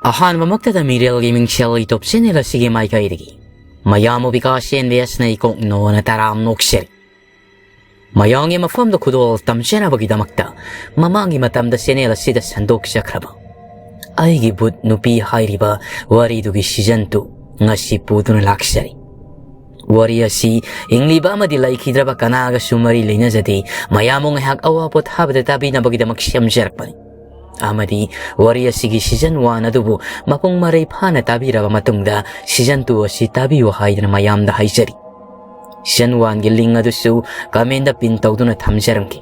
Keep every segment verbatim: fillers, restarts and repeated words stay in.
ꯑꯍꯥꯟꯕꯃꯛꯇꯗ ꯃꯤꯔꯦꯜꯒꯤ ꯃꯤꯡꯁꯦꯜ ꯏꯇꯣꯞ channel ꯑꯁꯤꯒꯤ ꯃꯥꯏꯀꯩꯗꯒꯤ ꯃꯌꯥꯝꯕꯨ ꯕꯤꯀꯥꯁ ꯑꯦꯟ ꯕꯤ ꯑꯦꯁꯅ ꯏꯀꯣꯛ ꯅꯣꯅ ꯇꯔꯥꯝ ꯅꯣꯛꯆꯔꯤ꯫ ꯃꯌꯥꯝꯒꯤ ꯃꯐꯝꯗ ꯈꯨꯗꯣꯜ ꯇꯝꯖꯅꯕꯒꯤꯗꯃꯛꯇ ꯃꯃꯥꯡꯒꯤ ꯃꯇꯝꯗ ꯆꯦꯅꯦꯜ ꯑꯁꯤꯗ ꯁꯟꯗꯣꯛꯆꯈ꯭ꯔꯕ ꯑꯩꯒꯤ ꯚꯨꯠ ꯅꯨꯄꯤ ꯍꯥꯏꯔꯤꯕ ꯋꯥꯔꯤꯗꯨꯒꯤ ꯁꯤꯖꯟ ꯇꯨ ꯉꯁꯤ ꯄꯨꯗꯨꯅ ꯂꯥꯛꯆꯔꯤ꯫ ꯋꯥꯔꯤ ꯑꯁꯤ ꯍꯤꯡꯂꯤꯕ ꯑꯃꯗꯤ ꯂꯩꯈꯤꯗ꯭ꯔꯕ ꯀꯅꯥꯒꯁꯨ ꯃꯔꯤ ꯂꯩꯅꯖꯗꯦ꯫ ꯃꯌꯥꯝꯕꯨ ꯉꯥꯏꯍꯥꯛ ꯑꯋꯥ ꯄꯣꯊꯥꯕꯗ ꯇꯥꯕꯤꯅꯕꯒꯤꯗꯃꯛ ꯁꯦꯝꯖꯔꯛꯄꯅꯤ꯫ ꯑꯃꯗꯤ ꯋꯥꯔꯤ ꯑꯁꯤꯒꯤ ꯁꯤꯖꯟ ꯋꯥꯟ ꯑꯗꯨꯕꯨ ꯃꯄꯨꯡ ꯃꯔꯩ ꯐꯥꯅ ꯇꯥꯕꯤꯔꯕ ꯃꯇꯨꯡꯗ ꯁꯤꯖꯟ ꯇꯨ ꯑꯁꯤ ꯇꯥꯕꯤꯌꯨ ꯍꯥꯏꯗꯅ ꯃꯌꯥꯝꯗ ꯍꯥꯏꯖꯔꯤ꯫ ꯁꯤꯖꯟ ꯋꯥꯟꯒꯤ ꯂꯤꯡ ꯑꯗꯨꯁꯨ ꯀꯃꯦꯟꯗ ꯄꯤꯟ ꯇꯧꯗꯨꯅ ꯊꯝꯖꯔꯝꯒꯦ꯫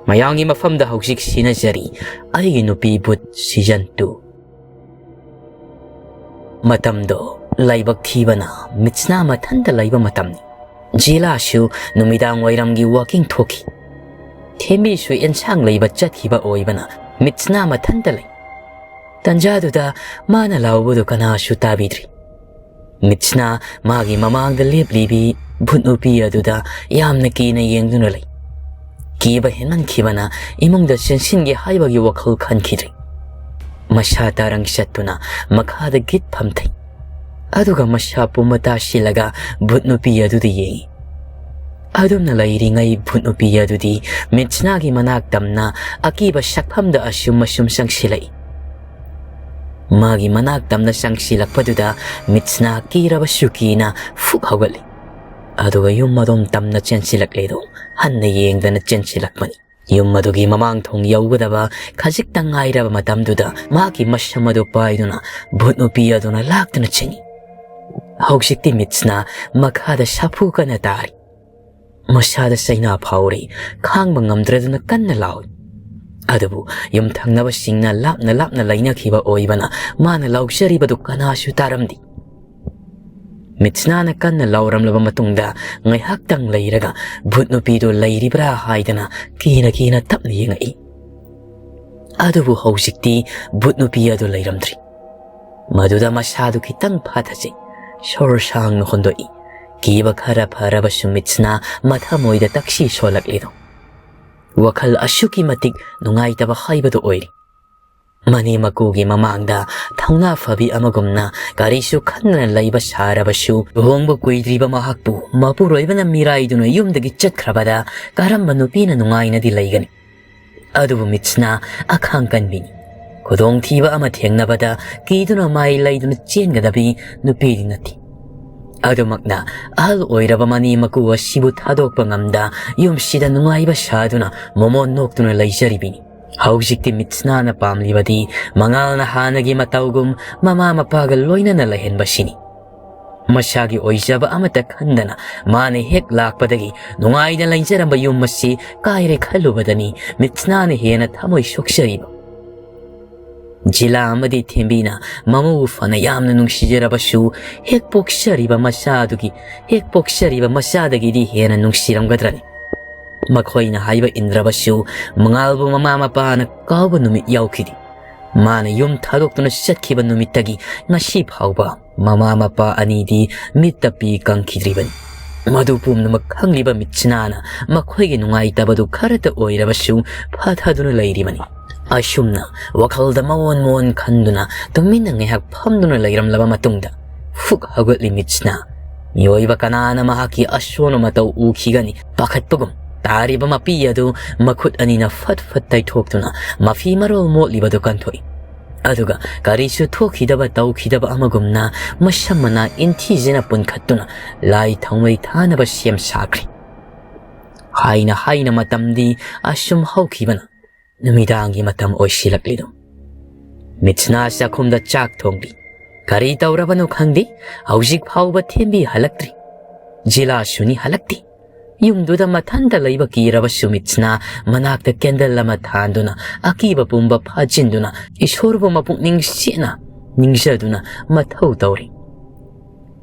ꯃꯌꯥꯝꯒꯤ ꯃꯐꯝꯗ ꯍꯧꯖꯤꯛ ꯁꯤꯟꯅꯖꯔꯤ ꯑꯩꯒꯤ ꯅꯨꯄꯤ ꯚꯨꯠ ꯁꯤꯖꯟ ꯇꯨ꯫ ꯃꯇꯝꯗꯣ ꯂꯥꯏꯕꯛ ꯊꯤꯕꯅ ꯃꯤꯠꯁꯅꯥ ꯃꯊꯟꯇ ꯂꯩꯕ ꯃꯇꯝꯅꯤ꯫ ꯖꯤꯂꯥꯁꯨ ꯅꯨꯃꯤꯗꯥꯡ ꯋꯥꯏꯔꯝꯒꯤ ꯋꯥꯀꯤꯡ ꯊꯣꯛꯈꯤ꯫ ꯊꯦꯝꯕꯤꯁꯨ ꯑꯦꯟꯁꯥꯡ ꯂꯩꯕ ꯆꯠꯈꯤꯕ ꯑꯣꯏꯕꯅ ꯃꯤꯠꯁꯅꯥ ꯃꯊꯟꯇ ꯂꯩ꯫ ꯇꯟꯖꯥꯗꯨꯗ ꯃꯥꯅ ꯂꯥꯎꯕꯗꯨ ꯀꯅꯥꯁꯨ ꯇꯥꯕꯤꯗ꯭ꯔꯤ꯫ ꯃꯤꯠꯁꯅꯥ ꯃꯥꯒꯤ ꯃꯃꯥꯡꯗ ꯂꯦꯞꯂꯤꯕꯤ ꯚꯨꯠ ꯅꯨꯄꯤ ꯑꯗꯨꯗ ꯌꯥꯝꯅ ꯀꯤꯅ ꯌꯦꯡꯗꯨꯅ ꯂꯩ꯫ ꯀꯤꯕ ꯍꯦꯟꯃꯟꯈꯤꯕꯅ ꯏꯃꯨꯡꯗ ꯆꯦꯟꯁꯤꯟꯒꯦ ꯍꯥꯏꯕꯒꯤ ꯋꯥꯈꯜ ꯈꯟꯈꯤꯗ꯭ꯔꯤ꯫ ꯃꯁꯥ ꯇꯥꯔꯪ ꯆꯠꯇꯨꯅ ꯃꯈꯥꯗ ꯒꯤꯠ ꯐꯝꯊꯩ꯫ ꯑꯗꯨꯒ ꯃꯁꯥ ꯄꯨꯝꯕ ꯇꯥꯁꯤꯜꯂꯒ ꯚꯨꯠ ꯅꯨꯄꯤ ꯑꯗꯨꯗ ꯌꯦꯡꯉꯤ꯫ ꯑꯗꯨꯝꯅ ꯂꯩꯔꯤꯉꯩ ꯚꯨꯠ ꯅꯨꯄꯤ ꯑꯗꯨꯗꯤ ꯃꯤꯠꯁꯅꯥꯒꯤ ꯃꯅꯥꯛ ꯇꯝꯅ ꯑꯀꯤꯕ ꯁꯛꯐꯝꯗ ꯑꯁꯨꯝ ꯑꯁꯨꯝ ꯆꯪꯁꯤꯜꯂꯛꯏ꯫ ꯃꯥꯒꯤ ꯃꯅꯥꯛ ꯇꯝꯅ ꯆꯪꯁꯤꯜꯂꯛꯄꯗꯨꯗ ꯃꯤꯠꯁꯅꯥ ꯀꯤꯔꯕꯁꯨ ꯀꯤꯅ ꯐꯨꯛ ꯍꯧꯒꯠꯂꯤ꯫ ꯑꯗꯨꯒ ꯌꯨꯝ ꯑꯗꯣꯝ ꯇꯝꯅ ꯆꯦꯟꯁꯤꯜꯂꯛꯂꯦꯗꯣ ꯍꯟꯅ ꯌꯦꯡꯗꯅ ꯆꯦꯟꯁꯤꯜꯂꯛꯄꯅꯤ꯫ ꯌꯨꯝ ꯑꯗꯨꯒꯤ ꯃꯃꯥꯡ ꯊꯣꯡ ꯌꯧꯒꯗꯕ ꯈꯖꯤꯛꯇꯪ ꯉꯥꯏꯔꯕ ꯃꯇꯝꯗꯨꯗ ꯃꯥꯒꯤ ꯃꯁꯝ ꯑꯗꯨ ꯄꯥꯏꯗꯨꯅ ꯚꯨꯠ ꯅꯨꯄꯤ ꯑꯗꯨꯅ ꯂꯥꯛꯇꯨꯅ ꯆꯦꯟꯏ꯫ ꯍꯧꯖꯤꯛꯇꯤ ꯃꯤꯠꯁꯅꯥ ꯃꯈꯥꯗ ꯁꯥꯐꯨ ꯀꯟꯅ ꯇꯥꯔꯤ꯫ ꯃꯁꯥꯗ ꯆꯩꯅꯥ ꯐꯥꯎꯔꯤ, ꯈꯥꯡꯕ ꯉꯝꯗ꯭ꯔꯗꯨꯅ ꯀꯟꯅ ꯂꯥꯎꯏ꯫ ꯑꯗꯨꯕꯨ ꯌꯨꯝꯊꯪꯅꯕꯁꯤꯡꯅ ꯂꯥꯞꯅ ꯂꯥꯞꯅ ꯂꯩꯅꯈꯤꯕ ꯑꯣꯏꯕꯅ ꯃꯥꯅ ꯂꯥꯎꯖꯔꯤꯕꯗꯨ ꯀꯅꯥꯁꯨ ꯇꯥꯔꯝꯗꯦ꯫ ꯃꯤꯠꯁꯅꯥꯅ ꯀꯟꯅ ꯂꯥꯎꯔꯝꯂꯕ ꯃꯇꯨꯡꯗ ꯉꯥꯏꯍꯥꯛꯇꯪ ꯂꯩꯔꯒ ꯚꯨꯠ ꯅꯨꯄꯤꯗꯨ ꯂꯩꯔꯤꯕ꯭ꯔꯥ ꯍꯥꯏꯗꯅ ꯀꯤꯅ ꯀꯤꯅ ꯇꯞꯅ ꯌꯦꯡꯉꯛꯏ꯫ ꯑꯗꯨꯕꯨ ꯍꯧꯖꯤꯛꯇꯤ ꯚꯨꯠ ꯅꯨꯄꯤ ꯑꯗꯨ ꯂꯩꯔꯝꯗ꯭ꯔꯤ꯫ ꯃꯗꯨꯗ ꯃꯁꯥꯗꯨ ꯈꯤꯇꯪ ꯐꯥꯊꯖꯩ꯫ ꯁꯣꯔ ꯁꯥꯡꯅ ꯍꯣꯟꯗꯣꯛꯏ꯫ ꯀꯤꯕ ꯈꯔ ꯐꯔꯕꯁꯨ ꯃꯤꯠꯁꯅꯥ ꯃꯊꯃꯣꯏꯗ ꯇꯛꯁꯤ ꯁꯣꯜꯂꯛꯂꯤꯗꯣ꯫ ꯋꯥꯈꯜ ꯑꯁꯨꯛꯀꯤ ꯃꯇꯤꯛ ꯅꯨꯡꯉꯥꯏꯇꯕ ꯍꯥꯏꯕꯗꯨ ꯑꯣꯏꯔꯤ꯫ ꯃꯅꯦꯝ ꯃꯀꯨꯒꯤ ꯃꯃꯥꯡꯗ ꯊꯧꯅꯥ ꯐꯕꯤ ꯑꯃꯒꯨꯝꯅ ꯀꯔꯤꯁꯨ ꯈꯟꯗꯅ ꯂꯩꯕ ꯁꯥꯔꯕꯁꯨ, ꯂꯨꯍꯣꯡꯕ ꯀꯨꯏꯗ꯭ꯔꯤꯕ ꯃꯍꯥꯛꯄꯨ ꯃꯄꯨꯔꯣꯏꯕꯅ ꯃꯤꯔꯥꯏꯗꯨꯅ ꯌꯨꯝꯗꯒꯤ ꯆꯠꯈ꯭ꯔꯕꯗ ꯀꯔꯝꯕ ꯅꯨꯄꯤꯅ ꯅꯨꯡꯉꯥꯏꯅꯗꯤ ꯂꯩꯒꯅꯤ? ꯑꯗꯨꯕꯨ ꯃꯤꯠꯁꯅꯥ ꯑꯈꯥꯡ ꯀꯟꯕꯤꯅꯤ꯫ ꯈꯨꯗꯣꯡꯊꯤꯕ ꯑꯃ ꯊꯦꯡꯅꯕꯗ ꯀꯤꯗꯨꯅ ꯃꯥꯏ ꯂꯩꯗꯨꯅ ꯆꯦꯟꯒꯗꯕꯤ ꯅꯨꯄꯤꯗꯤ ꯅꯠꯇꯦ꯫ ꯑꯗꯨꯃꯛꯅ ꯑꯍꯜ ꯑꯣꯏꯔꯕ ꯃꯅꯦꯝ ꯃꯀꯨ ꯑꯁꯤꯕꯨ ꯊꯥꯗꯣꯛꯄ ꯉꯝꯗ ꯌꯨꯝꯁꯤꯗ ꯅꯨꯡꯉꯥꯏꯕ ꯁꯥꯗꯨꯅ ꯃꯣꯃꯣꯟ ꯅꯣꯛꯇꯨꯅ ꯂꯩꯖꯔꯤꯕꯤꯅꯤ꯫ ꯍꯧꯖꯤꯛꯇꯤ ꯃꯤꯠꯁꯅꯥꯅ ꯄꯥꯝꯂꯤꯕꯗꯤ ꯃꯉꯥꯜꯅ ꯍꯥꯟꯅꯒꯤ ꯃꯇꯧꯒꯨꯝ ꯃꯃꯥ ꯃꯄꯥꯒ ꯂꯣꯏꯅꯅ ꯂꯩꯍꯟꯕꯁꯤꯅꯤ꯫ ꯃꯁꯥꯒꯤ ꯑꯣꯏꯖꯕ ꯑꯃꯠꯇ ꯈꯟꯗꯅ ꯃꯥꯅ ꯍꯦꯛ ꯂꯥꯛꯄꯗꯒꯤ ꯅꯨꯡꯉꯥꯏꯅ ꯂꯩꯖꯔꯝꯕ ꯌꯨꯝ ꯑꯁꯤ ꯀꯥꯏꯔꯦ ꯈꯜꯂꯨꯕꯗꯅꯤ ꯃꯤꯠꯁꯅꯥꯅ ꯍꯦꯟꯅ ꯊꯃꯣꯏ ꯁꯣꯛꯆꯔꯤꯕ꯫ ꯖꯤꯂꯥ ꯑꯃꯗꯤ ꯊꯦꯝꯕꯤꯅ ꯃꯃꯧꯕꯨ ꯐꯅ ꯌꯥꯝꯅ ꯅꯨꯡꯁꯤꯖꯔꯕꯁꯨ, ꯍꯦꯛ ꯄꯣꯛꯆꯔꯤꯕ ꯃꯆꯥꯗꯨꯒꯤ, ꯍꯦꯛ ꯄꯣꯛꯆꯔꯤꯕ ꯃꯆꯥꯗꯒꯤꯗꯤ ꯍꯦꯟꯅ ꯅꯨꯡꯁꯤꯔꯝꯒꯗ꯭ꯔꯅꯤ? ꯃꯈꯣꯏꯅ ꯍꯥꯏꯕ ꯏꯟꯗ꯭ꯔꯕꯁꯨ, ꯃꯉꯥꯜꯕꯨ ꯃꯃꯥ ꯃꯄꯥꯅ ꯀꯥꯎꯕ ꯅꯨꯃꯤꯠ ꯌꯥꯎꯈꯤꯗꯦ꯫ ꯃꯥꯅ ꯌꯨꯝ ꯊꯥꯗꯣꯛꯇꯨꯅ ꯆꯠꯈꯤꯕ ꯅꯨꯃꯤꯠꯇꯒꯤ ꯉꯁꯤ ꯐꯥꯎꯕ ꯃꯃꯥ ꯃꯄꯥ ꯑꯅꯤꯗꯤ ꯃꯤꯠꯇ ꯄꯤ ꯀꯪꯈꯤꯗ꯭ꯔꯤꯕꯅꯤ꯫ ꯃꯗꯨ ꯄꯨꯝꯅꯃꯛ ꯈꯪꯂꯤꯕ ꯃꯤꯠꯁꯅꯥꯅ ꯃꯈꯣꯏꯒꯤ ꯅꯨꯡꯉꯥꯏꯇꯕꯗꯨ ꯈꯔꯇ ꯑꯣꯏꯔꯕꯁꯨ ꯐꯥꯊꯗꯨꯅ ꯂꯩꯔꯤꯕꯅꯤ꯫ ꯑꯁꯨꯝꯅ ꯋꯥꯈꯜꯗ ꯃꯑꯣꯟ ꯃꯑꯣꯟ ꯈꯟꯗꯨꯅ ꯇꯨꯃꯤꯟꯅ ꯉꯥꯏꯍꯥꯛ ꯐꯝꯗꯨꯅ ꯂꯩꯔꯝꯂꯕ ꯃꯇꯨꯡꯗ, ꯐꯨꯛ ꯍꯧꯒꯠꯂꯤ ꯃꯤꯠꯁꯅꯥ꯫ ꯃꯤꯑꯣꯏꯕ ꯀꯅꯥꯅ ꯃꯍꯥꯛꯀꯤ ꯑꯁꯣꯟꯕ ꯃꯇꯧ ꯎꯈꯤꯒꯅꯤ? ꯄꯥꯈꯠꯄꯒꯨꯝ ꯇꯥꯔꯤꯕ ꯃꯄꯤ ꯑꯗꯨ ꯃꯈꯨꯠ ꯑꯅꯤꯅ ꯐꯠ ꯐꯠ ꯇꯩꯊꯣꯛꯇꯨꯅ ꯃꯐꯤ ꯃꯔꯣꯜ ꯃꯣꯠꯂꯤꯕꯗꯨ ꯀꯟꯊꯣꯛꯏ꯫ ꯑꯗꯨꯒ ꯀꯔꯤꯁꯨ ꯊꯣꯛꯈꯤꯗꯕ ꯇꯧꯈꯤꯗꯕ ꯑꯃꯒꯨꯝꯅ ꯃꯁꯝ ꯃꯅꯥ ꯏꯟꯊꯤꯖꯅ ꯄꯨꯟꯈꯠꯇꯨꯅ ꯂꯥꯏ ꯊꯥꯎꯃꯩ ꯊꯥꯅꯕ ꯁꯦꯝ ꯁꯥꯈ꯭ꯔꯦ꯫ ꯍꯥꯏꯅ ꯍꯥꯏꯅ ꯃꯇꯝꯗꯤ ꯑꯁꯨꯝ ꯍꯧꯈꯤꯕꯅ ꯅꯨꯃꯤꯗꯥꯡꯒꯤ ꯃꯇꯝ ꯑꯣꯏꯁꯤꯜꯂꯛꯂꯤꯗꯨ꯫ ꯃꯤꯠꯁꯅꯥ ꯆꯥꯛꯈꯨꯝꯗ ꯆꯥꯛ ꯊꯣꯡꯂꯤ꯫ ꯀꯔꯤ ꯇꯧꯔꯕꯅꯣ ꯈꯪꯗꯦ, ꯍꯧꯖꯤꯛ ꯐꯥꯎꯕ ꯊꯦꯝꯕꯤ ꯍꯜꯂꯛꯇ꯭ꯔꯤ꯫ ꯖꯤꯂꯥꯁꯨꯅꯤ ꯍꯜꯂꯛꯇꯦ꯫ ꯌꯨꯝꯗꯨꯗ ꯃꯊꯟꯇ ꯂꯩꯕ ꯀꯤꯔꯕꯁꯨ ꯃꯤꯠꯁꯅꯥ ꯃꯅꯥꯛꯇ ꯀꯦꯟꯗꯜ ꯑꯃ ꯊꯥꯟꯗꯨꯅ ꯑꯀꯤꯕ ꯄꯨꯝꯕ ꯐꯥꯖꯤꯟꯗꯨꯅ ꯏꯁꯣꯔꯕꯨ ꯃꯄꯨꯛꯅꯤꯡ ꯁꯦꯡꯅ ꯅꯤꯡꯖꯗꯨꯅ ꯃꯊꯧ ꯇꯧꯔꯤ꯫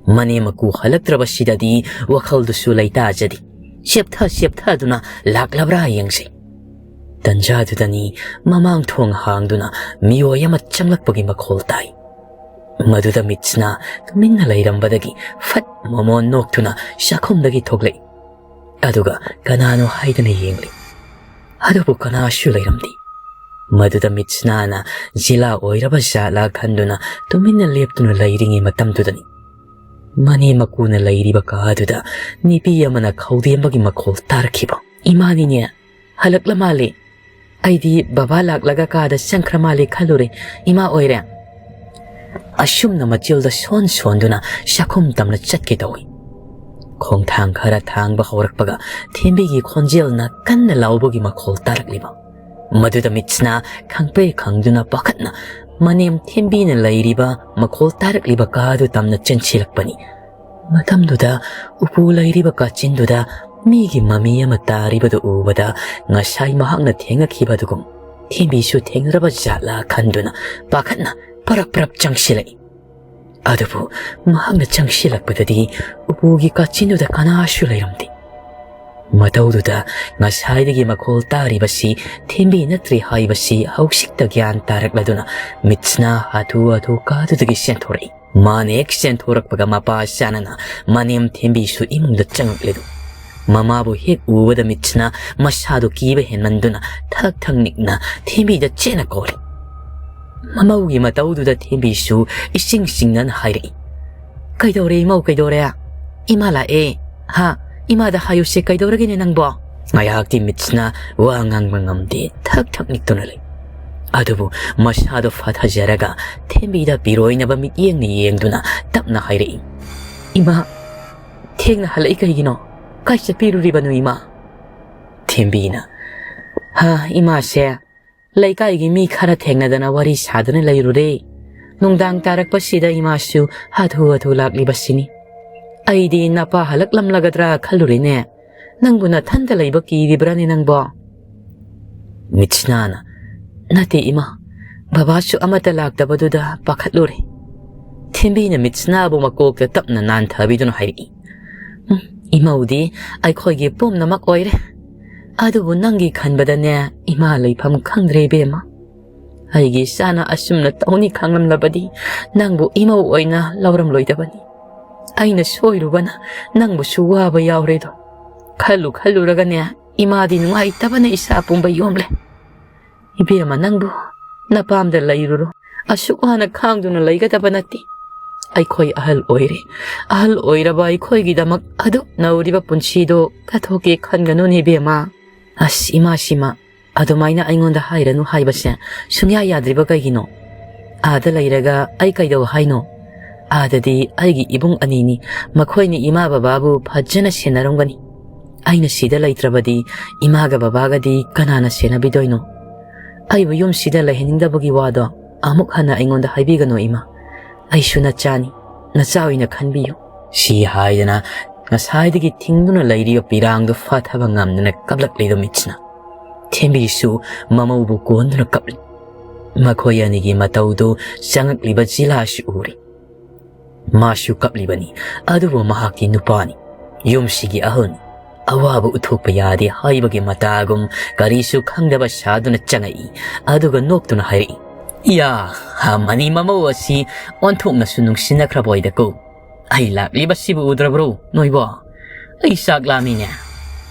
ꯃꯅꯦꯝ ꯃꯀꯨ ꯍꯜꯂꯛꯇ꯭ꯔꯕꯁꯤꯗꯗꯤ ꯋꯥꯈꯜꯗꯨꯁꯨ ꯂꯩꯇꯥꯖꯗꯦ꯫ ꯆꯦꯞꯊ ꯆꯦꯞꯊꯗꯨꯅ ꯂꯥꯛꯂꯕ꯭ꯔꯥ ꯌꯦꯡꯁꯤ꯫ ꯇꯟꯖꯥꯗꯨꯗꯅꯤ ꯃꯃꯥꯡ ꯊꯣꯡ ꯍꯥꯡꯗꯨꯅ ꯃꯤꯑꯣꯏ ꯑꯃ ꯆꯪꯂꯛꯄꯒꯤ ꯃꯈꯣꯜ ꯇꯥꯏ꯫ ꯃꯗꯨꯗ ꯃꯤꯠꯁꯅꯥ ꯇꯨꯃꯤꯟꯅ ꯂꯩꯔꯝꯕꯗꯒꯤ ꯐꯠ ꯃꯣꯃꯣꯟ ꯅꯣꯛꯇꯨꯅ ꯆꯥꯛꯈꯨꯝꯗꯒꯤ ꯊꯣꯛꯂꯛꯏ꯫ ꯑꯗꯨꯒ ꯀꯅꯥꯅꯣ ꯍꯥꯏꯗꯅ ꯌꯦꯡꯂꯤ꯫ ꯑꯗꯨꯕꯨ ꯀꯅꯥꯁꯨ ꯂꯩꯔꯝꯗꯦ꯫ ꯃꯗꯨꯗ ꯃꯤꯠꯁꯅꯥꯅ ꯖꯤꯂꯥ ꯑꯣꯏꯔꯕ ꯖꯥꯠꯂꯥ ꯈꯟꯗꯨꯅ ꯇꯨꯃꯤꯟꯅ ꯂꯦꯞꯇꯨꯅ ꯂꯩꯔꯤꯉꯩ ꯃꯇꯝꯗꯨꯗꯅꯤ, ꯃꯅꯦꯝ ꯃꯀꯨꯅ ꯂꯩꯔꯤꯕ ꯀꯥꯗꯨꯗ ꯅꯨꯄꯤ ꯑꯃꯅ ꯈꯧꯗꯦꯝꯕꯒꯤ ꯃꯈꯣꯜ ꯇꯥꯔꯛꯈꯤꯕ꯫ "ꯏꯃꯥꯅꯤꯅꯦ, ꯍꯜꯂꯛꯂ ꯃꯥꯜꯂꯦ꯫ ꯑꯩꯗꯤ ꯕꯕꯥ ꯂꯥꯛꯂꯒ ꯀꯥꯗ ꯆꯪꯈ꯭ꯔ ꯃꯥꯜꯂꯦ ꯈꯜꯂꯨꯔꯦ꯫ ꯏꯃꯥ ꯑꯣꯏꯔꯦ?" ꯑꯁꯨꯝꯅ ꯃꯆꯤꯜꯗ ꯁꯣꯟ ꯁꯣꯟꯗꯨꯅ ꯆꯥꯛꯈꯨꯝ ꯇꯝꯅ ꯆꯠꯀꯦ ꯇꯧꯏ꯫ ꯈꯣꯡꯊꯥꯡ ꯈꯔ ꯊꯥꯡꯕ ꯍꯧꯔꯛꯄꯒ ꯊꯦꯝꯕꯤꯒꯤ ꯈꯣꯟꯖꯦꯜꯅ ꯀꯟꯅ ꯂꯥꯎꯕꯒꯤ ꯃꯈꯣꯜ ꯇꯥꯔꯛꯂꯤꯕ꯫ ꯃꯗꯨꯗ ꯃꯤꯠꯁꯅꯥ ꯈꯪꯄ꯭ꯔꯦꯛ ꯈꯪꯗꯨꯅ ꯄꯥꯈꯠꯅ ꯃꯅꯦꯝ ꯊꯦꯝꯕꯤꯅ ꯂꯩꯔꯤꯕ ꯃꯈꯣꯜ ꯇꯥꯔꯛꯂꯤꯕ ꯀꯥꯗꯨ ꯇꯝꯅ ꯆꯦꯟꯁꯤꯜꯂꯛꯄꯅꯤ꯫ ꯃꯇꯝꯗꯨꯗ ꯎꯄꯨ ꯂꯩꯔꯤꯕ ꯀꯥꯆꯤꯟꯗꯨꯗ ꯃꯤꯒꯤ ꯃꯃꯤ ꯑꯃ ꯇꯥꯔꯤꯕꯗꯨ ꯎꯕꯗ ꯉꯁꯥꯏ ꯃꯍꯥꯛꯅ ꯊꯦꯡꯅꯈꯤꯕ ꯑꯗꯨꯒꯨꯝ ꯊꯦꯝꯕꯤꯁꯨ ꯊꯦꯡꯅꯔꯕ ꯖꯥꯠꯂꯥ ꯈꯟꯗꯨꯅ ꯄꯥꯈꯠꯅ ꯄꯔꯞ ꯄꯔꯞ ꯆꯪꯁꯤꯜꯂꯛꯏ꯫ ꯑꯗꯨꯕꯨ ꯃꯍꯥꯛꯅ ꯆꯪꯁꯤꯜꯂꯛꯄꯗꯗꯤ ꯎꯄꯨꯒꯤ ꯀꯥꯆꯤꯟꯗꯨꯗ ꯀꯅꯥꯁꯨ ꯂꯩꯔꯝꯗꯦ꯫ ꯃꯇꯧꯗꯨꯗ ꯉꯁꯥꯏꯗꯒꯤ ꯃꯈꯣꯜ ꯇꯥꯔꯤꯕꯁꯤ ꯊꯦꯝꯕꯤ ꯅꯠꯇ꯭ꯔꯦ ꯍꯥꯏꯕꯁꯤ ꯍꯧꯖꯤꯛꯇ ꯒ꯭ꯌꯥꯟ ꯇꯥꯔꯛꯂꯗꯨꯅ ꯃꯤꯠꯁꯅꯥ ꯍꯥꯊꯨ ꯍꯥꯊꯨ ꯀꯥꯗꯨꯗꯒꯤ ꯆꯦꯟꯊꯣꯔꯛꯏ꯫ ꯃꯥꯅ ꯍꯦꯛ ꯆꯦꯟꯊꯣꯔꯛꯄꯒ ꯃꯄꯥ ꯆꯥꯅꯅ ꯃꯅꯦꯝ ꯊꯦꯝꯕꯤꯁꯨ ꯏꯃꯨꯡꯗ ꯆꯪꯂꯛꯂꯦꯗꯣ꯫ ꯃꯃꯥꯕꯨ ꯍꯦꯛ ꯎꯕꯗ ꯃꯤꯠꯁꯅꯥ ꯃꯁꯥꯗꯨ ꯀꯤꯕ ꯍꯦꯟꯃꯟꯗꯨꯅ ꯊꯛ ꯊꯛ ꯅꯤꯛꯅ ꯊꯦꯝꯕꯤꯗ ꯆꯦꯟꯅ ꯀꯧꯔꯦ꯫ ꯃꯃꯧꯒꯤ ꯃꯇꯧꯗꯨꯗ ꯊꯦꯝꯕꯤꯁꯨ ꯏꯁꯤꯡ ꯁꯤꯡꯅꯅ ꯍꯥꯏꯔꯛꯏ, "ꯀꯩꯗꯧꯔꯦ ꯏꯃꯧ, ꯀꯩꯗꯧꯔꯦ? ꯏꯃꯥ ꯂꯥꯛꯑꯦ꯫ ꯍꯥ, ꯏꯃꯥꯗ ꯍꯥꯏꯌꯨꯁꯦ, ꯀꯩꯗꯧꯔꯒꯦꯅꯦ ꯅꯪꯕꯣ?" ꯉꯥꯏꯍꯥꯛꯇꯤ ꯃꯤꯠꯁꯅꯥ ꯋꯥ ꯉꯥꯡꯕ ꯉꯝꯗꯦ, ꯊꯛ ꯊꯛ ꯅꯤꯛꯇꯨꯅ ꯂꯩ꯫ ꯑꯗꯨꯕꯨ ꯃꯁꯥꯗꯣ ꯐꯥꯊꯖꯔꯒ ꯊꯦꯝꯕꯤꯗ ꯄꯤꯔꯣꯏꯅꯕ ꯃꯤꯠꯌꯦꯡꯅ ꯌꯦꯡꯗꯨꯅ ꯇꯞꯅ ꯍꯥꯏꯔꯛꯏ, "ꯏꯃꯥ, ꯊꯦꯡꯅ ꯍꯜꯂꯛꯏ ꯀꯩꯒꯤꯅꯣ? ꯀꯥꯏ ꯆꯠꯄꯤꯔꯨꯔꯤꯕꯅꯣ ꯏꯃꯥ?" ꯊꯦꯝꯕꯤꯅ, "ꯍꯥ, ꯏꯃꯥꯁꯦ ꯂꯩꯀꯥꯏꯒꯤ ꯃꯤ ꯈꯔ ꯊꯦꯡꯅꯗꯅ ꯋꯥꯔꯤ ꯁꯥꯗꯨꯅ ꯂꯩꯔꯨꯔꯦ꯫ ꯅꯨꯡꯗꯥꯡ ꯇꯥꯔꯛꯄꯁꯤꯗ ꯏꯃꯥꯁꯨ ꯍꯥꯊꯨ ꯍꯥꯊꯨ ꯂꯥꯛꯂꯤꯕꯁꯤꯅꯤ꯫ ꯑꯩꯗꯤ ꯅꯄꯥ ꯍꯜꯂꯛꯂꯝꯂꯒꯗ꯭ꯔꯥ ꯈꯜꯂꯨꯔꯦꯅꯦ꯫ ꯅꯪꯕꯨ ꯅꯊꯟꯇ ꯂꯩꯕ ꯀꯤꯔꯤꯕ꯭ꯔꯥꯅꯦ ꯅꯪꯕꯣ?" ꯃꯤꯠꯁꯅꯥꯅ, "ꯅꯠꯇꯦ ꯏꯃꯥ, ꯕꯕꯥꯁꯨ ꯑꯃꯠꯇ ꯂꯥꯛꯇꯕꯗꯨꯗ ꯄꯥꯈꯠꯂꯨꯔꯦ꯫" ꯊꯦꯝꯕꯤꯅ ꯃꯤꯠꯁꯅꯥꯕꯨ ꯃꯀꯣꯛꯇ ꯇꯞꯅ ꯅꯥꯟꯊꯕꯤꯗꯨꯅ ꯍꯥꯏꯔꯛꯏ, "ꯎꯝ, ꯏꯃꯧꯗꯤ ꯑꯩꯈꯣꯏꯒꯤ ꯄꯨꯝꯅꯃꯛ ꯑꯣꯏꯔꯦ꯫ ꯑꯗꯨꯕꯨ ꯅꯪꯒꯤ ꯈꯟꯕꯗꯅꯦ, ꯏꯃꯥ ꯂꯩꯐꯝ ꯈꯪꯗ꯭ꯔꯦ ꯏꯕꯦꯝꯃ꯫ ꯑꯩꯒꯤ ꯏꯆꯥꯅ ꯑꯁꯨꯝꯅ ꯇꯧꯅꯤ ꯈꯪꯂꯝꯂꯕꯗꯤ ꯅꯪꯕꯨ ꯏꯃꯧ ꯑꯣꯏꯅ ꯂꯧꯔꯝꯂꯣꯏꯗꯕꯅꯤ꯫ ꯑꯩꯅ ꯁꯣꯏꯔꯨꯕꯅ ꯅꯪꯕꯨꯁꯨ ꯋꯥꯕ ꯌꯥꯎꯔꯦꯗꯣ꯫ ꯈꯜꯂꯨ ꯈꯜꯂꯨꯔꯒꯅꯦ, ꯏꯃꯥꯗꯤ ꯅꯨꯡꯉꯥꯏꯇꯕꯅ ꯏꯁꯥ ꯄꯨꯝꯕ ꯌꯣꯝꯂꯦ꯫" "ꯏꯕꯦꯝꯃ, ꯅꯪꯕꯨ ꯅꯄꯥꯝꯗ ꯂꯩꯔꯨꯔꯣ꯫ ꯑꯁꯨꯛ ꯋꯥꯅ ꯈꯥꯡꯗꯨꯅ ꯂꯩꯒꯗꯕ ꯅꯠꯇꯦ꯫ ꯑꯩꯈꯣꯏ ꯑꯍꯜ ꯑꯣꯏꯔꯦ꯫ ꯑꯍꯜ ꯑꯣꯏꯔꯕ ꯑꯩꯈꯣꯏꯒꯤꯗꯃꯛ ꯑꯗꯨꯛ ꯅꯧꯔꯤꯕ ꯄꯨꯟꯁꯤꯗꯣ ꯀꯠꯊꯣꯛꯀꯦ ꯈꯟꯒꯅꯨꯅꯦ ꯏꯕꯦꯝꯃ꯫" "ꯑꯁ, ꯏꯃꯥ ꯁꯤꯃ ꯑꯗꯨꯃꯥꯏꯅ ꯑꯩꯉꯣꯟꯗ ꯍꯥꯏꯔꯅꯨ ꯍꯥꯏꯕꯁꯦ ꯁꯨꯡꯌꯥ ꯌꯥꯗ꯭ꯔꯤꯕ ꯀꯩꯒꯤꯅꯣ? ꯑꯥꯗ ꯂꯩꯔꯒ ꯑꯩ ꯀꯩꯗꯧ ꯍꯥꯏꯅꯣ? ꯑꯥꯗꯗꯤ ꯑꯩꯒꯤ ꯏꯕꯨꯡ ꯑꯅꯤꯅꯤ, ꯃꯈꯣꯏꯅ ꯏꯃꯥ ꯕꯕꯥꯕꯨ ꯐꯖꯅ ꯁꯦꯟꯅꯔꯝꯒꯅꯤ꯫ ꯑꯩꯅ ꯁꯤꯗ ꯂꯩꯇ꯭ꯔꯕꯗꯤ ꯏꯃꯥꯒ ꯕꯕꯥꯒꯗꯤ ꯀꯅꯥꯅ ꯁꯦꯟꯅꯕꯤꯗꯣꯏꯅꯣ? ꯑꯩꯕꯨ ꯌꯨꯝꯁꯤꯗ ꯂꯩꯍꯟꯅꯤꯡꯗꯕꯒꯤ ꯋꯥꯗꯣ ꯑꯃꯨꯛ ꯍꯟꯅ ꯑꯩꯉꯣꯟꯗ ꯍꯥꯏꯕꯤꯒꯅꯨ ꯏꯃꯥ꯫ ꯑꯩꯁꯨ ꯅꯆꯥꯅꯤ, ꯅꯆꯥ ꯑꯣꯏꯅ ꯈꯟꯕꯤꯌꯨ꯫" ꯁꯤ ꯍꯥꯏꯗꯅ ꯉꯁꯥꯏꯗꯒꯤ ꯊꯤꯡꯗꯨꯅ ꯂꯩꯔꯤꯕ ꯄꯤꯔꯥꯡꯗꯨ ꯐꯥꯊꯕ ꯉꯝꯗꯅ ꯀꯞꯂꯛꯂꯤꯕ ꯃꯤꯠꯁꯤꯅ ꯊꯦꯝꯕꯤꯁꯨ ꯃꯃꯧꯕꯨ ꯀꯣꯟꯗꯨꯅ ꯀꯞꯂꯤ꯫ ꯃꯈꯣꯏ ꯑꯅꯤꯒꯤ ꯃꯇꯧꯗꯨ ꯆꯪꯉꯛꯂꯤꯕ ꯖꯤꯂꯥꯁꯨ ꯎꯔꯤ꯫ ꯃꯥꯁꯨ ꯀꯞꯂꯤꯕꯅꯤ, ꯑꯗꯨꯕꯨ ꯃꯍꯥꯛꯀꯤ ꯅꯨꯄꯥꯅꯤ, ꯌꯨꯝꯁꯤꯒꯤ ꯑꯍꯜꯅꯤ꯫ ꯑꯋꯥꯕ ꯎꯠꯊꯣꯛꯄ ꯌꯥꯗꯦ ꯍꯥꯏꯕꯒꯤ ꯃꯇꯥꯒꯨꯝ ꯀꯔꯤꯁꯨ ꯈꯪꯗꯕ ꯁꯥꯗꯨꯅ ꯆꯪꯉꯛꯏ꯫ ꯑꯗꯨꯒ ꯅꯣꯛꯇꯨꯅ ꯍꯥꯏꯔꯛꯏ, "ꯏꯌꯥ, ꯍꯥ, ꯃꯅꯤ ꯃꯃꯧ ꯑꯁꯤ ꯑꯣꯟꯊꯣꯛꯅꯁꯨ ꯅꯨꯡꯁꯤꯅꯈ꯭ꯔꯕ ꯑꯣꯏꯗꯀꯣ꯫ ꯑꯩ ꯂꯥꯛꯂꯤꯕꯁꯤꯕꯨ ꯎꯗ꯭ꯔꯕ꯭ꯔꯣ ꯅꯣꯏꯕꯣ? ꯑꯩ ꯆꯥꯛ ꯂꯥꯝꯃꯤꯅꯦ꯫"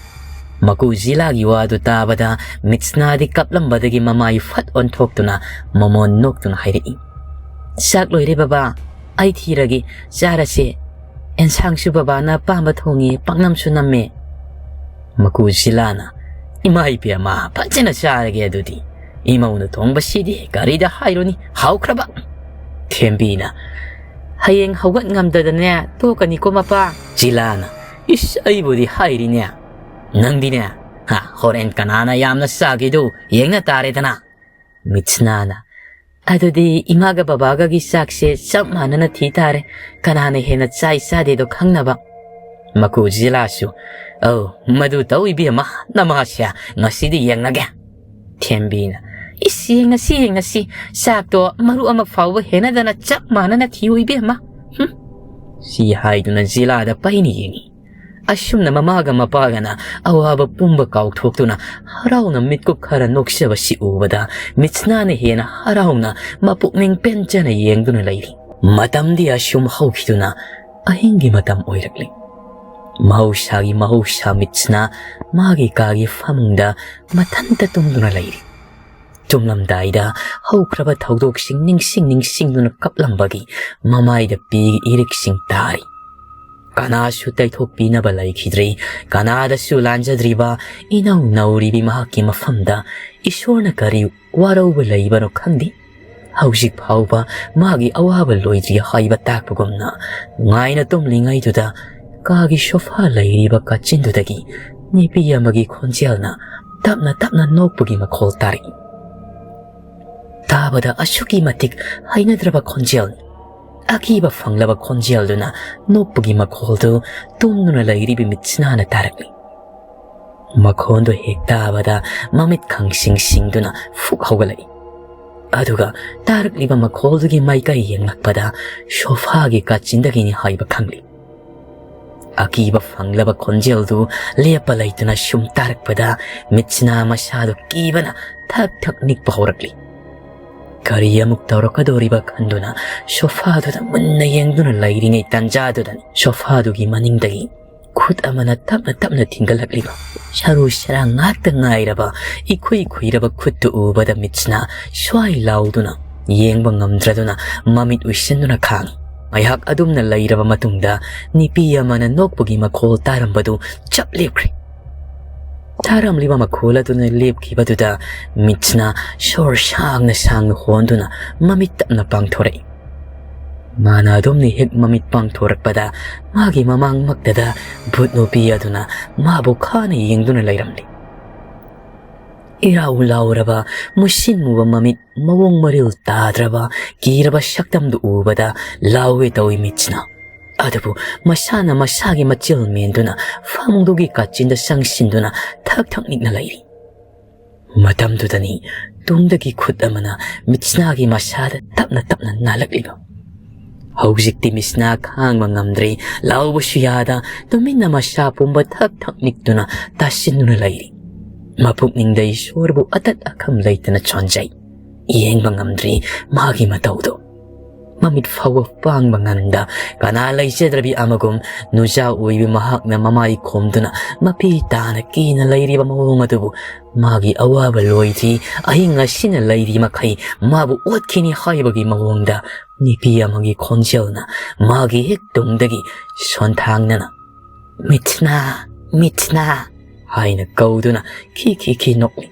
ꯃꯀꯨ ꯖꯤꯂꯥꯒꯤ ꯋꯥꯗꯨ ꯇꯥꯕꯗ ꯃꯤꯠꯁꯅꯥꯗꯤ ꯀꯞꯂꯝꯕꯗꯒꯤ ꯃꯃꯥꯏ ꯐꯠ ꯑꯣꯟꯊꯣꯛꯇꯨꯅ ꯃꯃꯣꯟ ꯅꯣꯛꯇꯨꯅ ꯍꯥꯏꯔꯛꯏ, "ꯆꯥꯛ ꯂꯣꯏꯔꯦ ꯕꯕꯥ, ꯑꯩ ꯊꯤꯔꯒꯦ, ꯆꯥꯔꯁꯦ꯫ ꯑꯦꯟꯁꯥꯡꯁꯨ ꯕꯕꯥꯅ ꯑꯄꯥꯝꯕ ꯊꯣꯡꯉꯤ, ꯄꯥꯛꯅꯝꯁꯨ ꯅꯝꯃꯦ꯫" ꯃꯀꯨ ꯖꯤꯂꯥꯅ, "ꯏꯃꯥ ꯏꯕꯦꯝꯃ, ꯐꯖꯅ ꯆꯥꯔꯒꯦ ꯑꯗꯨꯗꯤ꯫ ꯏꯃꯧꯅ ꯊꯣꯡꯕꯁꯤꯗꯤ ꯀꯔꯤꯗ ꯍꯥꯏꯔꯨꯅꯤ, ꯍꯥꯎꯈ꯭ꯔꯕ꯫" ꯊꯦꯝꯕꯤꯅ, "ꯍꯌꯦꯡ ꯍꯧꯒꯠ ꯉꯝꯗꯗꯅꯦ ꯇꯣꯛꯀꯅꯤꯀꯣ ꯃꯄꯥ꯫" ꯖꯤꯂꯥꯅ, "ꯏꯁ, ꯑꯩꯕꯨꯗꯤ ꯍꯥꯏꯔꯤꯅꯦ꯫ ꯅꯪꯗꯤꯅꯦ, ꯍꯥ, ꯍꯣꯔꯦꯟ ꯀꯅꯥꯅ ꯌꯥꯝꯅ ꯆꯥꯒꯦꯗꯨ ꯌꯦꯡꯅ ꯇꯥꯔꯦꯗꯅ꯫" ꯃꯤꯠꯁꯅꯥꯅ, "ꯑꯗꯨꯗꯤ ꯏꯃꯥꯒ ꯕꯕꯥꯒꯒꯤ ꯆꯥꯛꯁꯦ ꯆꯞ ꯃꯥꯟꯅꯅ ꯊꯤ ꯇꯥꯔꯦ, ꯀꯅꯥꯅ ꯍꯦꯟꯅ ꯆꯥꯏ ꯆꯥꯗꯦꯗꯣ ꯈꯪꯅꯕ꯫" ꯃꯀꯨ ꯖꯤꯂꯥꯁꯨ, "ꯑꯧ, ꯃꯗꯨ ꯇꯧ ꯏꯕꯦꯝꯃ, ꯅꯃꯥꯁꯦ ꯉꯁꯤꯗꯤ ꯌꯦꯡꯂꯒꯦ꯫" ꯊꯦꯝꯕꯤꯅ, "ꯏꯁ, ꯌꯦꯡꯉꯁꯤ, ꯌꯦꯡꯉꯁꯤ, ꯆꯥꯛꯇꯣ ꯃꯔꯨ ꯑꯃ ꯐꯥꯎꯕ ꯍꯦꯟꯅꯗꯅ ꯆꯞ ꯃꯥꯟꯅꯅ ꯊꯤꯌꯨ ꯏꯕꯦꯝꯃ꯫" ꯍꯨꯝ꯫ ꯁꯤ ꯍꯥꯏꯗꯨꯅ ꯖꯤꯂꯥꯗ ꯄꯩꯅ ꯌꯦꯡꯉꯤ꯫ ꯑꯁꯨꯝꯅ ꯃꯃꯥꯒ ꯃꯄꯥꯒꯅ ꯑꯋꯥꯕ ꯄꯨꯝꯕ ꯀꯥꯎꯊꯣꯛꯇꯨꯅ ꯍꯔꯥꯎꯅ ꯃꯤꯠꯀꯨꯞ ꯈꯔ ꯅꯣꯛꯆꯕꯁꯤ ꯎꯕꯗ ꯃꯤꯠꯁꯅꯥꯅ ꯍꯦꯟꯅ ꯍꯔꯥꯎꯅ ꯃꯄꯨꯛꯅꯤꯡ ꯄꯦꯟꯖꯅ ꯌꯦꯡꯗꯨꯅ ꯂꯩꯔꯤ꯫ ꯃꯇꯝꯗꯤ ꯑꯁꯨꯝ ꯍꯧꯈꯤꯗꯨꯅ ꯑꯍꯤꯡꯒꯤ ꯃꯇꯝ ꯑꯣꯏꯔꯛꯂꯤ꯫ ꯃꯍꯧꯁꯥꯒꯤ ꯃꯍꯧꯁꯥ ꯃꯤꯠꯁꯅꯥ ꯃꯥꯒꯤ ꯀꯥꯒꯤ ꯐꯃꯨꯡꯗ ꯃꯊꯟꯇ ꯇꯨꯝꯗꯨꯅ ꯂꯩꯔꯤ꯫ ꯇꯨꯝꯂꯝꯗꯥꯏꯗ ꯍꯧꯈ꯭ꯔꯕ ꯊꯧꯗꯣꯛꯁꯤꯡ ꯅꯤꯡꯁꯤꯡ ꯅꯤꯡꯁꯤꯡꯗꯨꯅ ꯀꯞꯂꯝꯕꯒꯤ ꯃꯃꯥꯏꯗ ꯄꯤꯒꯤ ꯏꯔꯤꯛꯁꯤꯡ ꯇꯥꯔꯤ꯫ ꯀꯅꯥꯁꯨ ꯇꯩꯊꯣꯛꯄꯤꯅꯕ ꯂꯩꯈꯤꯗ꯭ꯔꯤ꯫ ꯀꯅꯥꯗꯁꯨ ꯂꯥꯟꯖꯗ꯭ꯔꯤꯕ ꯏꯅꯧ ꯅꯧꯔꯤꯕꯤ ꯃꯍꯥꯛꯀꯤ ꯃꯐꯝꯗ ꯏꯁꯣꯔꯅ ꯀꯔꯤ ꯋꯥꯔꯧꯕ ꯂꯩꯕꯅꯣ ꯈꯪꯗꯦ꯫ ꯍꯧꯖꯤꯛ ꯐꯥꯎꯕ ꯃꯥꯒꯤ ꯑꯋꯥꯕ ꯂꯣꯏꯗ꯭ꯔꯤ ꯍꯥꯏꯕ ꯇꯥꯛꯄꯒꯨꯝꯅ ꯅꯨꯡꯉꯥꯏꯅ ꯇꯨꯝꯂꯤꯉꯩꯗꯨꯗ ꯀꯥꯒꯤ ꯁꯣꯐꯥ ꯂꯩꯔꯤꯕ ꯀꯥꯆꯤꯟꯗꯨꯗꯒꯤ ꯅꯨꯄꯤ ꯑꯃꯒꯤ ꯈꯣꯟꯖꯦꯜꯅ ꯇꯞꯅ ꯇꯞꯅ ꯅꯣꯛꯄꯒꯤ ꯃꯈꯣꯜ ꯇꯥꯔꯛꯏ꯫ ꯇꯥꯕꯗ ꯑꯁꯨꯛꯀꯤ ꯃꯇꯤꯛ ꯍꯩꯅꯗ꯭ꯔꯕ ꯈꯣꯟꯖꯦꯜꯅꯤ꯫ ꯑꯀꯤꯕ ꯐꯪꯂꯕ ꯈꯣꯟꯖꯦꯜꯗꯨꯅ ꯅꯣꯛꯄꯒꯤ ꯃꯈꯣꯜꯗꯨ ꯇꯨꯝꯗꯨꯅ ꯂꯩꯔꯤꯕꯤ ꯃꯤꯠꯁꯅꯥꯅ ꯇꯥꯔꯛꯂꯤ꯫ ꯃꯈꯣꯟꯗꯨ ꯍꯦꯛ ꯇꯥꯕꯗ ꯃꯃꯤꯠ ꯈꯪꯁꯤꯡ ꯁꯤꯡꯗꯨꯅ ꯐꯨꯛ ꯍꯧꯒꯠꯂꯛꯏ꯫ ꯑꯗꯨꯒ ꯇꯥꯔꯛꯂꯤꯕ ꯃꯈꯣꯜꯗꯨꯒꯤ ꯃꯥꯏꯀꯩ ꯌꯦꯡꯂꯛꯄꯗ ꯁꯣꯐꯥꯒꯤ ꯀꯥꯆꯤꯟꯗꯒꯤꯅꯤ ꯍꯥꯏꯕ ꯈꯪꯂꯤ꯫ ꯑꯀꯤꯕ ꯐꯪꯂꯕ ꯈꯣꯟꯖꯦꯜꯗꯨ ꯂꯦꯞꯄ ꯂꯩꯇꯅ ꯁꯨꯝ ꯇꯥꯔꯛꯄꯗ ꯃꯤꯠꯁꯤꯅ ꯃꯁꯥꯗꯨ ꯀꯤꯕꯅ ꯊꯛ ꯊꯛ ꯅꯤꯛꯄ ꯍꯧꯔꯛꯂꯤ꯫ ꯀꯔꯤ ꯑꯃꯨꯛ ꯇꯧꯔꯛꯀꯗꯧꯔꯤꯕ ꯈꯟꯗꯨꯅ ꯁꯣꯐꯥꯗꯨꯗ ꯃꯨꯟꯅ ꯌꯦꯡꯗꯨꯅ ꯂꯩꯔꯤꯉꯩ ꯇꯥꯟꯖꯥꯗꯨꯗꯅꯤ ꯁꯣꯐꯥꯗꯨꯒꯤ ꯃꯅꯤꯡꯗꯒꯤ ꯈꯨꯠ ꯑꯃꯅ ꯇꯞꯅ ꯇꯞꯅ ꯊꯤꯡꯒꯠꯂꯛꯂꯤꯕ ꯁꯔꯨ ꯁꯔꯥꯡ ꯉꯥꯛꯇ ꯉꯥꯏꯔꯕ ꯏꯈꯨꯏ ꯈꯨꯏꯔꯕ ꯈꯨꯠꯇꯨ ꯎꯕꯗ ꯃꯤꯠꯁꯤꯅ ꯁ꯭ꯋꯥꯏ ꯂꯥꯎꯗꯨꯅ ꯌꯦꯡꯕ ꯉꯝꯗ꯭ꯔꯗꯨꯅ ꯃꯃꯤꯠ ꯎꯏꯁꯤꯟꯗꯨꯅ ꯈꯥꯡꯏ꯫ ꯉꯥꯏꯍꯥꯛ ꯑꯗꯨꯝꯅ ꯂꯩꯔꯕ ꯃꯇꯨꯡꯗ ꯅꯨꯄꯤ ꯑꯃꯅ ꯅꯣꯛꯄꯒꯤ ꯃꯈꯣꯜ ꯇꯥꯔꯝꯕꯗꯨ ꯆꯞ ꯂꯦꯞꯈ꯭ꯔꯦ꯫ ꯇꯥꯔꯝꯂꯤꯕ ꯃꯈꯣꯜ ꯑꯗꯨꯅ ꯂꯦꯞꯈꯤꯕꯗꯨꯗ ꯃꯤꯠꯁꯤꯅ ꯁꯣꯔ ꯁꯥꯡꯅ ꯁꯥꯡꯅ ꯍꯣꯟꯗꯨꯅ ꯃꯃꯤꯠ ꯇꯞꯅ ꯄꯥꯡꯊꯣꯔꯛꯏ꯫ ꯃꯥꯅ ꯑꯗꯨꯝꯅ ꯍꯦꯛ ꯃꯃꯤꯠ ꯄꯥꯡꯊꯣꯔꯛꯄꯗ ꯃꯥꯒꯤ ꯃꯃꯥꯡꯃꯛꯇꯗ ꯚꯨꯠ ꯅꯨꯄꯤ ꯑꯗꯨꯅ ꯃꯥꯕꯨ ꯈꯥꯅ ꯌꯦꯡꯗꯨꯅ ꯂꯩꯔꯝꯂꯤ꯫ ꯏꯔꯥꯎ ꯂꯥꯎꯔꯕ, ꯃꯨꯁꯤꯟ ꯃꯨꯕ ꯃꯃꯤꯠ, ꯃꯑꯣꯡ ꯃꯔꯤꯜ ꯇꯥꯗ꯭ꯔꯕ, ꯀꯤꯔꯕ ꯁꯛꯇꯝꯗꯨ ꯎꯕꯗ ꯂꯥꯎꯒꯦ ꯇꯧꯏ ꯃꯤꯠꯁꯤꯅ꯫ ꯑꯗꯨꯕꯨ ꯃꯁꯥꯅ ꯃꯁꯥꯒꯤ ꯃꯆꯤꯜ ꯃꯦꯟꯗꯨꯅ ꯐꯃꯨꯡꯗꯨꯒꯤ ꯀꯥꯆꯤꯟꯗ ꯆꯪꯁꯤꯟꯗꯨꯅ ꯊꯛ ꯊꯛ ꯅꯤꯛꯅ ꯂꯩꯔꯤ꯫ ꯃꯇꯝꯗꯨꯗꯅꯤ ꯇꯨꯡꯗꯒꯤ ꯈꯨꯠ ꯑꯃꯅ ꯃꯤꯠꯁꯅꯥꯒꯤ ꯃꯁꯥꯗ ꯇꯞꯅ ꯇꯞꯅ ꯅꯥꯜꯂꯛꯂꯤꯕ꯫ ꯍꯧꯖꯤꯛꯇꯤ ꯃꯤꯠꯁꯅꯥ ꯈꯥꯡꯕ ꯉꯝꯗ꯭ꯔꯦ, ꯂꯥꯎꯕꯁꯨ ꯌꯥꯗ ꯇꯨꯃꯤꯟꯅ ꯃꯁꯥ ꯄꯨꯝꯕ ꯊꯛ ꯊꯛ ꯅꯤꯛꯇꯨꯅ ꯇꯥꯁꯤꯟꯗꯨꯅ ꯂꯩꯔꯤ꯫ ꯃꯄꯨꯛꯅꯤꯡꯗ ꯏꯁꯣꯔꯕꯨ ꯑꯇꯠ ꯑꯈꯝ ꯂꯩꯇꯅ ꯆꯣꯟꯖꯩ꯫ ꯌꯦꯡꯕ ꯉꯝꯗ꯭ꯔꯤ ꯃꯥꯒꯤ ꯃꯇꯧꯗꯨ꯫ ꯃꯃꯤꯠ ꯐꯥꯎꯕ ꯄꯥꯡꯕ ꯉꯝꯗ, ꯀꯅꯥ ꯂꯩꯖꯗ꯭ꯔꯕꯤ ꯑꯃꯒꯨꯝ ꯅꯨꯖꯥ ꯑꯣꯏꯕꯤ ꯃꯍꯥꯛꯅ ꯃꯃꯥꯏ ꯈꯣꯝꯗꯨꯅ ꯃꯄꯤ ꯇꯥꯅ ꯀꯤꯅ ꯂꯩꯔꯤꯕ ꯃꯑꯣꯡ ꯑꯗꯨꯕꯨ ꯃꯥꯒꯤ ꯑꯋꯥꯕ ꯂꯣꯏꯗ꯭ꯔꯤ, ꯑꯍꯤꯡ ꯑꯁꯤꯅ ꯂꯩꯔꯤ ꯃꯈꯩ ꯃꯥꯕꯨ ꯑꯣꯠꯈꯤꯅꯤ ꯍꯥꯏꯕꯒꯤ ꯃꯑꯣꯡꯗ ꯅꯨꯄꯤ ꯑꯃꯒꯤ ꯈꯣꯟꯖꯦꯜꯅ ꯃꯥꯒꯤ ꯍꯦꯛ ꯇꯨꯡꯗꯒꯤ ꯁꯣꯟꯊꯥꯡꯅꯅ, "ꯃꯤꯠꯁꯅꯥ, ꯃꯤꯠꯁꯅꯥ" ꯍꯥꯏꯅ ꯀꯧꯗꯨꯅ ꯈꯤ ꯈꯤ ꯈꯤ ꯅꯣꯛꯂꯤ꯫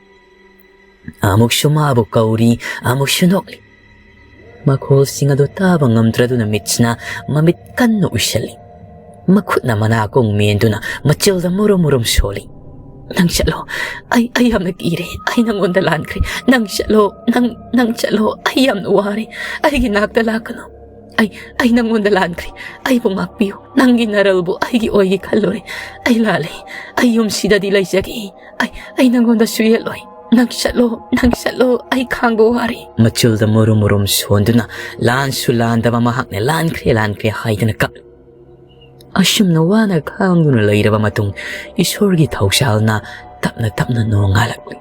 ꯑꯃꯨꯛꯁꯨ ꯃꯥꯕꯨ ꯀꯧꯔꯤ, ꯑꯃꯨꯛꯁꯨ ꯅꯣꯛꯂꯤ꯫ ꯃꯈꯣꯜꯁꯤꯡ ꯑꯗꯨ ꯇꯥꯕ ꯉꯝꯗ꯭ꯔꯗꯨꯅ ꯃꯤꯠꯁꯅꯥ ꯃꯃꯤꯠ ꯀꯟꯅ ꯎꯏꯁꯜꯂꯤ꯫ ꯃꯈꯨꯠꯅ ꯃꯅꯥꯀꯣꯡ ꯃꯦꯟꯗꯨꯅ ꯃꯆꯤꯜꯗ ꯃꯨꯔꯨꯝ ꯃꯨꯔꯨꯝ ꯁꯣꯜꯂꯤ꯫ "ꯅꯪ ꯆꯠꯂꯣ, ꯑꯩ, ꯑꯩ ꯌꯥꯝꯅ ꯀꯤꯔꯦ, ꯑꯩ ꯅꯪꯉꯣꯟꯗ ꯂꯥꯟꯈ꯭ꯔꯦ, ꯅꯪ ꯆꯠꯂꯣ, ꯅꯪ, ꯅꯪ ꯆꯠꯂꯣ, ꯑꯩ ꯌꯥꯝꯅ ꯋꯥꯔꯦ, ꯑꯩꯒꯤ ꯅꯥꯛꯇ ꯂꯥꯛꯀꯅꯨ, ꯑꯩ, ꯑꯩ ꯅꯪꯉꯣꯟꯗ ꯂꯥꯟꯈ꯭ꯔꯦ, ꯑꯩꯕꯨ ꯉꯥꯛꯄꯤꯌꯨ, ꯅꯪꯒꯤ ꯅꯔꯜꯕꯨ ꯑꯩꯒꯤ ꯑꯣꯏꯒꯦ ꯈꯜꯂꯨꯔꯦ, ꯑꯩ ꯂꯥꯜꯂꯦ, ꯑꯩ ꯌꯨꯝꯁꯤꯗꯗꯤ ꯂꯩꯖꯒꯦ, ꯑꯩ, ꯑꯩ ꯅꯪꯉꯣꯟꯗꯁꯨ ꯌꯦꯠꯂꯣꯏ, ꯅꯪ ꯆꯠꯂꯣ, ꯅꯪ ꯆꯠꯂꯣ, ꯑꯩ ꯈꯥꯡꯕ ꯋꯥꯔꯦ"꯫ ꯃꯆꯤꯜꯗ ꯃꯨꯔꯨꯝ ꯃꯨꯔꯨꯝ ꯁꯣꯟꯗꯨꯅ ꯂꯥꯟꯁꯨ ꯂꯥꯟꯗꯕ ꯃꯍꯥꯛꯅ "ꯂꯥꯟꯈ꯭ꯔꯦ, ꯂꯥꯟꯈ꯭ꯔꯦ" ꯍꯥꯏꯗꯨꯅ ꯀꯞꯂꯤ꯫ ꯑꯁꯨꯝꯅ ꯋꯥꯅ ꯈꯥꯡꯗꯨꯅ ꯂꯩꯔꯕ ꯃꯇꯨꯡ ꯏꯁꯣꯔꯒꯤ ꯊꯧꯖꯥꯜꯅ ꯇꯞꯅ ꯇꯞꯅ ꯅꯣꯡꯉꯥꯜꯂꯛꯂꯤ꯫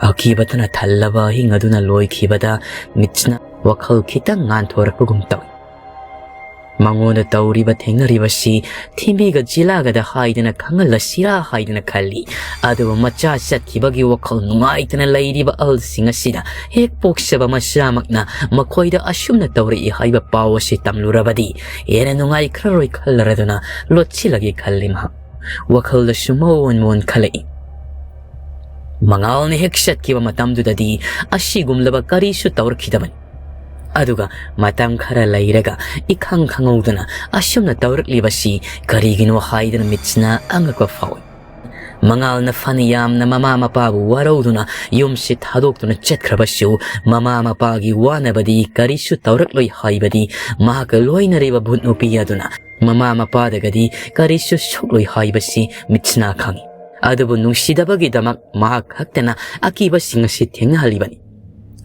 ꯑꯀꯤꯕꯇꯅ ꯊꯜꯂꯕ ꯑꯍꯤꯡ ꯑꯗꯨꯅ ꯂꯣꯏꯈꯤꯕꯗ ꯃꯤꯠꯁꯅꯥ ꯋꯥꯈꯜ ꯈꯤꯇꯪ ꯉꯥꯟꯊꯣꯔꯛꯄꯒꯨꯝ ꯇꯧꯏ꯫ ꯃꯉꯣꯟꯗ ꯇꯧꯔꯤꯕ ꯊꯦꯡꯅꯔꯤꯕꯁꯤ ꯊꯤꯟꯕꯤꯒ ꯖꯤꯂꯥꯒꯗ ꯍꯥꯏꯗꯅ ꯈꯪꯍꯜꯂꯁꯤꯔꯥ ꯍꯥꯏꯗꯅ ꯈꯜꯂꯤ꯫ ꯑꯗꯨꯕꯨ ꯃꯆꯥ ꯆꯠꯈꯤꯕꯒꯤ ꯋꯥꯈꯜ ꯅꯨꯡꯉꯥꯏꯇꯅ ꯂꯩꯔꯤꯕ ꯑꯍꯜꯁꯤꯡ ꯑꯁꯤꯗ ꯍꯦꯛ ꯄꯣꯛꯆꯕ ꯃꯆꯥꯃꯛꯅ ꯃꯈꯣꯏꯗ ꯑꯁꯨꯝꯅ ꯇꯧꯔꯛꯏ ꯍꯥꯏꯕ ꯄꯥꯎ ꯑꯁꯤ ꯇꯝꯂꯨꯔꯕꯗꯤ ꯍꯦꯟꯅ ꯅꯨꯡꯉꯥꯏꯈ꯭ꯔꯔꯣꯏ ꯈꯜꯂꯔꯗꯨꯅ ꯂꯣꯠꯁꯤꯜꯂꯒꯦ ꯈꯜꯂꯤ ꯃꯍꯥꯛ꯫ ꯋꯥꯈꯜꯗꯁꯨ ꯃꯑꯣꯟ ꯃꯑꯣꯟ ꯈꯜꯂꯛꯏ꯫ ꯃꯉꯥꯜꯅ ꯍꯦꯛ ꯆꯠꯈꯤꯕ ꯃꯇꯝꯗꯨꯗꯗꯤ ꯑꯁꯤꯒꯨꯝꯂꯕ ꯀꯔꯤꯁꯨ ꯇꯧꯔꯛꯈꯤꯗꯕꯅꯤ꯫ ꯑꯗꯨꯒ ꯃꯇꯝ ꯈꯔ ꯂꯩꯔꯒ ꯏꯈꯪ ꯈꯪꯍꯧꯗꯅ ꯑꯁꯨꯝꯅ ꯇꯧꯔꯛꯂꯤꯕꯁꯤ ꯀꯔꯤꯒꯤꯅꯣ ꯍꯥꯏꯗꯅ ꯃꯤꯠꯁꯅꯥ ꯑꯉꯛꯄ ꯐꯥꯎꯏ꯫ ꯃꯉꯥꯜꯅ ꯐꯅ ꯌꯥꯝꯅ ꯃꯃꯥ ꯃꯄꯥꯕꯨ ꯋꯥꯔꯧꯗꯨꯅ ꯌꯨꯝꯁꯤ ꯊꯥꯗꯣꯛꯇꯨꯅ ꯆꯠꯈ꯭ꯔꯕꯁꯨ, ꯃꯃꯥ ꯃꯄꯥꯒꯤ ꯋꯥꯅꯕꯗꯤ ꯀꯔꯤꯁꯨ ꯇꯧꯔꯛꯂꯣꯏ ꯍꯥꯏꯕꯗꯤ ꯃꯍꯥꯛꯀ ꯂꯣꯏꯅꯔꯤꯕ ꯚꯨꯠ ꯅꯨꯄꯤ ꯑꯗꯨꯅ ꯃꯃꯥ ꯃꯄꯥꯗꯒꯗꯤ ꯀꯔꯤꯁꯨ ꯁꯣꯛꯂꯣꯏ ꯍꯥꯏꯕꯁꯤ ꯃꯤꯠꯁꯅꯥ ꯈꯪꯏ꯫ ꯑꯗꯨꯕꯨ ꯅꯨꯡꯁꯤꯗꯕꯒꯤꯗꯃꯛ ꯃꯍꯥꯛ ꯈꯛꯇꯅ ꯑꯀꯤꯕꯁꯤꯡ ꯑꯁꯤ ꯊꯦꯡꯅꯍꯜꯂꯤꯕꯅꯤ꯫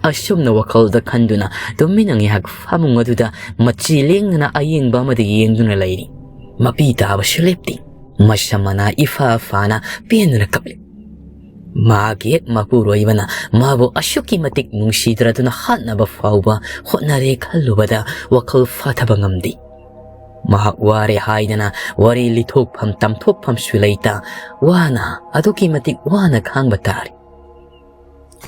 ꯑꯁꯨꯝꯅ ꯋꯥꯈꯜꯗ ꯈꯟꯗꯨꯅ ꯇꯨꯃꯤꯟꯅ ꯉꯥꯏꯍꯥꯛ ꯐꯃꯨꯡ ꯑꯗꯨꯗ ꯃꯆꯤ ꯂꯦꯡꯗꯅ ꯑꯌꯦꯡꯕ ꯑꯃꯗ ꯌꯦꯡꯗꯨꯅ ꯂꯩꯔꯤ꯫ ꯃꯄꯤ ꯇꯥꯕꯁꯨ ꯂꯦꯞꯇꯦ꯫ ꯃꯁꯝ ꯃꯅꯥ ꯏꯐꯥ ꯐꯥꯅ ꯄꯦꯟꯗꯨꯅ ꯀꯞꯂꯤ꯫ ꯃꯍꯥꯛꯀꯤ ꯍꯦꯛ ꯃꯄꯨꯔꯣꯏꯕꯅ ꯃꯥꯕꯨ ꯑꯁꯨꯛꯀꯤ ꯃꯇꯤꯛ ꯅꯨꯡꯁꯤꯗ꯭ꯔꯗꯨꯅ ꯍꯥꯠꯅꯕ ꯐꯥꯎꯕ ꯍꯣꯠꯅꯔꯦ ꯈꯜꯂꯨꯕꯗ ꯋꯥꯈꯜ ꯐꯥꯊꯕ ꯉꯝꯗꯦ꯫ ꯃꯍꯥꯛ ꯋꯥꯔꯦ ꯍꯥꯏꯗꯅ ꯋꯥꯔꯤ ꯂꯤꯊꯣꯛꯐꯝ ꯇꯝꯊꯣꯛꯐꯝꯁꯨ ꯂꯩꯇ, ꯋꯥꯅ, ꯑꯗꯨꯛꯀꯤ ꯃꯇꯤꯛ ꯋꯥꯅ ꯈꯥꯡꯕ ꯇꯥꯔꯦ꯫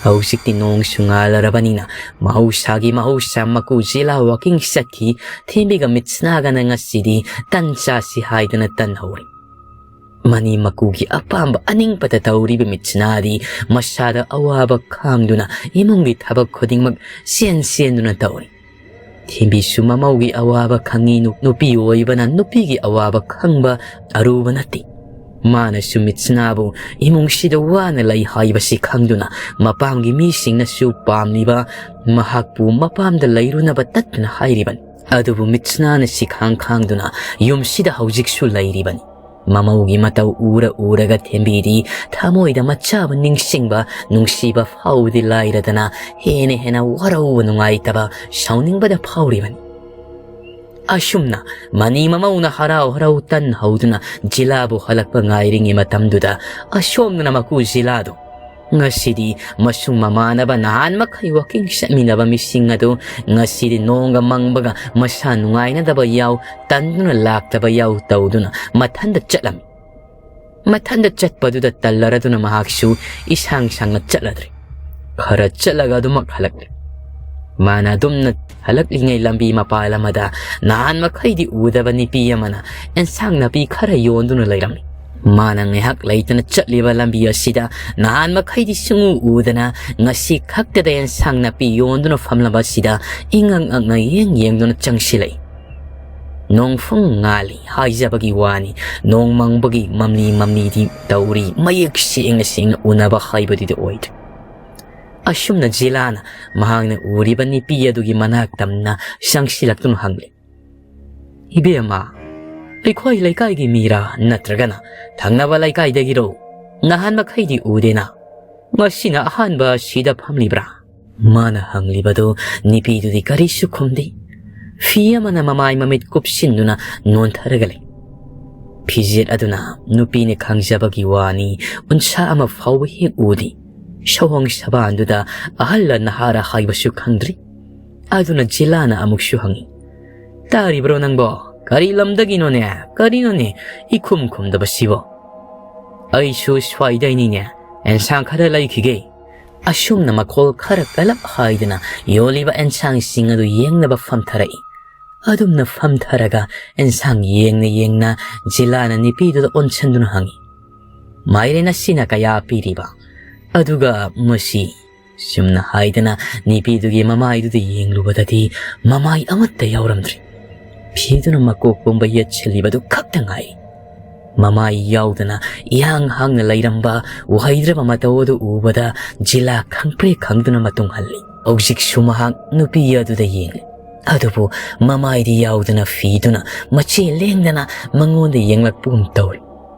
ꯍꯧꯖꯤꯛꯇꯤ ꯅꯣꯡꯁꯨ ꯉꯥꯜꯂꯔꯕꯅꯤꯅ ꯃꯍꯧꯁꯥꯒꯤ ꯃꯍꯧꯁꯥ ꯃꯀꯨ ꯖꯤꯂꯥ ꯋꯥꯀꯤꯡ ꯆꯠꯈꯤ꯫ ꯊꯦꯝꯕꯤꯒ ꯃꯤꯠꯁꯅꯥꯒꯅ ꯉꯁꯤꯗꯤ ꯇꯟ ꯆꯥꯁꯤ ꯍꯥꯏꯗꯅ ꯇꯟ ꯍꯧꯔꯦ꯫ ꯃꯅꯤ ꯃꯀꯨꯒꯤ ꯑꯄꯥꯝꯕ ꯑꯅꯤꯡꯕꯗ ꯇꯧꯔꯤꯕ ꯃꯤꯠꯁꯅꯥꯗꯤ ꯃꯁꯥꯗ ꯑꯋꯥꯕ ꯈꯥꯡꯗꯨꯅ ꯏꯃꯨꯡꯒꯤ ꯊꯕꯛ ꯈꯨꯗꯤꯡꯃꯛ ꯆꯦꯟ ꯆꯦꯟꯗꯨꯅ ꯇꯧꯔꯤ꯫ ꯊꯦꯝꯕꯤꯁꯨ ꯃꯃꯧꯒꯤ ꯑꯋꯥꯕ ꯈꯪꯉꯤ꯫ ꯅꯨ-, ꯅꯨꯄꯤ ꯑꯣꯏꯕꯅ ꯅꯨꯄꯤꯒꯤ ꯑꯋꯥꯕ ꯈꯪꯕ ꯑꯔꯨꯕ ꯅꯠꯇꯦ꯫ ꯃꯥꯅꯁꯨ ꯃꯤꯠꯁꯅꯥꯕꯨ ꯏꯃꯨꯡꯁꯤꯗ ꯋꯥꯅ ꯂꯩ ꯍꯥꯏꯕꯁꯤ ꯈꯪꯗꯨꯅ ꯃꯄꯥꯝꯒꯤ ꯃꯤꯁꯤꯡꯅꯁꯨ ꯄꯥꯝꯂꯤꯕ, ꯃꯍꯥꯛꯄꯨ ꯃꯄꯥꯝꯗ ꯂꯩꯔꯨꯅꯕ ꯇꯠꯇꯅ ꯍꯥꯏꯔꯤꯕꯅꯤ꯫ ꯑꯗꯨꯕꯨ ꯃꯤꯠꯁꯅꯥꯅ ꯁꯤꯈꯥꯡ ꯈꯥꯡꯗꯨꯅ ꯌꯨꯝꯁꯤꯗ ꯍꯧꯖꯤꯛꯁꯨ ꯂꯩꯔꯤꯕꯅꯤ꯫ ꯃꯃꯧꯒꯤ ꯃꯇꯧ ꯎꯔ ꯎꯔꯒ ꯊꯦꯝꯕꯤꯗꯤ ꯊꯃꯣꯏꯗ ꯃꯆꯥꯕꯨ ꯅꯤꯡꯁꯤꯡꯕ ꯅꯨꯡꯁꯤꯕ ꯐꯥꯎꯕꯗꯤ ꯂꯥꯏꯔꯗꯅ ꯍꯦꯟꯅ ꯍꯦꯟꯅ ꯋꯥꯔꯧꯕ ꯅꯨꯡꯉꯥꯏꯇꯕ ꯁꯥꯎꯅꯤꯡꯕꯗ ꯐꯥꯎꯔꯤꯕꯅꯤ꯫ ꯑꯁꯨꯝꯅ ꯃꯅꯤ ꯃꯃꯧꯅ ꯍꯔꯥꯎ ꯍꯔꯥꯎ ꯇꯟ ꯍꯧꯗꯨꯅ ꯖꯤꯂꯥꯕꯨ ꯍꯜꯂꯛꯄ ꯉꯥꯏꯔꯤꯉꯩ ꯃꯇꯝꯗꯨꯗ ꯑꯁꯣꯝꯗꯅ ꯃꯀꯨ ꯖꯤꯂꯥꯗꯨ ꯉꯁꯤꯗꯤ ꯃꯁꯨꯡ ꯃꯃꯥꯟꯅꯕ ꯅꯍꯥꯟ ꯃꯈꯩ ꯋꯥꯀꯤꯡ ꯆꯠꯃꯤꯟꯅꯕ ꯃꯤꯁꯤꯡ ꯑꯗꯨ ꯉꯁꯤꯗꯤ ꯅꯣꯡꯒ ꯃꯪꯕꯒ ꯃꯁꯥ ꯅꯨꯡꯉꯥꯏꯅꯗꯕ ꯌꯥꯎ, ꯇꯟꯗꯨꯅ ꯂꯥꯛꯇꯕ ꯌꯥꯎ ꯇꯧꯗꯨꯅ ꯃꯊꯟꯗ ꯆꯠꯂꯝꯃꯤ꯫ ꯃꯊꯟꯗ ꯆꯠꯄꯗꯨꯗ ꯇꯜꯂꯔꯗꯨꯅ ꯃꯍꯥꯛꯁꯨ ꯏꯁꯥꯡ ꯁꯥꯡꯅ ꯆꯠꯂꯗ꯭ꯔꯦ꯫ ꯈꯔ ꯆꯠꯂꯒ ꯑꯗꯨꯃꯛ ꯍꯜꯂꯛꯂꯦ꯫ ꯃꯥꯅ ꯑꯗꯨꯝꯅ ꯍꯜꯂꯛꯂꯤꯉꯩ ꯂꯝꯕꯤ ꯃꯄꯥꯜ ꯑꯃꯗ ꯅꯍꯥꯟ ꯃꯈꯩꯗꯤ ꯎꯗꯕ ꯅꯨꯄꯤ ꯑꯃꯅ ꯑꯦꯟꯁꯥꯡ ꯅꯥꯄꯤ ꯈꯔ ꯌꯣꯟꯗꯨꯅ ꯂꯩꯔꯝꯃꯤ꯫ ꯃꯥꯅ ꯉꯥꯏꯍꯥꯛ ꯂꯩꯇꯅ ꯆꯠꯂꯤꯕ ꯂꯝꯕꯤ ꯑꯁꯤꯗ ꯅꯍꯥꯟ ꯃꯈꯩꯗꯤ ꯁꯨꯡꯎ ꯎꯗꯅ ꯉꯁꯤ ꯈꯛꯇꯗ ꯑꯦꯟꯁꯥꯡ ꯅꯥꯄꯤ ꯌꯣꯟꯗꯨꯅ ꯐꯝꯂꯝꯕ ꯑꯁꯤꯗ ꯏꯉꯛ ꯉꯛꯅ ꯌꯦꯡ ꯌꯦꯡꯗꯨꯅ ꯆꯪꯁꯤꯜꯂꯛꯏ꯫ ꯅꯣꯡꯐꯨꯡ ꯉꯥꯜꯂꯤ ꯍꯥꯏꯖꯕꯒꯤ ꯋꯥꯅꯤ, ꯅꯣꯡ ꯃꯪꯕꯒꯤ ꯃꯝꯂꯤ ꯃꯝꯂꯤꯗꯤ ꯇꯧꯔꯤ, ꯃꯌꯦꯛ ꯁꯦꯡꯅ ꯁꯦꯡꯅ ꯎꯅꯕ ꯍꯥꯏꯕꯗꯨꯗꯤ ꯑꯣꯏꯗ꯭ꯔꯦ꯫ ꯑꯁꯨꯝꯅ ꯖꯤꯂꯥꯅ ꯃꯍꯥꯛꯅ ꯎꯔꯤꯕ ꯅꯨꯄꯤ ꯑꯗꯨꯒꯤ ꯃꯅꯥꯛ ꯇꯝꯅ ꯆꯪꯁꯤꯜꯂꯛꯇꯨꯅ ꯍꯪꯂꯦ, "ꯏꯕꯦꯝꯃ, ꯑꯩꯈꯣꯏ ꯂꯩꯀꯥꯏꯒꯤ ꯃꯤꯔꯥ ꯅꯠꯇ꯭ꯔꯒꯅ ꯊꯪꯅꯕ ꯂꯩꯀꯥꯏꯗꯒꯤꯔꯣ? ꯅꯍꯥꯟ ꯃꯈꯩꯗꯤ ꯎꯗꯦꯅ꯫ ꯉꯁꯤꯅ ꯑꯍꯥꯟꯕ ꯁꯤꯗ ꯐꯝꯂꯤꯕ꯭ꯔꯥ?" ꯃꯥꯅ ꯍꯪꯂꯤꯕꯗꯨ ꯅꯨꯄꯤꯗꯨꯗꯤ ꯀꯔꯤꯁꯨ ꯈꯨꯝꯗꯦ꯫ ꯐꯤ ꯑꯃꯅ ꯃꯃꯥꯏ ꯃꯃꯤꯠ ꯀꯨꯞꯁꯤꯟꯗꯨꯅ ꯅꯣꯟꯊꯔꯒ ꯂꯩ꯫ ꯐꯤꯖꯦꯠ ꯑꯗꯨꯅ ꯅꯨꯄꯤꯅ ꯈꯪꯖꯕꯒꯤ ꯋꯥꯅꯤ, ꯎꯟꯁꯥ ꯑꯃ ꯐꯥꯎꯕ ꯍꯦꯛ ꯎꯗꯦ꯫ ꯁꯑꯣꯡ ꯁꯕꯥꯟꯗꯨꯗ ꯑꯍꯜꯂ ꯅꯍꯥꯔ ꯍꯥꯏꯕꯁꯨ ꯈꯪꯗ꯭ꯔꯤ꯫ ꯑꯗꯨꯅ ꯖꯤꯂꯥꯅ ꯑꯃꯨꯛꯁꯨ ꯍꯪꯉꯤ, "ꯇꯥꯔꯤꯕ꯭ꯔꯣ ꯅꯪꯕꯣ? ꯀꯔꯤ ꯂꯝꯗꯒꯤꯅꯣꯅꯦ? ꯀꯔꯤꯅꯣꯅꯦ ꯏꯈꯨꯝ ꯈꯨꯝꯗꯕꯁꯤꯕꯣ?" "ꯑꯩꯁꯨ ꯁ꯭ꯋꯥꯏꯗꯩꯅꯤꯅꯦ, ꯑꯦꯟꯁꯥꯡ ꯈꯔ ꯂꯩꯈꯤꯒꯦ"꯫ ꯑꯁꯨꯝꯅ ꯃꯈꯣꯜ ꯈꯔ ꯀꯜꯂꯞ ꯍꯥꯏꯗꯅ ꯌꯣꯜꯂꯤꯕ ꯑꯦꯟꯁꯥꯡꯁꯤꯡ ꯑꯗꯨ ꯌꯦꯡꯅꯕ ꯐꯝꯊꯔꯛꯏ꯫ ꯑꯗꯨꯝꯅ ꯐꯝꯊꯔꯒ ꯑꯦꯟꯁꯥꯡ ꯌꯦꯡꯅ ꯌꯦꯡꯅ ꯖꯤꯂꯥꯅ ꯅꯨꯄꯤꯗꯨꯗ ꯑꯣꯟꯁꯤꯟꯗꯨꯅ ꯍꯪꯉꯤ, "ꯃꯥꯏꯔꯦꯟ ꯑꯁꯤꯅ ꯀꯌꯥ ꯄꯤꯔꯤꯕ? ꯑꯗꯨꯒ ꯃꯁꯤ?" ꯁꯨꯝꯅ ꯍꯥꯏꯗꯅ ꯅꯨꯄꯤꯗꯨꯒꯤ ꯃꯃꯥꯏꯗꯨꯗ ꯌꯦꯡꯂꯨꯕꯗꯗꯤ ꯃꯃꯥꯏ ꯑꯃꯠꯇ ꯌꯥꯎꯔꯝꯗ꯭ꯔꯤ꯫ ꯐꯤꯗꯨꯅ ꯃꯀꯣꯛ ꯄꯨꯝꯕ ꯌꯦꯠꯁꯤꯜꯂꯤꯕꯗꯨ ꯈꯛꯇ ꯉꯥꯏꯔꯤ꯫ ꯃꯃꯥꯏ ꯌꯥꯎꯗꯅ ꯏꯍꯥꯡ ꯍꯥꯡꯅ ꯂꯩꯔꯝꯕ ꯎꯍꯩꯗ꯭ꯔꯕ ꯃꯇꯧ ꯑꯗꯨ ꯎꯕꯗ ꯖꯤꯂꯥ ꯈꯪꯄ꯭ꯔꯦꯛ ꯈꯪꯗꯨꯅ ꯃꯇꯨꯡ ꯍꯜꯂꯤ꯫ ꯍꯧꯖꯤꯛꯁꯨ ꯃꯍꯥꯛ ꯅꯨꯄꯤ ꯑꯗꯨꯗ ꯌꯦꯡꯂꯤ꯫ ꯑꯗꯨꯕꯨ ꯃꯃꯥꯏꯗꯤ ꯌꯥꯎꯗꯅ ꯐꯤꯗꯨꯅ ꯃꯆꯦ ꯂꯦꯡꯗꯅ ꯃꯉꯣꯟꯗ ꯌꯦꯡꯂꯛꯄꯒꯨꯝ ꯇꯧꯔꯤ꯫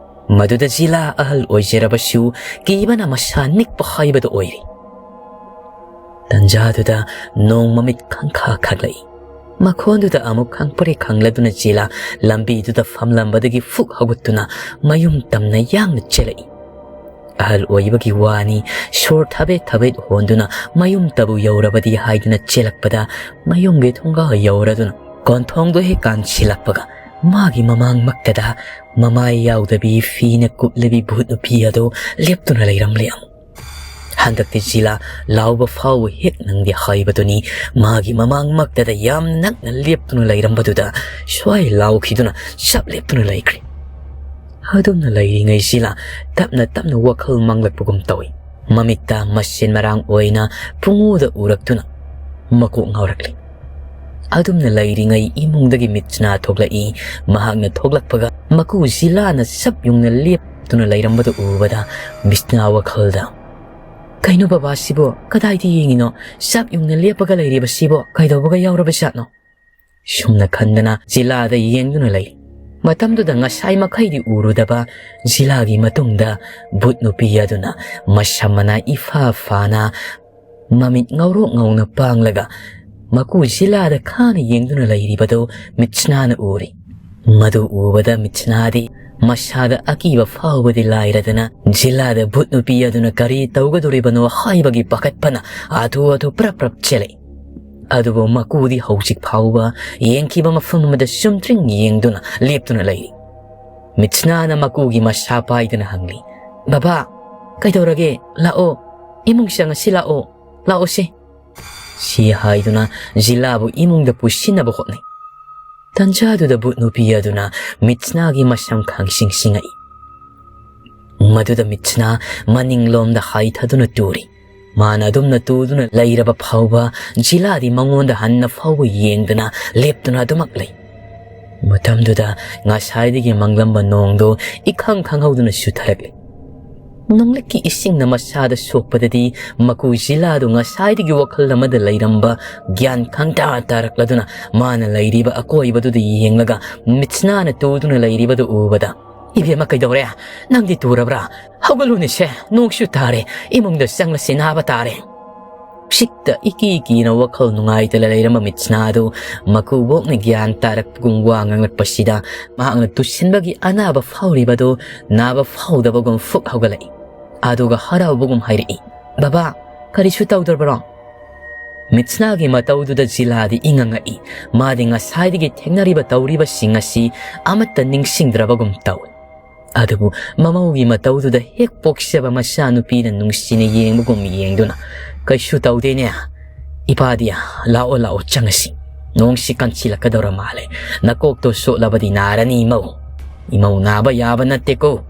ꯃꯗꯨꯗ ꯖꯤꯂꯥ ꯑꯍꯜ ꯑꯣꯏꯖꯔꯕꯁꯨ ꯀꯤꯕꯅ ꯃꯁꯥ ꯅꯤꯛꯄ ꯍꯥꯏꯕꯗꯨ ꯑꯣꯏꯔꯤ꯫ ꯇꯟꯖꯥꯗꯨꯗ ꯅꯣꯡ ꯃꯃꯤꯠ ꯈꯪꯈꯥ ꯈꯥꯛꯂꯛꯏ꯫ ꯃꯈꯣꯟꯗꯨꯗ ꯑꯃꯨꯛ ꯈꯪꯄ꯭ꯔꯦꯛ ꯈꯪꯂꯗꯨꯅ ꯖꯤꯂꯥ ꯂꯝꯕꯤꯗꯨꯗ ꯐꯝꯂꯝꯕꯗꯒꯤ ꯐꯨꯛ ꯍꯧꯒꯠꯇꯨꯅ ꯃꯌꯨꯝ ꯇꯝꯅ ꯌꯥꯡꯅ ꯆꯦꯜꯂꯛꯏ꯫ ꯑꯍꯜ ꯑꯣꯏꯕꯒꯤ ꯋꯥꯅꯤ, ꯁꯣꯔ ꯊꯕꯦꯠ ꯊꯕꯦꯠ ꯍꯣꯟꯗꯨꯅ ꯃꯌꯨꯝꯇꯕꯨ ꯌꯧꯔꯕꯗꯤ ꯍꯥꯏꯗꯨꯅ ꯆꯦꯜꯂꯛꯄꯗ, ꯃꯌꯨꯝꯒꯤ ꯊꯣꯡꯒꯥꯜ ꯌꯧꯔꯗꯨꯅ ꯀꯣꯟꯊꯣꯡꯗꯣ ꯍꯦꯛ ꯀꯥꯟꯁꯤꯜꯂꯛꯄꯒ ꯃꯥꯒꯤ ꯃꯃꯥꯡꯃꯛꯇꯗ ꯃꯃꯥꯏ ꯌꯥꯎꯗꯕꯤ ꯐꯤꯅ ꯀꯨꯞꯂꯕꯤ ꯚꯨꯠ ꯅꯨꯄꯤ ꯑꯗꯨ ꯂꯦꯞꯇꯨꯅ ꯂꯩꯔꯝꯂꯦ꯫ ꯑꯃꯨꯛ ꯍꯟꯗꯛꯇꯤ ꯖꯤꯂꯥ ꯂꯥꯎꯕ ꯐꯥꯎꯕ ꯍꯦꯛ ꯅꯪꯗꯦ ꯍꯥꯏꯕꯗꯨꯅꯤ꯫ ꯃꯥꯒꯤ ꯃꯃꯥꯡꯃꯛꯇꯗ ꯌꯥꯝ ꯅꯛꯅ ꯂꯦꯞꯇꯨꯅ ꯂꯩꯔꯝꯕꯗꯨꯗ ꯁ꯭ꯋꯥꯏ ꯂꯥꯎꯈꯤꯗꯨꯅ ꯆꯞ ꯂꯦꯞꯇꯨꯅ ꯂꯩꯈ꯭ꯔꯦ꯫ ꯑꯗꯨꯝꯅ ꯂꯩꯔꯤꯉꯩꯁꯤꯗ ꯇꯞꯅ ꯇꯞꯅ ꯋꯥꯈꯜ ꯃꯪꯂꯛꯄꯒꯨꯝ ꯇꯧꯏ꯫ ꯃꯃꯤꯠꯇ ꯃꯁꯦꯟ ꯃꯔꯥꯡ ꯑꯣꯏꯅ ꯄꯨꯡꯎꯗ ꯎꯔꯛꯇꯨꯅ ꯃꯀꯣꯛ ꯉꯥꯎꯔꯛꯂꯤ꯫ ꯑꯗꯨꯝꯅ ꯂꯩꯔꯤꯉꯩ ꯏꯃꯨꯡꯗꯒꯤ ꯃꯤꯠꯁꯅꯥ ꯊꯣꯛꯂꯛꯏ꯫ ꯃꯍꯥꯛꯅ ꯊꯣꯛꯂꯛꯄꯒ ꯃꯀꯨ ꯖꯤꯂꯥꯅ ꯆꯞ ꯌꯨꯡꯅ ꯂꯦꯞꯇꯨꯅ ꯂꯩꯔꯝꯕꯗꯨ ꯎꯕꯗ ꯃꯤꯠꯁꯅꯥ ꯋꯥꯈꯜꯗ, "ꯀꯩꯅꯣ ꯕꯕꯥꯁꯤꯕꯣ? ꯀꯗꯥꯏꯗ ꯌꯦꯡꯉꯤꯅꯣ? ꯆꯞ ꯌꯨꯡꯅ ꯂꯦꯞꯄꯒ ꯂꯩꯔꯤꯕꯁꯤꯕꯣ ꯀꯩꯗꯧꯕꯒ ꯌꯥꯎꯔꯕꯖꯥꯠꯅꯣ?" ꯁꯨꯝꯅ ꯈꯟꯗꯅ ꯖꯤꯂꯥꯗ ꯌꯦꯡꯗꯨꯅ ꯂꯩ꯫ ꯃꯇꯝꯗꯨꯗ ꯉꯁꯥꯏ ꯃꯈꯩꯗꯤ ꯎꯔꯨꯗꯕ ꯖꯤꯂꯥꯒꯤ ꯃꯇꯨꯡꯗ ꯚꯨꯠ ꯅꯨꯄꯤ ꯑꯗꯨꯅ ꯃꯁꯝ ꯃꯅꯥ ꯏꯐꯥ ꯐꯥꯅ ꯃꯃꯤꯠ ꯉꯧꯔꯣꯛ ꯉꯧꯅ ꯄꯥꯡꯂꯒ ꯃꯀꯨ ꯖꯤꯂꯥꯗ ꯈꯥꯅ ꯌꯦꯡꯗꯨꯅ ꯂꯩꯔꯤꯕꯗꯨ ꯃꯤꯠꯁꯅꯥꯅ ꯎꯔꯤ꯫ ꯃꯗꯨ ꯎꯕꯗ ꯃꯤꯠꯁꯅꯥꯗꯤ ꯃꯁꯥꯗ ꯑꯀꯤꯕ ꯐꯥꯎꯕꯗꯤ ꯂꯥꯏꯔꯗꯅ, ꯖꯤꯂꯥꯗ ꯚꯨꯠ ꯅꯨꯄꯤ ꯑꯗꯨꯅ ꯀꯔꯤ ꯇꯧꯒꯗꯧꯔꯤꯕꯅꯣ ꯍꯥꯏꯕꯒꯤ ꯄꯥꯈꯠꯄꯅ ꯍꯥꯊꯨ ꯍꯥꯊꯨ ꯄ꯭ꯔꯞ ꯄ꯭ꯔꯞ ꯆꯦꯜꯂꯛꯏ꯫ ꯑꯗꯨꯕꯨ ꯃꯀꯨꯗꯤ ꯍꯧꯖꯤꯛ ꯐꯥꯎꯕ ꯌꯦꯡꯈꯤꯕ ꯃꯐꯝ ꯑꯃꯗ ꯆꯨꯝꯗ꯭ꯔꯤꯡ ꯌꯦꯡꯗꯨꯅ ꯂꯦꯞꯇꯨꯅ ꯂꯩꯔꯤ꯫ ꯃꯤꯠꯁꯅꯥꯅ ꯃꯀꯨꯒꯤ ꯃꯁꯥ ꯄꯥꯏꯗꯨꯅ ꯍꯪꯂꯤ, "ꯕꯕꯥ, ꯀꯩꯗꯧꯔꯒꯦ? ꯂꯥꯛꯑꯣ, ꯏꯃꯨꯡ ꯆꯪꯉꯁꯤ ꯂꯥꯛꯑꯣ, ꯂꯥꯛꯑꯣꯁꯦ꯫" ꯁꯤ ꯍꯥꯏꯗꯨꯅ ꯖꯤꯂꯥꯕꯨ ꯏꯃꯨꯡꯗ ꯄꯨꯁꯤꯟꯅꯕ ꯍꯣꯠꯅꯩ꯫ ꯇꯟꯖꯥꯗꯨꯗ ꯚꯨꯠ ꯅꯨꯄꯤ ꯑꯗꯨꯅ ꯃꯤꯠꯁꯅꯥꯒꯤ ꯃꯁꯝ ꯈꯪꯁꯤꯡ ꯁꯤꯡꯉꯛꯏ꯫ ꯃꯗꯨꯗ ꯃꯤꯠꯁꯅꯥ ꯃꯅꯤꯡꯂꯣꯝꯗ ꯍꯥꯏꯊꯗꯨꯅ ꯇꯨꯔꯤ꯫ ꯃꯥꯅ ꯑꯗꯨꯝꯅ ꯇꯨꯗꯨꯅ ꯂꯩꯔꯕ ꯐꯥꯎꯕ ꯖꯤꯂꯥꯗꯤ ꯃꯉꯣꯟꯗ ꯍꯟꯅ ꯐꯥꯎꯕ ꯌꯦꯡꯗꯅ ꯂꯦꯞꯇꯨꯅ ꯑꯗꯨꯃꯛ ꯂꯩ꯫ ꯃꯇꯝꯗꯨꯗ ꯉꯁꯥꯏꯗꯒꯤ ꯃꯪꯂꯝꯕ ꯅꯣꯡꯗꯨ ꯏꯈꯪ ꯈꯪꯍꯧꯗꯅ ꯆꯨꯊꯔꯛꯂꯦ꯫ ꯅꯣꯡꯂꯤꯛꯀꯤ ꯏꯁꯤꯡꯅ ꯃꯁꯥꯗ ꯁꯣꯛꯄꯗꯗꯤ ꯃꯀꯨ ꯖꯤꯂꯥꯗꯨ ꯉꯁꯥꯏꯗꯒꯤ ꯋꯥꯈꯜ ꯑꯃꯗ ꯂꯩꯔꯝꯕ ꯒ꯭ꯌꯥꯟ ꯈꯪꯇꯥ ꯇꯥꯔꯛꯂꯗꯨꯅ ꯃꯥꯅ ꯂꯩꯔꯤꯕ ꯑꯀꯣꯏꯕꯗꯨꯗ ꯌꯦꯡꯂꯒ ꯃꯤꯠꯁꯅꯥꯅ ꯇꯨꯗꯨꯅ ꯂꯩꯔꯤꯕꯗꯨ ꯎꯕꯗ, "ꯏꯕꯦꯝꯃ, ꯀꯩꯗꯧꯔꯦ? ꯅꯪꯗꯤ ꯇꯨꯔꯕ꯭ꯔꯥ? ꯍꯧꯒꯠꯂꯨꯅꯦꯁꯦ, ꯅꯣꯡꯁꯨ ꯇꯥꯔꯦ, ꯏꯃꯨꯡꯗ ꯆꯪꯂꯁꯤ, ꯅꯥꯕ ꯇꯥꯔꯦ꯫" ꯄꯤꯛꯇ ꯏꯀꯤ ꯀꯤꯅ ꯋꯥꯈꯜ ꯅꯨꯡꯉꯥꯏꯇꯅ ꯂꯩꯔꯝꯕ ꯃꯤꯠꯁꯅꯥꯗꯨ ꯃꯀꯨꯕꯣꯛꯅ ꯒ꯭ꯌꯥꯟ ꯇꯥꯔꯛꯄꯒꯨꯝ ꯋꯥ ꯉꯥꯡꯂꯛꯄꯁꯤꯗ ꯃꯍꯥꯛꯅ ꯇꯨꯁꯤꯟꯕꯒꯤ ꯑꯅꯥꯕ ꯐꯥꯎꯔꯤꯕꯗꯨ ꯅꯥꯕ ꯐꯥꯎꯗꯕꯒꯨꯝ ꯐꯨꯛ ꯍꯧꯒꯠꯂꯛꯏ꯫ ꯑꯗꯨꯒ ꯍꯔꯥꯎꯕꯒꯨꯝ ꯍꯥꯏꯔꯛꯏ, "ꯕꯕꯥ, ꯀꯔꯤꯁꯨ ꯇꯧꯗ꯭ꯔꯕꯔꯣ?" ꯃꯤꯠꯁꯅꯥꯒꯤ ꯃꯇꯧꯗꯨꯗ ꯖꯤꯂꯥꯗꯤ ꯏꯉꯛ ꯉꯛꯏ꯫ ꯃꯥꯗꯤ ꯉꯁꯥꯏꯗꯒꯤ ꯊꯦꯡꯅꯔꯤꯕ ꯇꯧꯔꯤꯕꯁꯤꯡ ꯑꯁꯤ ꯑꯃꯠꯇ ꯅꯤꯡꯁꯤꯡꯗ꯭ꯔꯕꯒꯨꯝ ꯇꯧꯏ꯫ ꯑꯗꯨꯕꯨ ꯃꯃꯧꯒꯤ ꯃꯇꯧꯗꯨꯗ ꯍꯦꯛ ꯄꯣꯛꯆꯕ ꯃꯆꯥꯅꯨꯄꯤꯅ ꯅꯨꯡꯁꯤꯅ ꯌꯦꯡꯕꯒꯨꯝ ꯌꯦꯡꯗꯨꯅ, "ꯀꯩꯁꯨ ꯇꯧꯗꯦꯅꯦ, ꯏꯄꯥꯗꯤ, ꯂꯥꯛꯑꯣ, ꯂꯥꯛꯑꯣ, ꯆꯪꯉꯁꯤ꯫ ꯅꯣꯡꯁꯤ ꯀꯟꯁꯤꯜꯂꯛꯀꯗꯧꯔ ꯃꯥꯜꯂꯦ꯫ ꯅꯀꯣꯛꯇꯣ ꯁꯣꯠꯂꯕꯗꯤ ꯅꯥꯔꯅꯤ, ꯏꯃꯧ꯫ ꯏꯃꯧ ꯅꯥꯕ ꯌꯥꯕ ꯅꯠꯇꯦꯀꯣ꯫"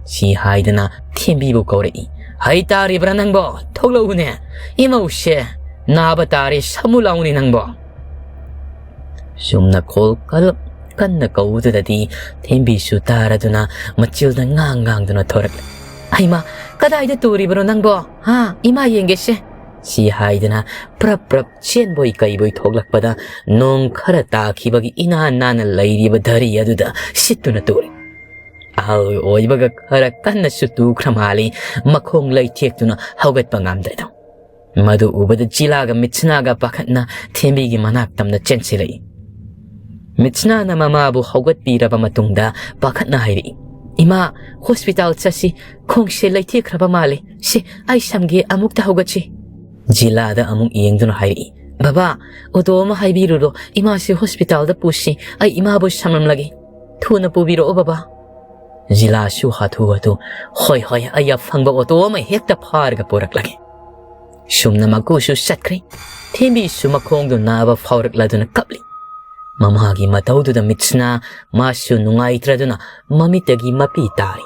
ꯁꯤ ꯍꯥꯏꯗꯅ ꯊꯦꯝꯕꯤꯕꯨ ꯀꯧꯔꯛꯏ꯫ "ꯍꯩꯇꯥꯔꯤꯕ꯭ꯔꯥ ꯅꯪꯕꯣ? ꯊꯣꯛꯂꯛꯎꯅꯦ꯫ ꯏꯃꯧꯁꯦ ꯅꯥꯕ ꯇꯥꯔꯦ, ꯁꯃꯨ ꯂꯥꯎꯅꯦ ꯅꯪꯕꯣ꯫" ꯁꯨꯝꯅ ꯈꯣꯜ ꯀꯜꯂꯞ ꯀꯟꯅ ꯀꯧꯕꯗꯨꯗꯗꯤ ꯊꯦꯝꯕꯤꯁꯨ ꯇꯥꯔꯗꯨꯅ ꯃꯆꯤꯜꯗ ꯉꯥꯡ ꯉꯥꯡꯗꯨꯅ ꯊꯣꯔꯛꯂꯦ꯫ "ꯍꯩꯃꯥ, ꯀꯗꯥꯏꯗ ꯇꯨꯔꯤꯕꯅꯣ ꯅꯪꯕꯣ? ꯍꯥ, ꯏꯃꯥ ꯌꯦꯡꯒꯦꯁꯦ꯫" ꯁꯤ ꯍꯥꯏꯗꯨꯅ ꯄ꯭ꯔꯞ ꯄ꯭ꯔꯞ ꯆꯦꯟꯕꯣꯏ ꯀꯩꯕꯣꯏ ꯊꯣꯛꯂꯛꯄꯗ ꯅꯣꯡ ꯈꯔ ꯇꯥꯈꯤꯕꯒꯤ ꯏꯅꯥꯟ ꯅꯥꯟꯅ ꯂꯩꯔꯤꯕ ꯙꯔꯤ ꯑꯗꯨꯗ ꯁꯤꯠꯇꯨꯅ ꯇꯨꯔꯦ꯫ ꯑꯍꯜ ꯑꯣꯏꯕꯒ ꯈꯔ ꯀꯟꯅꯁꯨ ꯇꯨꯈ꯭ꯔ ꯃꯥꯜꯂꯤ, ꯃꯈꯣꯡ ꯂꯩꯊꯦꯛꯇꯨꯅ ꯍꯧꯒꯠꯄ ꯉꯝꯗ꯭ꯔꯦꯗꯣ꯫ ꯃꯗꯨ ꯎꯕꯗ ꯖꯤꯂꯥꯒ ꯃꯤꯠꯁꯅꯥꯒ ꯄꯥꯈꯠꯅ ꯊꯦꯝꯕꯤꯒꯤ ꯃꯅꯥꯛ ꯇꯝꯅ ꯆꯦꯟꯁꯤꯜꯂꯛꯏ꯫ ꯃꯤꯠꯁꯅꯥꯅ ꯃꯃꯥꯕꯨ ꯍꯧꯒꯠꯄꯤꯔꯕ ꯃꯇꯨꯡꯗ ꯄꯥꯈꯠꯅ ꯍꯥꯏꯔꯛꯏ, "ꯏꯃꯥ, ꯍꯣꯁꯄꯤꯇꯥꯜ ꯆꯠꯁꯤ, ꯈꯣꯡꯁꯦ ꯂꯩꯊꯦꯛꯈ꯭ꯔꯕ ꯃꯥꯜꯂꯦ꯫ ꯁꯦ, ꯑꯩ ꯁꯝꯒꯦ, ꯑꯃꯨꯛꯇ ꯍꯧꯒꯠꯁꯤ꯫" ꯖꯤꯂꯥꯗ ꯑꯃꯨꯛ ꯌꯦꯡꯗꯨꯅ ꯍꯥꯏꯔꯛꯏ, "ꯕꯕꯥ, ꯑꯣꯇꯣ ꯑꯃ ꯍꯥꯏꯕꯤꯔꯨꯔꯣ, ꯏꯃꯥꯁꯤ ꯍꯣꯁꯄꯤꯇꯥꯜꯗ ꯄꯨꯁꯤ, ꯑꯩ ꯏꯃꯥꯕꯨ ꯁꯝꯂꯝꯂꯒꯦ꯫ ꯊꯨꯅ ꯄꯨꯕꯤꯔꯛꯑꯣ ꯕꯕꯥ꯫" ꯖꯤꯂꯥꯁꯨ ꯍꯥꯊꯨ ꯍꯥꯊꯨ, "ꯍꯣꯏ ꯍꯣꯏ, ꯑꯩ ꯑꯐꯪꯕ ꯑꯣꯇꯣ ꯑꯃ ꯍꯦꯛꯇ ꯐꯥꯔꯒ ꯄꯨꯔꯛꯂꯒꯦ꯫" ꯁꯨꯝꯅ ꯃꯀꯨꯁꯨ ꯆꯠꯈ꯭ꯔꯦ꯫ ꯊꯦꯝꯕꯤꯁꯨ ꯃꯈꯣꯡꯗꯨ ꯅꯥꯕ ꯐꯥꯎꯔꯛꯂꯗꯨꯅ ꯀꯞꯂꯤ꯫ ꯃꯃꯥꯒꯤ ꯃꯇꯧꯗꯨꯗ ꯃꯤꯠꯁꯅꯥ ꯃꯥꯁꯨ ꯅꯨꯡꯉꯥꯏꯇ꯭ꯔꯗꯨꯅ ꯃꯃꯤꯠꯇꯒꯤ ꯃꯄꯤ ꯇꯥꯔꯤ꯫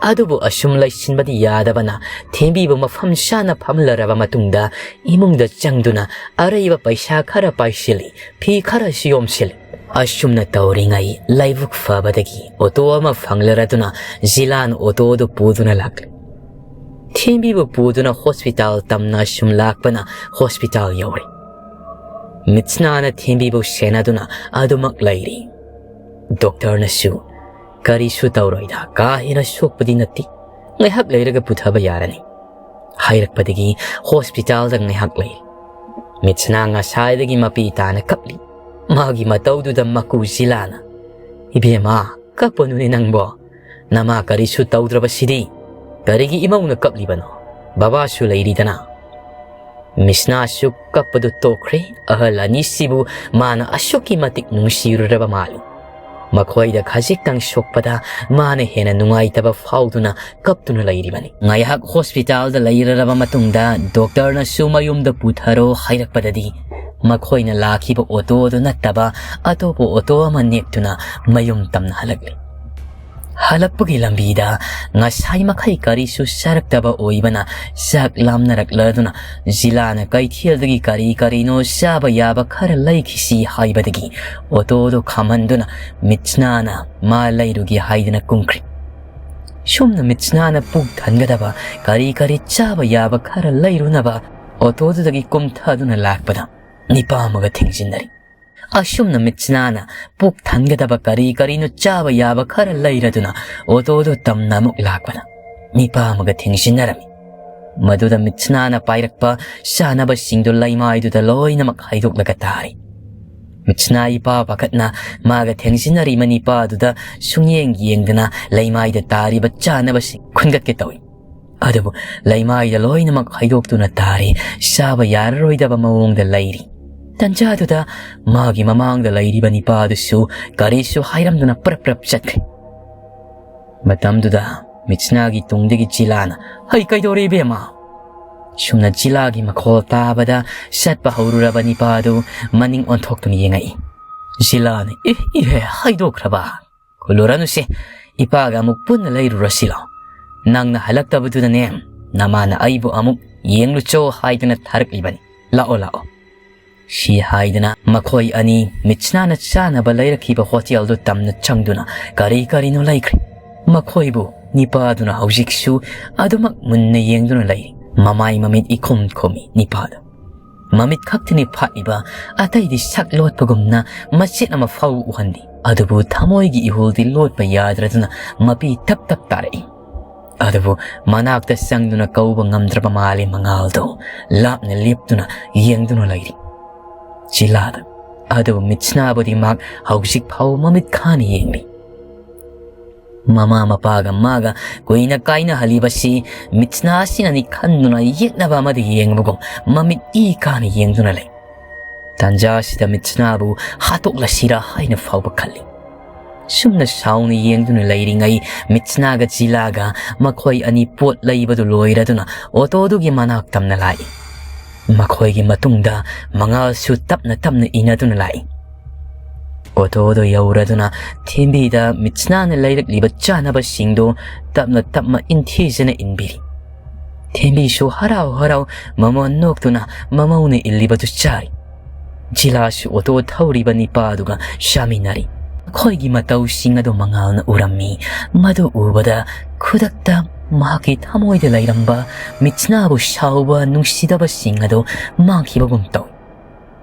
ꯑꯗꯨꯕꯨ ꯑꯁꯨꯝ ꯂꯩꯁꯤꯟꯕꯗꯤ ꯌꯥꯗꯕꯅ ꯊꯦꯝꯕꯤꯕꯨ ꯃꯐꯝ ꯆꯥꯅ ꯐꯝꯂꯔꯕ ꯃꯇꯨꯡꯗ ꯏꯃꯨꯡꯗ ꯆꯪꯗꯨꯅ ꯑꯔꯩꯕ ꯄꯩꯁꯥ ꯈꯔ ꯄꯥꯏꯁꯤꯜꯂꯤ, ꯐꯤ ꯈꯔꯁꯨ ꯌꯣꯝꯁꯤꯜꯂꯤ꯫ ꯑꯁꯨꯝꯅ ꯇꯧꯔꯤꯉꯩ ꯂꯥꯏꯕꯛ ꯐꯕꯗꯒꯤ ꯑꯣꯇꯣ ꯑꯃ ꯐꯪꯂꯔꯗꯨꯅ ꯖꯤꯂꯥꯅ ꯑꯣꯇꯣꯗꯨ ꯄꯨꯗꯨꯅ ꯂꯥꯛꯂꯤ꯫ ꯊꯦꯝꯕꯤꯕꯨ ꯄꯨꯗꯨꯅ ꯍꯣꯁꯄꯤꯇꯥꯜ ꯇꯝꯅ ꯑꯁꯨꯝ ꯂꯥꯛꯄꯅ ꯍꯣꯁꯄꯤꯇꯥꯜ ꯌꯧꯔꯦ꯫ ꯃꯤꯠꯁꯅꯥꯅ ꯊꯦꯝꯕꯤꯕꯨ ꯁꯦꯟꯅꯗꯨꯅ ꯑꯗꯨꯃꯛ ꯂꯩꯔꯤ꯫ ꯗꯣꯛꯇꯔꯅꯁꯨ, "ꯀꯔꯤꯁꯨ ꯇꯧꯔꯣꯏꯗ, ꯀꯥ ꯍꯦꯟꯅ ꯁꯣꯛꯄꯗꯤ ꯅꯠꯇꯦ, ꯉꯥꯏꯍꯥꯛ ꯂꯩꯔꯒ ꯄꯨꯊꯕ ꯌꯥꯔꯅꯤ" ꯍꯥꯏꯔꯛꯄꯗꯒꯤ ꯍꯣꯁꯄꯤꯇꯥꯜꯗ ꯉꯥꯏꯍꯥꯛ ꯂꯩꯔꯤ꯫ ꯃꯤꯠꯁꯅꯥ ꯉꯁꯥꯏꯗꯒꯤ ꯃꯄꯤ ꯇꯥꯅ ꯀꯞꯂꯤ꯫ ꯃꯥꯒꯤ ꯃꯇꯧꯗꯨꯗ ꯃꯀꯨ ꯖꯤꯂꯥꯅ, "ꯏꯕꯦꯝꯃ, ꯀꯞꯄꯅꯨꯅꯦ ꯅꯪꯕꯣ꯫ ꯅꯃꯥ ꯀꯔꯤꯁꯨ ꯇꯧꯗ꯭ꯔꯕꯁꯤꯗꯤ꯫ ꯀꯔꯤꯒꯤ ꯏꯃꯧꯅ ꯀꯞꯂꯤꯕꯅꯣ? ꯕꯕꯥꯁꯨ ꯂꯩꯔꯤꯗꯅ꯫" ꯃꯤꯠꯁꯅꯥꯁꯨ ꯀꯞꯄꯗꯨ ꯇꯣꯛꯈ꯭ꯔꯦ꯫ ꯑꯍꯜ ꯑꯅꯤꯁꯤꯕꯨ ꯃꯥꯅ ꯑꯁꯨꯛꯀꯤ ꯃꯇꯤꯛ ꯅꯨꯡꯁꯤꯔꯨꯔꯕ ꯃꯥꯜꯂꯤ꯫ ꯃꯈꯣꯏꯗ ꯈꯖꯤꯛꯇꯪ ꯁꯣꯛꯄꯗ ꯃꯥꯅ ꯍꯦꯟꯅ ꯅꯨꯡꯉꯥꯏꯇꯕ ꯐꯥꯎꯗꯨꯅ ꯀꯞꯇꯨꯅ ꯂꯩꯔꯤꯕꯅꯤ꯫ ꯉꯥꯏꯍꯥꯛ ꯍꯣꯁꯄꯤꯇꯥꯜꯗ ꯂꯩꯔꯔꯕ ꯃꯇꯨꯡꯗ ꯗꯣꯛꯇꯔꯅꯁꯨ ꯃꯌꯨꯝꯗ ꯄꯨꯊꯔꯣ ꯍꯥꯏꯔꯛꯄꯗꯗꯤ ꯃꯈꯣꯏꯅ ꯂꯥꯛꯈꯤꯕ ꯑꯣꯇꯣꯗꯨ ꯅꯠꯇꯕ ꯑꯇꯣꯞꯄ ꯑꯣꯇꯣ ꯑꯃ ꯅꯦꯛꯇꯨꯅ ꯃꯌꯨꯝ ꯇꯝꯅ ꯍꯜꯂꯛꯂꯤ꯫ ꯍꯜꯂꯛꯄꯒꯤ ꯂꯝꯕꯤꯗ ꯉꯁꯥꯏ ꯃꯈꯩ ꯀꯔꯤꯁꯨ ꯆꯥꯔꯛꯇꯕ ꯑꯣꯏꯕꯅ ꯆꯥꯛ ꯂꯥꯝꯅꯔꯛꯂꯗꯨꯅ ꯖꯤꯂꯥꯅ ꯀꯩꯊꯦꯜꯗꯒꯤ ꯀꯔꯤ ꯀꯔꯤꯅꯣ ꯆꯥꯕ ꯌꯥꯕ ꯈꯔ ꯂꯩꯈꯤꯁꯤ ꯍꯥꯏꯕꯗꯒꯤ ꯑꯣꯇꯣꯗꯨ ꯈꯥꯝꯍꯟꯗꯨꯅ ꯃꯤꯠꯁꯅꯥꯅ ꯃꯥ ꯂꯩꯔꯨꯒꯦ ꯍꯥꯏꯗꯨꯅ ꯀꯨꯝꯈ꯭ꯔꯦ꯫ ꯁꯨꯝꯅ ꯃꯤꯠꯁꯅꯥꯅ ꯄꯨꯛ ꯊꯟꯒꯗꯕ ꯀꯔꯤ ꯀꯔꯤ ꯆꯥꯕ ꯌꯥꯕ ꯈꯔ ꯂꯩꯔꯨꯅꯕ ꯑꯣꯇꯣꯗꯨꯗꯒꯤ ꯀꯨꯝꯊꯗꯨꯅ ꯂꯥꯛꯄꯗ ꯅꯤꯄꯥ ꯑꯃꯒ ꯊꯦꯡꯖꯤꯟꯅꯔꯤ꯫ ꯑꯁꯨꯝꯅ ꯃꯤꯠꯁꯅꯥꯅ ꯄꯨꯛ ꯊꯟꯒꯗꯕ ꯀꯔꯤ ꯀꯔꯤꯅꯣ ꯆꯥꯕ ꯌꯥꯕ ꯈꯔ ꯂꯩꯔꯗꯨꯅ ꯑꯣꯇꯣꯗꯨ ꯇꯝꯅ ꯑꯃꯨꯛ ꯂꯥꯛꯄꯗ ꯅꯤꯄꯥ ꯑꯃꯒ ꯊꯦꯡꯖꯤꯟꯅꯔꯝꯃꯤ꯫ ꯃꯗꯨꯗ ꯃꯤꯠꯁꯅꯥꯅ ꯄꯥꯏꯔꯛꯄ ꯆꯥꯅꯕꯁꯤꯡꯗꯨ ꯂꯩꯃꯥꯏꯗꯨꯗ ꯂꯣꯏꯅꯃꯛ ꯍꯩꯗꯣꯛꯂꯒ ꯇꯥꯔꯤ꯫ ꯃꯤꯠꯁꯅꯥ ꯏꯄꯥ ꯄꯥꯈꯠꯅ ꯃꯥꯒ ꯊꯦꯡꯖꯤꯟꯅꯔꯤꯕ ꯅꯤꯄꯥꯗꯨꯗ ꯁꯨꯡꯌꯦꯡ ꯌꯦꯡꯗꯅ ꯂꯩꯃꯥꯏꯗ ꯇꯥꯔꯤꯕ ꯆꯥꯅꯕꯁꯤꯡ ꯈꯨꯟꯒꯠꯀꯦ ꯇꯧꯏ꯫ ꯑꯗꯨꯕꯨ ꯂꯩꯃꯥꯏꯗ ꯂꯣꯏꯅꯃꯛ ꯍꯩꯗꯣꯛꯇꯨꯅ ꯇꯥꯔꯤ, ꯆꯥꯕ ꯌꯥꯔꯔꯣꯏꯗꯕ ꯃꯑꯣꯡꯗ ꯂꯩꯔꯤ꯫ ꯇꯟꯖꯥꯗꯨꯗ ꯃꯥꯒꯤ ꯃꯃꯥꯡꯗ ꯂꯩꯔꯤꯕ ꯅꯤꯄꯥꯗꯨꯁꯨ ꯀꯔꯤꯁꯨ ꯍꯥꯏꯔꯝꯗꯅ ꯄ꯭ꯔꯞ ꯄ꯭ꯔꯞ ꯆꯠꯈ꯭ꯔꯦ꯫ ꯃꯇꯝꯗꯨꯗ ꯃꯤꯠꯁꯅꯥꯒꯤ ꯇꯨꯡꯗꯒꯤ ꯖꯤꯂꯥꯅ, "ꯍꯩ, ꯀꯩꯗꯧꯔꯦ ꯏꯕꯦꯝꯃ?" ꯁꯨꯝꯅ ꯖꯤꯂꯥꯒꯤ ꯃꯈꯣꯜ ꯇꯥꯕꯗ ꯆꯠꯄ ꯍꯧꯔꯨꯔꯕ ꯅꯤꯄꯥꯗꯨ ꯃꯅꯤꯡ ꯑꯣꯟꯊꯣꯛꯇꯨꯅ ꯌꯦꯡꯉꯛꯏ꯫ ꯖꯤꯂꯥꯅ, "ꯑꯦ, ꯏꯍꯦ, ꯍꯥꯏꯗꯣꯛꯈ꯭ꯔꯕ? ꯈꯨꯜꯂꯨꯔꯅꯨꯁꯦ, ꯏꯄꯥꯒ ꯑꯃꯨꯛ ꯄꯨꯟꯅ ꯂꯩꯔꯨꯔꯁꯤ ꯂꯥꯎ꯫ ꯅꯪꯅ ꯍꯜꯂꯛꯇꯕꯗꯨꯗꯅꯦ, ꯅꯃꯥꯅ ꯑꯩꯕꯨ ꯑꯃꯨꯛ ꯌꯦꯡꯂꯨꯆꯣ ꯍꯥꯏꯗꯅ ꯊꯥꯔꯛꯂꯤꯕꯅꯤ꯫ ꯂꯥꯛꯑꯣ, ꯂꯥꯛꯑꯣ꯫" ꯁꯤ ꯍꯥꯏꯗꯅ ꯃꯈꯣꯏ ꯑꯅꯤ ꯃꯤꯠꯁꯅꯥꯅ ꯆꯥꯅꯕ ꯂꯩꯔꯛꯈꯤꯕ ꯍꯣꯇꯦꯜꯗꯨ ꯇꯝꯅ ꯆꯪꯗꯨꯅ ꯀꯔꯤ ꯀꯔꯤꯅꯣ ꯂꯩꯈ꯭ꯔꯦ꯫ ꯃꯈꯣꯏꯕꯨ ꯅꯤꯄꯥꯗꯨꯅ ꯍꯧꯖꯤꯛꯁꯨ ꯑꯗꯨꯃꯛ ꯃꯨꯟꯅ ꯌꯦꯡꯗꯨꯅ ꯂꯩꯔꯤ꯫ ꯃꯃꯥꯏ ꯃꯃꯤꯠ ꯏꯈꯨꯝ ꯈꯨꯝꯃꯤ ꯅꯤꯄꯥꯗꯨ꯫ ꯃꯃꯤꯠ ꯈꯛꯇꯅꯤ ꯐꯥꯠꯂꯤꯕ, ꯑꯇꯩꯗꯤ ꯁꯛ ꯂꯣꯠꯄꯒꯨꯝꯅ ꯃꯆꯦꯠ ꯑꯃ ꯐꯥꯎꯕ ꯎꯍꯟꯗꯦ꯫ ꯑꯗꯨꯕꯨ ꯊꯃꯣꯏꯒꯤ ꯏꯍꯨꯜꯗꯤ ꯂꯣꯠꯄ ꯌꯥꯗ꯭ꯔꯗꯨꯅ ꯃꯄꯤ ꯇꯞ ꯇꯞ ꯇꯥꯔꯛꯏ꯫ ꯑꯗꯨꯕꯨ ꯃꯅꯥꯛꯇ ꯆꯪꯗꯨꯅ ꯀꯧꯕ ꯉꯝꯗ꯭ꯔꯕ ꯃꯥꯜꯂꯤ ꯃꯉꯥꯜꯗꯣ ꯂꯥꯞꯅ ꯂꯦꯞꯇꯨꯅ ꯌꯦꯡꯗꯨꯅ ꯂꯩꯔꯤ꯫ ꯖꯤꯂꯥꯗ꯫ ꯑꯗꯨꯕꯨ ꯃꯤꯠꯁꯅꯥꯕꯨꯗꯤ ꯃꯍꯥꯛ ꯍꯧꯖꯤꯛ ꯐꯥꯎꯕ ꯃꯃꯤꯠ ꯈꯥꯅ ꯌꯦꯡꯂꯤ꯫ ꯃꯃꯥ ꯃꯄꯥꯒ ꯃꯥꯒ ꯀꯨꯏꯅ ꯀꯥꯏꯅꯍꯜꯂꯤꯕꯁꯤ ꯃꯤꯠꯁꯅꯥ ꯑꯁꯤꯅꯅꯤ ꯈꯟꯗꯨꯅ ꯌꯦꯠꯅꯕ ꯑꯃꯗ ꯌꯦꯡꯕꯒꯨꯝ ꯃꯃꯤꯠ ꯏ ꯀꯥꯅ ꯌꯦꯡꯗꯨꯅ ꯂꯩ꯫ ꯇꯥꯟꯖꯥ ꯑꯁꯤꯗ ꯃꯤꯠꯁꯅꯥꯕꯨ ꯍꯥꯠꯇꯣꯛꯂꯁꯤꯔꯥ ꯍꯥꯏꯅ ꯐꯥꯎꯕ ꯈꯜꯂꯤ꯫ ꯁꯨꯝꯅ ꯁꯥꯎꯅ ꯌꯦꯡꯗꯨꯅ ꯂꯩꯔꯤꯉꯩ ꯃꯤꯠꯁꯅꯥꯒ ꯖꯤꯂꯥꯒ ꯃꯈꯣꯏ ꯑꯅꯤ ꯄꯣꯠ ꯂꯩꯕꯗꯨ ꯂꯣꯏꯔꯗꯨꯅ ꯑꯣꯇꯣꯗꯨꯒꯤ ꯃꯅꯥꯛ ꯇꯝꯅ ꯂꯥꯛꯏ꯫ ꯃꯈꯣꯏꯒꯤ ꯃꯇꯨꯡꯗ ꯃꯉꯥꯜꯁꯨ ꯇꯞꯅ ꯇꯞꯅ ꯏꯟꯅꯗꯨꯅ ꯂꯥꯛꯏ꯫ ꯑꯣꯇꯣꯗꯣ ꯌꯧꯔꯗꯨꯅ ꯊꯦꯝꯕꯤꯗ ꯃꯤꯠꯁꯅꯥꯅ ꯂꯩꯔꯛꯂꯤꯕ ꯆꯥꯅꯕꯁꯤꯡꯗꯨ ꯇꯞꯅ ꯇꯞꯅ ꯏꯟꯊꯤꯖꯅ ꯏꯟꯕꯤꯔꯤ꯫ ꯊꯦꯝꯕꯤꯁꯨ ꯍꯔꯥꯎ ꯍꯔꯥꯎ ꯃꯃꯣꯟ ꯅꯣꯛꯇꯨꯅ ꯃꯃꯧꯅ ꯏꯜꯂꯤꯕꯗꯨ ꯆꯥꯔꯤ꯫ ꯖꯤꯂꯥꯁꯨ ꯑꯣꯇꯣ ꯊꯧꯔꯤꯕ ꯅꯤꯄꯥꯗꯨꯒ ꯆꯥꯃꯤꯟꯅꯔꯤ꯫ ꯃꯈꯣꯏꯒꯤ ꯃꯇꯧꯁꯤꯡ ꯑꯗꯨ ꯃꯉꯥꯜꯅ ꯎꯔꯝꯃꯤ꯫ ꯃꯗꯨ ꯎꯕꯗ ꯈꯨꯗꯛꯇ ꯃꯍꯥꯛꯀꯤ ꯊꯃꯣꯏꯗ ꯂꯩꯔꯝꯕ ꯃꯤꯠꯁꯅꯥꯕꯨ ꯁꯥꯎꯕ ꯅꯨꯡꯁꯤꯗꯕꯁꯤꯡ ꯑꯗꯨ ꯃꯥꯡꯈꯤꯕꯒꯨꯝ ꯇꯧꯏ꯫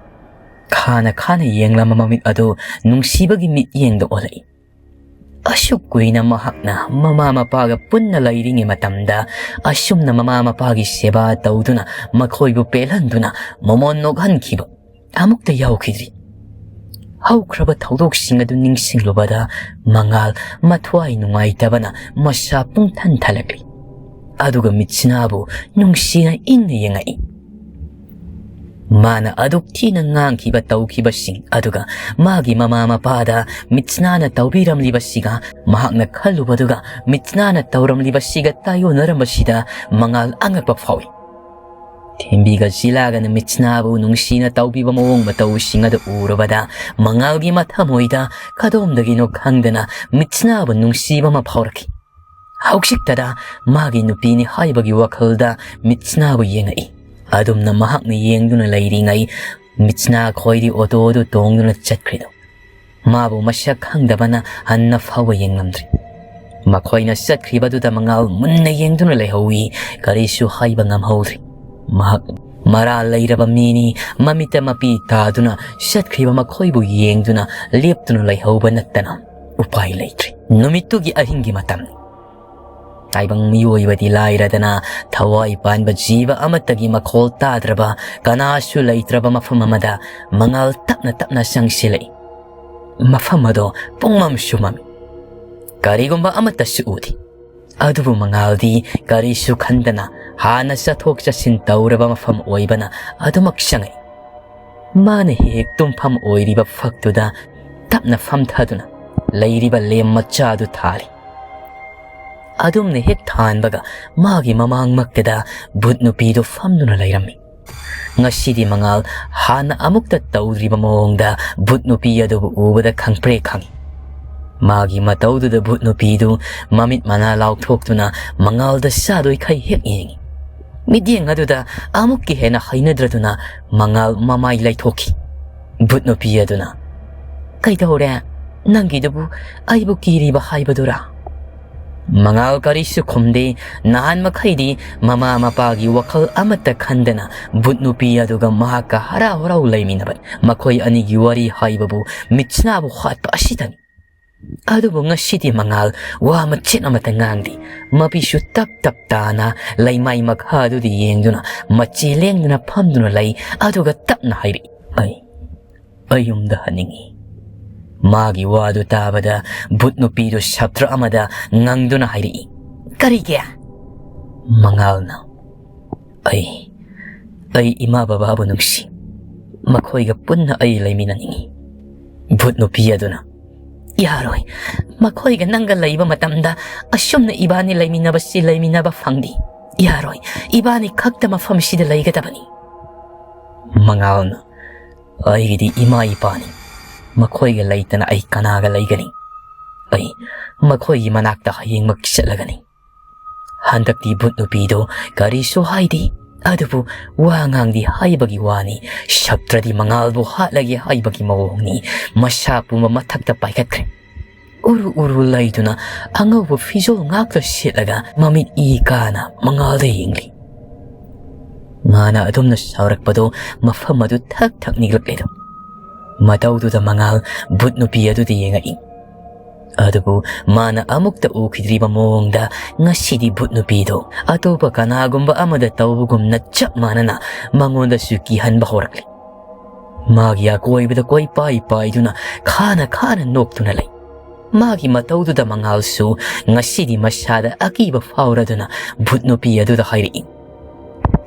ꯈꯥꯅ ꯈꯥꯅ ꯌꯦꯡꯂꯝꯕ ꯃꯃꯤꯠ ꯑꯗꯨ ꯅꯨꯡꯁꯤꯕꯒꯤ ꯃꯤꯠꯌꯦꯡꯗ ꯑꯣꯜꯂꯛꯏ꯫ ꯑꯁꯨꯛ ꯀꯨꯏꯅ ꯃꯍꯥꯛꯅ ꯃꯃꯥ ꯃꯄꯥꯒ ꯄꯨꯟꯅ ꯂꯩꯔꯤꯉꯩ ꯃꯇꯝꯗ ꯑꯁꯨꯝꯅ ꯃꯃꯥ ꯃꯄꯥꯒꯤ ꯁꯦꯕꯥ ꯇꯧꯗꯨꯅ ꯃꯈꯣꯏꯕꯨ ꯄꯦꯜꯍꯟꯗꯨꯅ ꯃꯃꯣꯟ ꯅꯣꯛꯍꯟꯈꯤꯕ ꯑꯃꯨꯛꯇ ꯌꯥꯎꯈꯤꯗ꯭ꯔꯤ꯫ ꯍꯧꯈ꯭ꯔꯕ ꯊꯧꯗꯣꯛꯁꯤꯡ ꯑꯗꯨ ꯅꯤꯡꯁꯤꯡꯂꯨꯕꯗ ꯃꯉꯥꯜ ꯃꯊ꯭ꯋꯥꯏ ꯅꯨꯡꯉꯥꯏꯇꯕꯅ ꯃꯁꯥ ꯄꯨꯡꯊꯟ ꯊꯜꯂꯛꯂꯤ꯫ ꯑꯗꯨꯒ ꯃꯤꯠꯁꯤꯅꯥꯕꯨ ꯅꯨꯡꯁꯤꯅ ꯏꯪꯅ ꯌꯦꯡꯉꯛꯏ꯫ ꯃꯥꯅ ꯑꯗꯨꯛ ꯊꯤꯅ ꯉꯥꯡꯈꯤꯕ ꯇꯧꯈꯤꯕꯁꯤꯡ ꯑꯗꯨꯒ ꯃꯥꯒꯤ ꯃꯃꯥ ꯃꯄꯥꯗ ꯃꯤꯠꯁꯤꯅꯥꯅ ꯇꯧꯕꯤꯔꯝꯂꯤꯕꯁꯤꯒ ꯃꯍꯥꯛꯅ ꯈꯜꯂꯨꯕꯗꯨꯒ ꯃꯤꯠꯁꯤꯅꯥꯅ ꯇꯧꯔꯝꯂꯤꯕꯁꯤꯒ ꯇꯥꯏꯌꯣꯟꯅꯔꯝꯕꯁꯤꯗ ꯃꯉꯥꯜ ꯑꯉꯛꯄ ꯐꯥꯎꯏ꯫ ꯊꯦꯝꯕꯤꯒ ꯖꯤꯂꯥꯒꯅ ꯃꯤꯠꯁꯤꯅꯥꯕꯨ ꯅꯨꯡꯁꯤꯅ ꯇꯧꯕꯤꯕ ꯃꯑꯣꯡ ꯃꯇꯧꯁꯤꯡ ꯑꯗꯨ ꯎꯔꯨꯕꯗ ꯃꯉꯥꯜꯒꯤ ꯃꯊꯃꯣꯏꯗ ꯀꯗꯣꯝꯗꯒꯤꯅꯣ ꯈꯪꯗꯅ ꯃꯤꯠꯁꯤꯅꯥꯕꯨ ꯅꯨꯡꯁꯤꯕ ꯑꯃ ꯐꯥꯎꯔꯛꯈꯤ꯫ ꯍꯧꯖꯤꯛꯇꯗ ꯃꯥꯒꯤ ꯅꯨꯄꯤꯅꯤ ꯍꯥꯏꯕꯒꯤ ꯋꯥꯈꯜꯗ ꯃꯤꯠꯁꯤꯅꯥꯕꯨ ꯌꯦꯡꯉꯛꯏ꯫ ꯑꯗꯨꯝꯅ ꯃꯍꯥꯛꯅ ꯌꯦꯡꯗꯨꯅ ꯂꯩꯔꯤꯉꯩ ꯃꯤꯠꯁꯤꯅꯥ ꯈꯣꯏꯗꯤ ꯑꯣꯇꯣ ꯑꯗꯨ ꯇꯣꯡꯗꯨꯅ ꯆꯠꯈ꯭ꯔꯤꯗꯨ꯫ ꯃꯥꯕꯨ ꯃꯁꯛ ꯈꯪꯗꯕꯅ ꯍꯟꯅ ꯐꯥꯎꯕ ꯌꯦꯡꯂꯝꯗ꯭ꯔꯤ꯫ ꯃꯈꯣꯏꯅ ꯆꯠꯈ꯭ꯔꯤꯕꯗꯨꯗ ꯃꯉꯥꯜ ꯃꯨꯟꯅ ꯌꯦꯡꯗꯨꯅ ꯂꯩꯍꯧꯏ꯫ ꯀꯔꯤꯁꯨ ꯍꯥꯏꯕ ꯉꯝꯍꯧꯗ꯭ꯔꯤ꯫ ꯃꯍꯥꯛ ꯃꯔꯥꯜ ꯂꯩꯔꯕ ꯃꯤꯅꯤ꯫ ꯃꯃꯤꯠꯇ ꯃꯄꯤ ꯇꯥꯗꯨꯅ ꯆꯠꯈ꯭ꯔꯤꯕ ꯃꯈꯣꯏꯕꯨ ꯌꯦꯡꯗꯨꯅ ꯂꯦꯞꯇꯨꯅ ꯂꯩꯍꯧꯕ ꯅꯠꯇꯅ ꯎꯄꯥꯏ ꯂꯩꯇ꯭ꯔꯤ꯫ ꯅꯨꯃꯤꯠꯇꯨꯒꯤ ꯑꯍꯤꯡꯒꯤ ꯃꯇꯝꯅꯤ꯫ ꯇꯥꯏꯕꯪ ꯃꯤꯑꯣꯏꯕꯗꯤ ꯂꯥꯏꯔꯗꯅ ꯊꯋꯥꯏ ꯄꯥꯟꯕ ꯖꯤꯕ ꯑꯃꯠꯇꯒꯤ ꯃꯈꯣꯜ ꯇꯥꯗ꯭ꯔꯕ, ꯀꯅꯥꯁꯨ ꯂꯩꯇ꯭ꯔꯕ ꯃꯐꯝ ꯑꯃꯗ ꯃꯉꯥꯜ ꯇꯞꯅ ꯇꯞꯅ ꯆꯪꯁꯤꯜꯂꯛꯏ꯫ ꯃꯐꯝ ꯑꯗꯣ ꯄꯨꯡꯃꯝꯁꯨ ꯃꯝꯃꯤ꯫ ꯀꯔꯤꯒꯨꯝꯕ ꯑꯃꯠꯇꯁꯨ ꯎꯗꯦ꯫ ꯑꯗꯨꯕꯨ ꯃꯉꯥꯜꯗꯤ ꯀꯔꯤꯁꯨ ꯈꯟꯗꯅ ꯍꯥꯟꯅ ꯆꯠꯊꯣꯛ ꯆꯠꯁꯤꯟ ꯇꯧꯔꯕ ꯃꯐꯝ ꯑꯣꯏꯕꯅ ꯑꯗꯨꯃꯛ ꯆꯪꯉꯛꯏ꯫ ꯃꯥꯅ ꯍꯦꯛ ꯇꯨꯝꯐꯝ ꯑꯣꯏꯔꯤꯕ ꯐꯛꯇꯨꯗ ꯇꯞꯅ ꯐꯝꯊꯗꯨꯅ ꯂꯩꯔꯤꯕ ꯂꯦꯝ ꯃꯆꯥꯗꯨ ꯊꯥꯔꯤ꯫ ꯑꯗꯨꯝꯅ ꯍꯦꯛ ꯊꯥꯟꯕꯒ ꯃꯥꯒꯤ ꯃꯃꯥꯡꯃꯛꯇꯗ ꯚꯨꯠ ꯅꯨꯄꯤꯗꯨ ꯐꯝꯗꯨꯅ ꯂꯩꯔꯝꯃꯤ꯫ ꯉꯁꯤꯗꯤ ꯃꯉꯥꯜ ꯍꯥꯟꯅ ꯑꯃꯨꯛꯇ ꯇꯧꯗ꯭ꯔꯤꯕ ꯃꯑꯣꯡꯗ ꯚꯨꯠ ꯅꯨꯄꯤ ꯑꯗꯨꯕꯨ ꯎꯕꯗ ꯈꯪꯄ꯭ꯔꯦꯛ ꯈꯪꯏ꯫ ꯃꯥꯒꯤ ꯃꯇꯧꯗꯨꯗ ꯚꯨꯠ ꯅꯨꯄꯤꯗꯨ ꯃꯃꯤꯠ ꯃꯅꯥ ꯂꯥꯎꯊꯣꯛꯇꯨꯅ ꯃꯉꯥꯜꯗ ꯆꯥꯗꯣꯏꯈꯩ ꯍꯦꯛ ꯌꯦꯡꯏ꯫ ꯃꯤꯠꯌꯦꯡ ꯑꯗꯨꯗ ꯑꯃꯨꯛꯀ ꯍꯦꯟꯅ ꯍꯩꯅꯗ꯭ꯔꯗꯨꯅ ꯃꯉꯥꯜ ꯃꯃꯥꯏ ꯂꯩꯊꯣꯛꯈꯤ꯫ ꯚꯨꯠ ꯅꯨꯄꯤ ꯑꯗꯨꯅ, "ꯀꯩꯗꯧꯔꯦ? ꯅꯪꯒꯤꯗꯨꯕꯨ ꯑꯩꯕꯨ ꯀꯤꯔꯤꯕ ꯍꯥꯏꯕꯗꯨꯔꯥ?" ꯃꯉꯥꯜ ꯀꯔꯤꯁꯨ ꯈꯨꯝꯗꯦ꯫ ꯅꯍꯥꯟ ꯃꯈꯩꯗꯤ ꯃꯃꯥ ꯃꯄꯥꯒꯤ ꯋꯥꯈꯜ ꯑꯃꯠꯇ ꯈꯟꯗꯅ ꯚꯨꯠ ꯅꯨꯄꯤ ꯑꯗꯨꯒ ꯃꯍꯥꯛꯀ ꯍꯔꯥꯎ ꯍꯔꯥꯎ ꯂꯩꯃꯤꯟꯅꯕꯅꯤ꯫ ꯃꯈꯣꯏ ꯑꯅꯤꯒꯤ ꯋꯥꯔꯤ ꯍꯥꯏꯕꯕꯨ ꯃꯤꯠꯁꯤꯅꯥꯕꯨ ꯍꯥꯠꯄ ꯑꯁꯤꯗꯅꯤ꯫ ꯑꯗꯨꯕꯨ ꯉꯁꯤꯗꯤ ꯃꯉꯥꯜ ꯋꯥ ꯃꯆꯦꯠ ꯑꯃꯠꯇ ꯉꯥꯡꯗꯦ꯫ ꯃꯄꯤꯁꯨ ꯇꯞ ꯇꯞ ꯇꯥꯅ ꯂꯩꯃꯥꯏ ꯃꯈꯥꯗꯨꯗ ꯌꯦꯡꯗꯨꯅ ꯃꯆꯦ ꯂꯦꯡꯗꯅ ꯐꯝꯗꯨꯅ ꯂꯩ꯫ ꯑꯗꯨꯒ ꯇꯞꯅ ꯍꯥꯏꯔꯛꯏ, "ꯑꯩ ꯑꯩ ꯌꯨꯝꯗ ꯍꯟꯅꯤꯡꯏ꯫ ꯃꯥꯒꯤ ꯋꯥꯗꯨ ꯇꯥꯕꯗ ꯚꯨꯠ ꯅꯨꯄꯤꯗꯨ ꯁꯞꯇ꯭ꯔ ꯑꯃꯗ ꯉꯪꯗꯨꯅ ꯍꯥꯏꯔꯛꯏ, "ꯀꯔꯤꯒꯤ?" ꯃꯉꯥꯜꯅ, "ꯑꯩ, ꯑꯩ ꯏꯃꯥ ꯕꯕꯥꯕꯨ ꯅꯨꯡꯁꯤ꯫ ꯃꯈꯣꯏꯒ ꯄꯨꯟꯅ ꯑꯩ ꯂꯩꯃꯤꯟꯅꯅꯤꯡꯏ꯫" ꯚꯨꯠ ꯅꯨꯄꯤ ꯑꯗꯨꯅ, "ꯌꯥꯔꯣꯏ꯫ ꯃꯈꯣꯏꯒ ꯅꯪꯒ ꯂꯩꯕ ꯃꯇꯝꯗ ꯑꯁꯨꯝꯅ ꯏꯕꯥꯅꯤ ꯂꯩꯃꯤꯟꯅꯕꯁꯤ ꯂꯩꯃꯤꯟꯅꯕ ꯐꯪꯗꯦ꯫ ꯌꯥꯔꯣꯏ꯫ ꯏꯕꯥꯅꯤ ꯈꯛꯇ ꯃꯐꯝꯁꯤꯗ ꯂꯩꯒꯗꯕꯅꯤ꯫" ꯃꯉꯥꯜꯅ, "ꯑꯩꯒꯤꯗꯤ ꯏꯃꯥ ꯏꯄꯥꯅꯤ꯫ ꯃꯈꯣꯏꯒ ꯂꯩꯇꯅ ꯑꯩ ꯀꯅꯥꯒ ꯂꯩꯒꯅꯤ? ꯑꯩ ꯃꯈꯣꯏꯒꯤ ꯃꯅꯥꯛꯇ ꯍꯌꯦꯡꯃꯛ ꯆꯠꯂꯒꯅꯤ꯫" ꯍꯟꯗꯛꯇꯤ ꯚꯨꯠ ꯅꯨꯄꯤꯗꯨ ꯀꯔꯤꯁꯨ ꯍꯥꯏꯗꯦ꯫ ꯑꯗꯨꯕꯨ ꯋꯥ ꯉꯥꯡꯗꯤ ꯍꯥꯏꯕꯒꯤ ꯋꯥꯅꯤ, ꯁꯞꯇ꯭ꯔꯗꯤ ꯃꯉꯥꯜꯕꯨ ꯍꯥꯠꯂꯒꯦ ꯍꯥꯏꯕꯒꯤ ꯃꯑꯣꯡꯅꯤ꯫ ꯃꯁꯥ ꯄꯨꯝꯕ ꯃꯊꯛꯇ ꯄꯥꯏꯈꯠꯈ꯭ꯔꯦ꯫ ꯎꯔꯨ ꯎꯔꯨ ꯂꯩꯗꯨꯅ ꯑꯉꯧꯕ ꯐꯤꯖꯣꯜ ꯉꯥꯛꯇ ꯁꯦꯠꯂꯒ ꯃꯃꯤꯠ ꯏ ꯀꯥꯅ ꯃꯉꯥꯜꯗ ꯌꯦꯡꯂꯤ꯫ ꯃꯥꯅ ꯑꯗꯨꯝꯅ ꯁꯥꯎꯔꯛꯄꯗꯣ ꯃꯐꯝ ꯑꯗꯨ ꯊꯛ ꯊꯛ ꯅꯤꯛꯂꯛꯂꯦꯗꯣ꯫ ꯃꯇꯧꯗꯨꯗ ꯃꯉꯥꯜ ꯚꯨꯠ ꯅꯨꯄꯤ ꯑꯗꯨꯗ ꯌꯦꯡꯉꯛꯏ꯫ ꯑꯗꯨꯕꯨ ꯃꯥꯅ ꯑꯃꯨꯛꯇ ꯎꯈꯤꯗ꯭ꯔꯤꯕ ꯃꯑꯣꯡꯗ ꯉꯁꯤꯗꯤ ꯚꯨꯠ ꯅꯨꯄꯤꯗꯣ ꯑꯇꯣꯞꯄ ꯀꯅꯥꯒꯨꯝꯕ ꯑꯃꯗ ꯇꯧꯕꯒꯨꯝꯅ ꯆꯞ ꯃꯥꯟꯅꯅ ꯃꯉꯣꯟꯗꯁꯨ ꯀꯤꯍꯟꯕ ꯍꯧꯔꯛꯂꯦ꯫ ꯃꯥꯒꯤ ꯑꯀꯣꯏꯕꯗ ꯀꯣꯏꯄꯥꯏ ꯄꯥꯏꯗꯨꯅ ꯈꯥꯅ ꯈꯥꯅ ꯅꯣꯛꯇꯨꯅ ꯂꯩ꯫ ꯃꯥꯒꯤ ꯃꯇꯧꯗꯨꯗ ꯃꯉꯥꯜꯁꯨ ꯉꯁꯤꯗꯤ ꯃꯁꯥꯗ ꯑꯀꯤꯕ ꯐꯥꯎꯔꯗꯨꯅ ꯚꯨꯠ ꯅꯨꯄꯤ ꯑꯗꯨꯗ ꯍꯥꯏꯔꯛꯏ,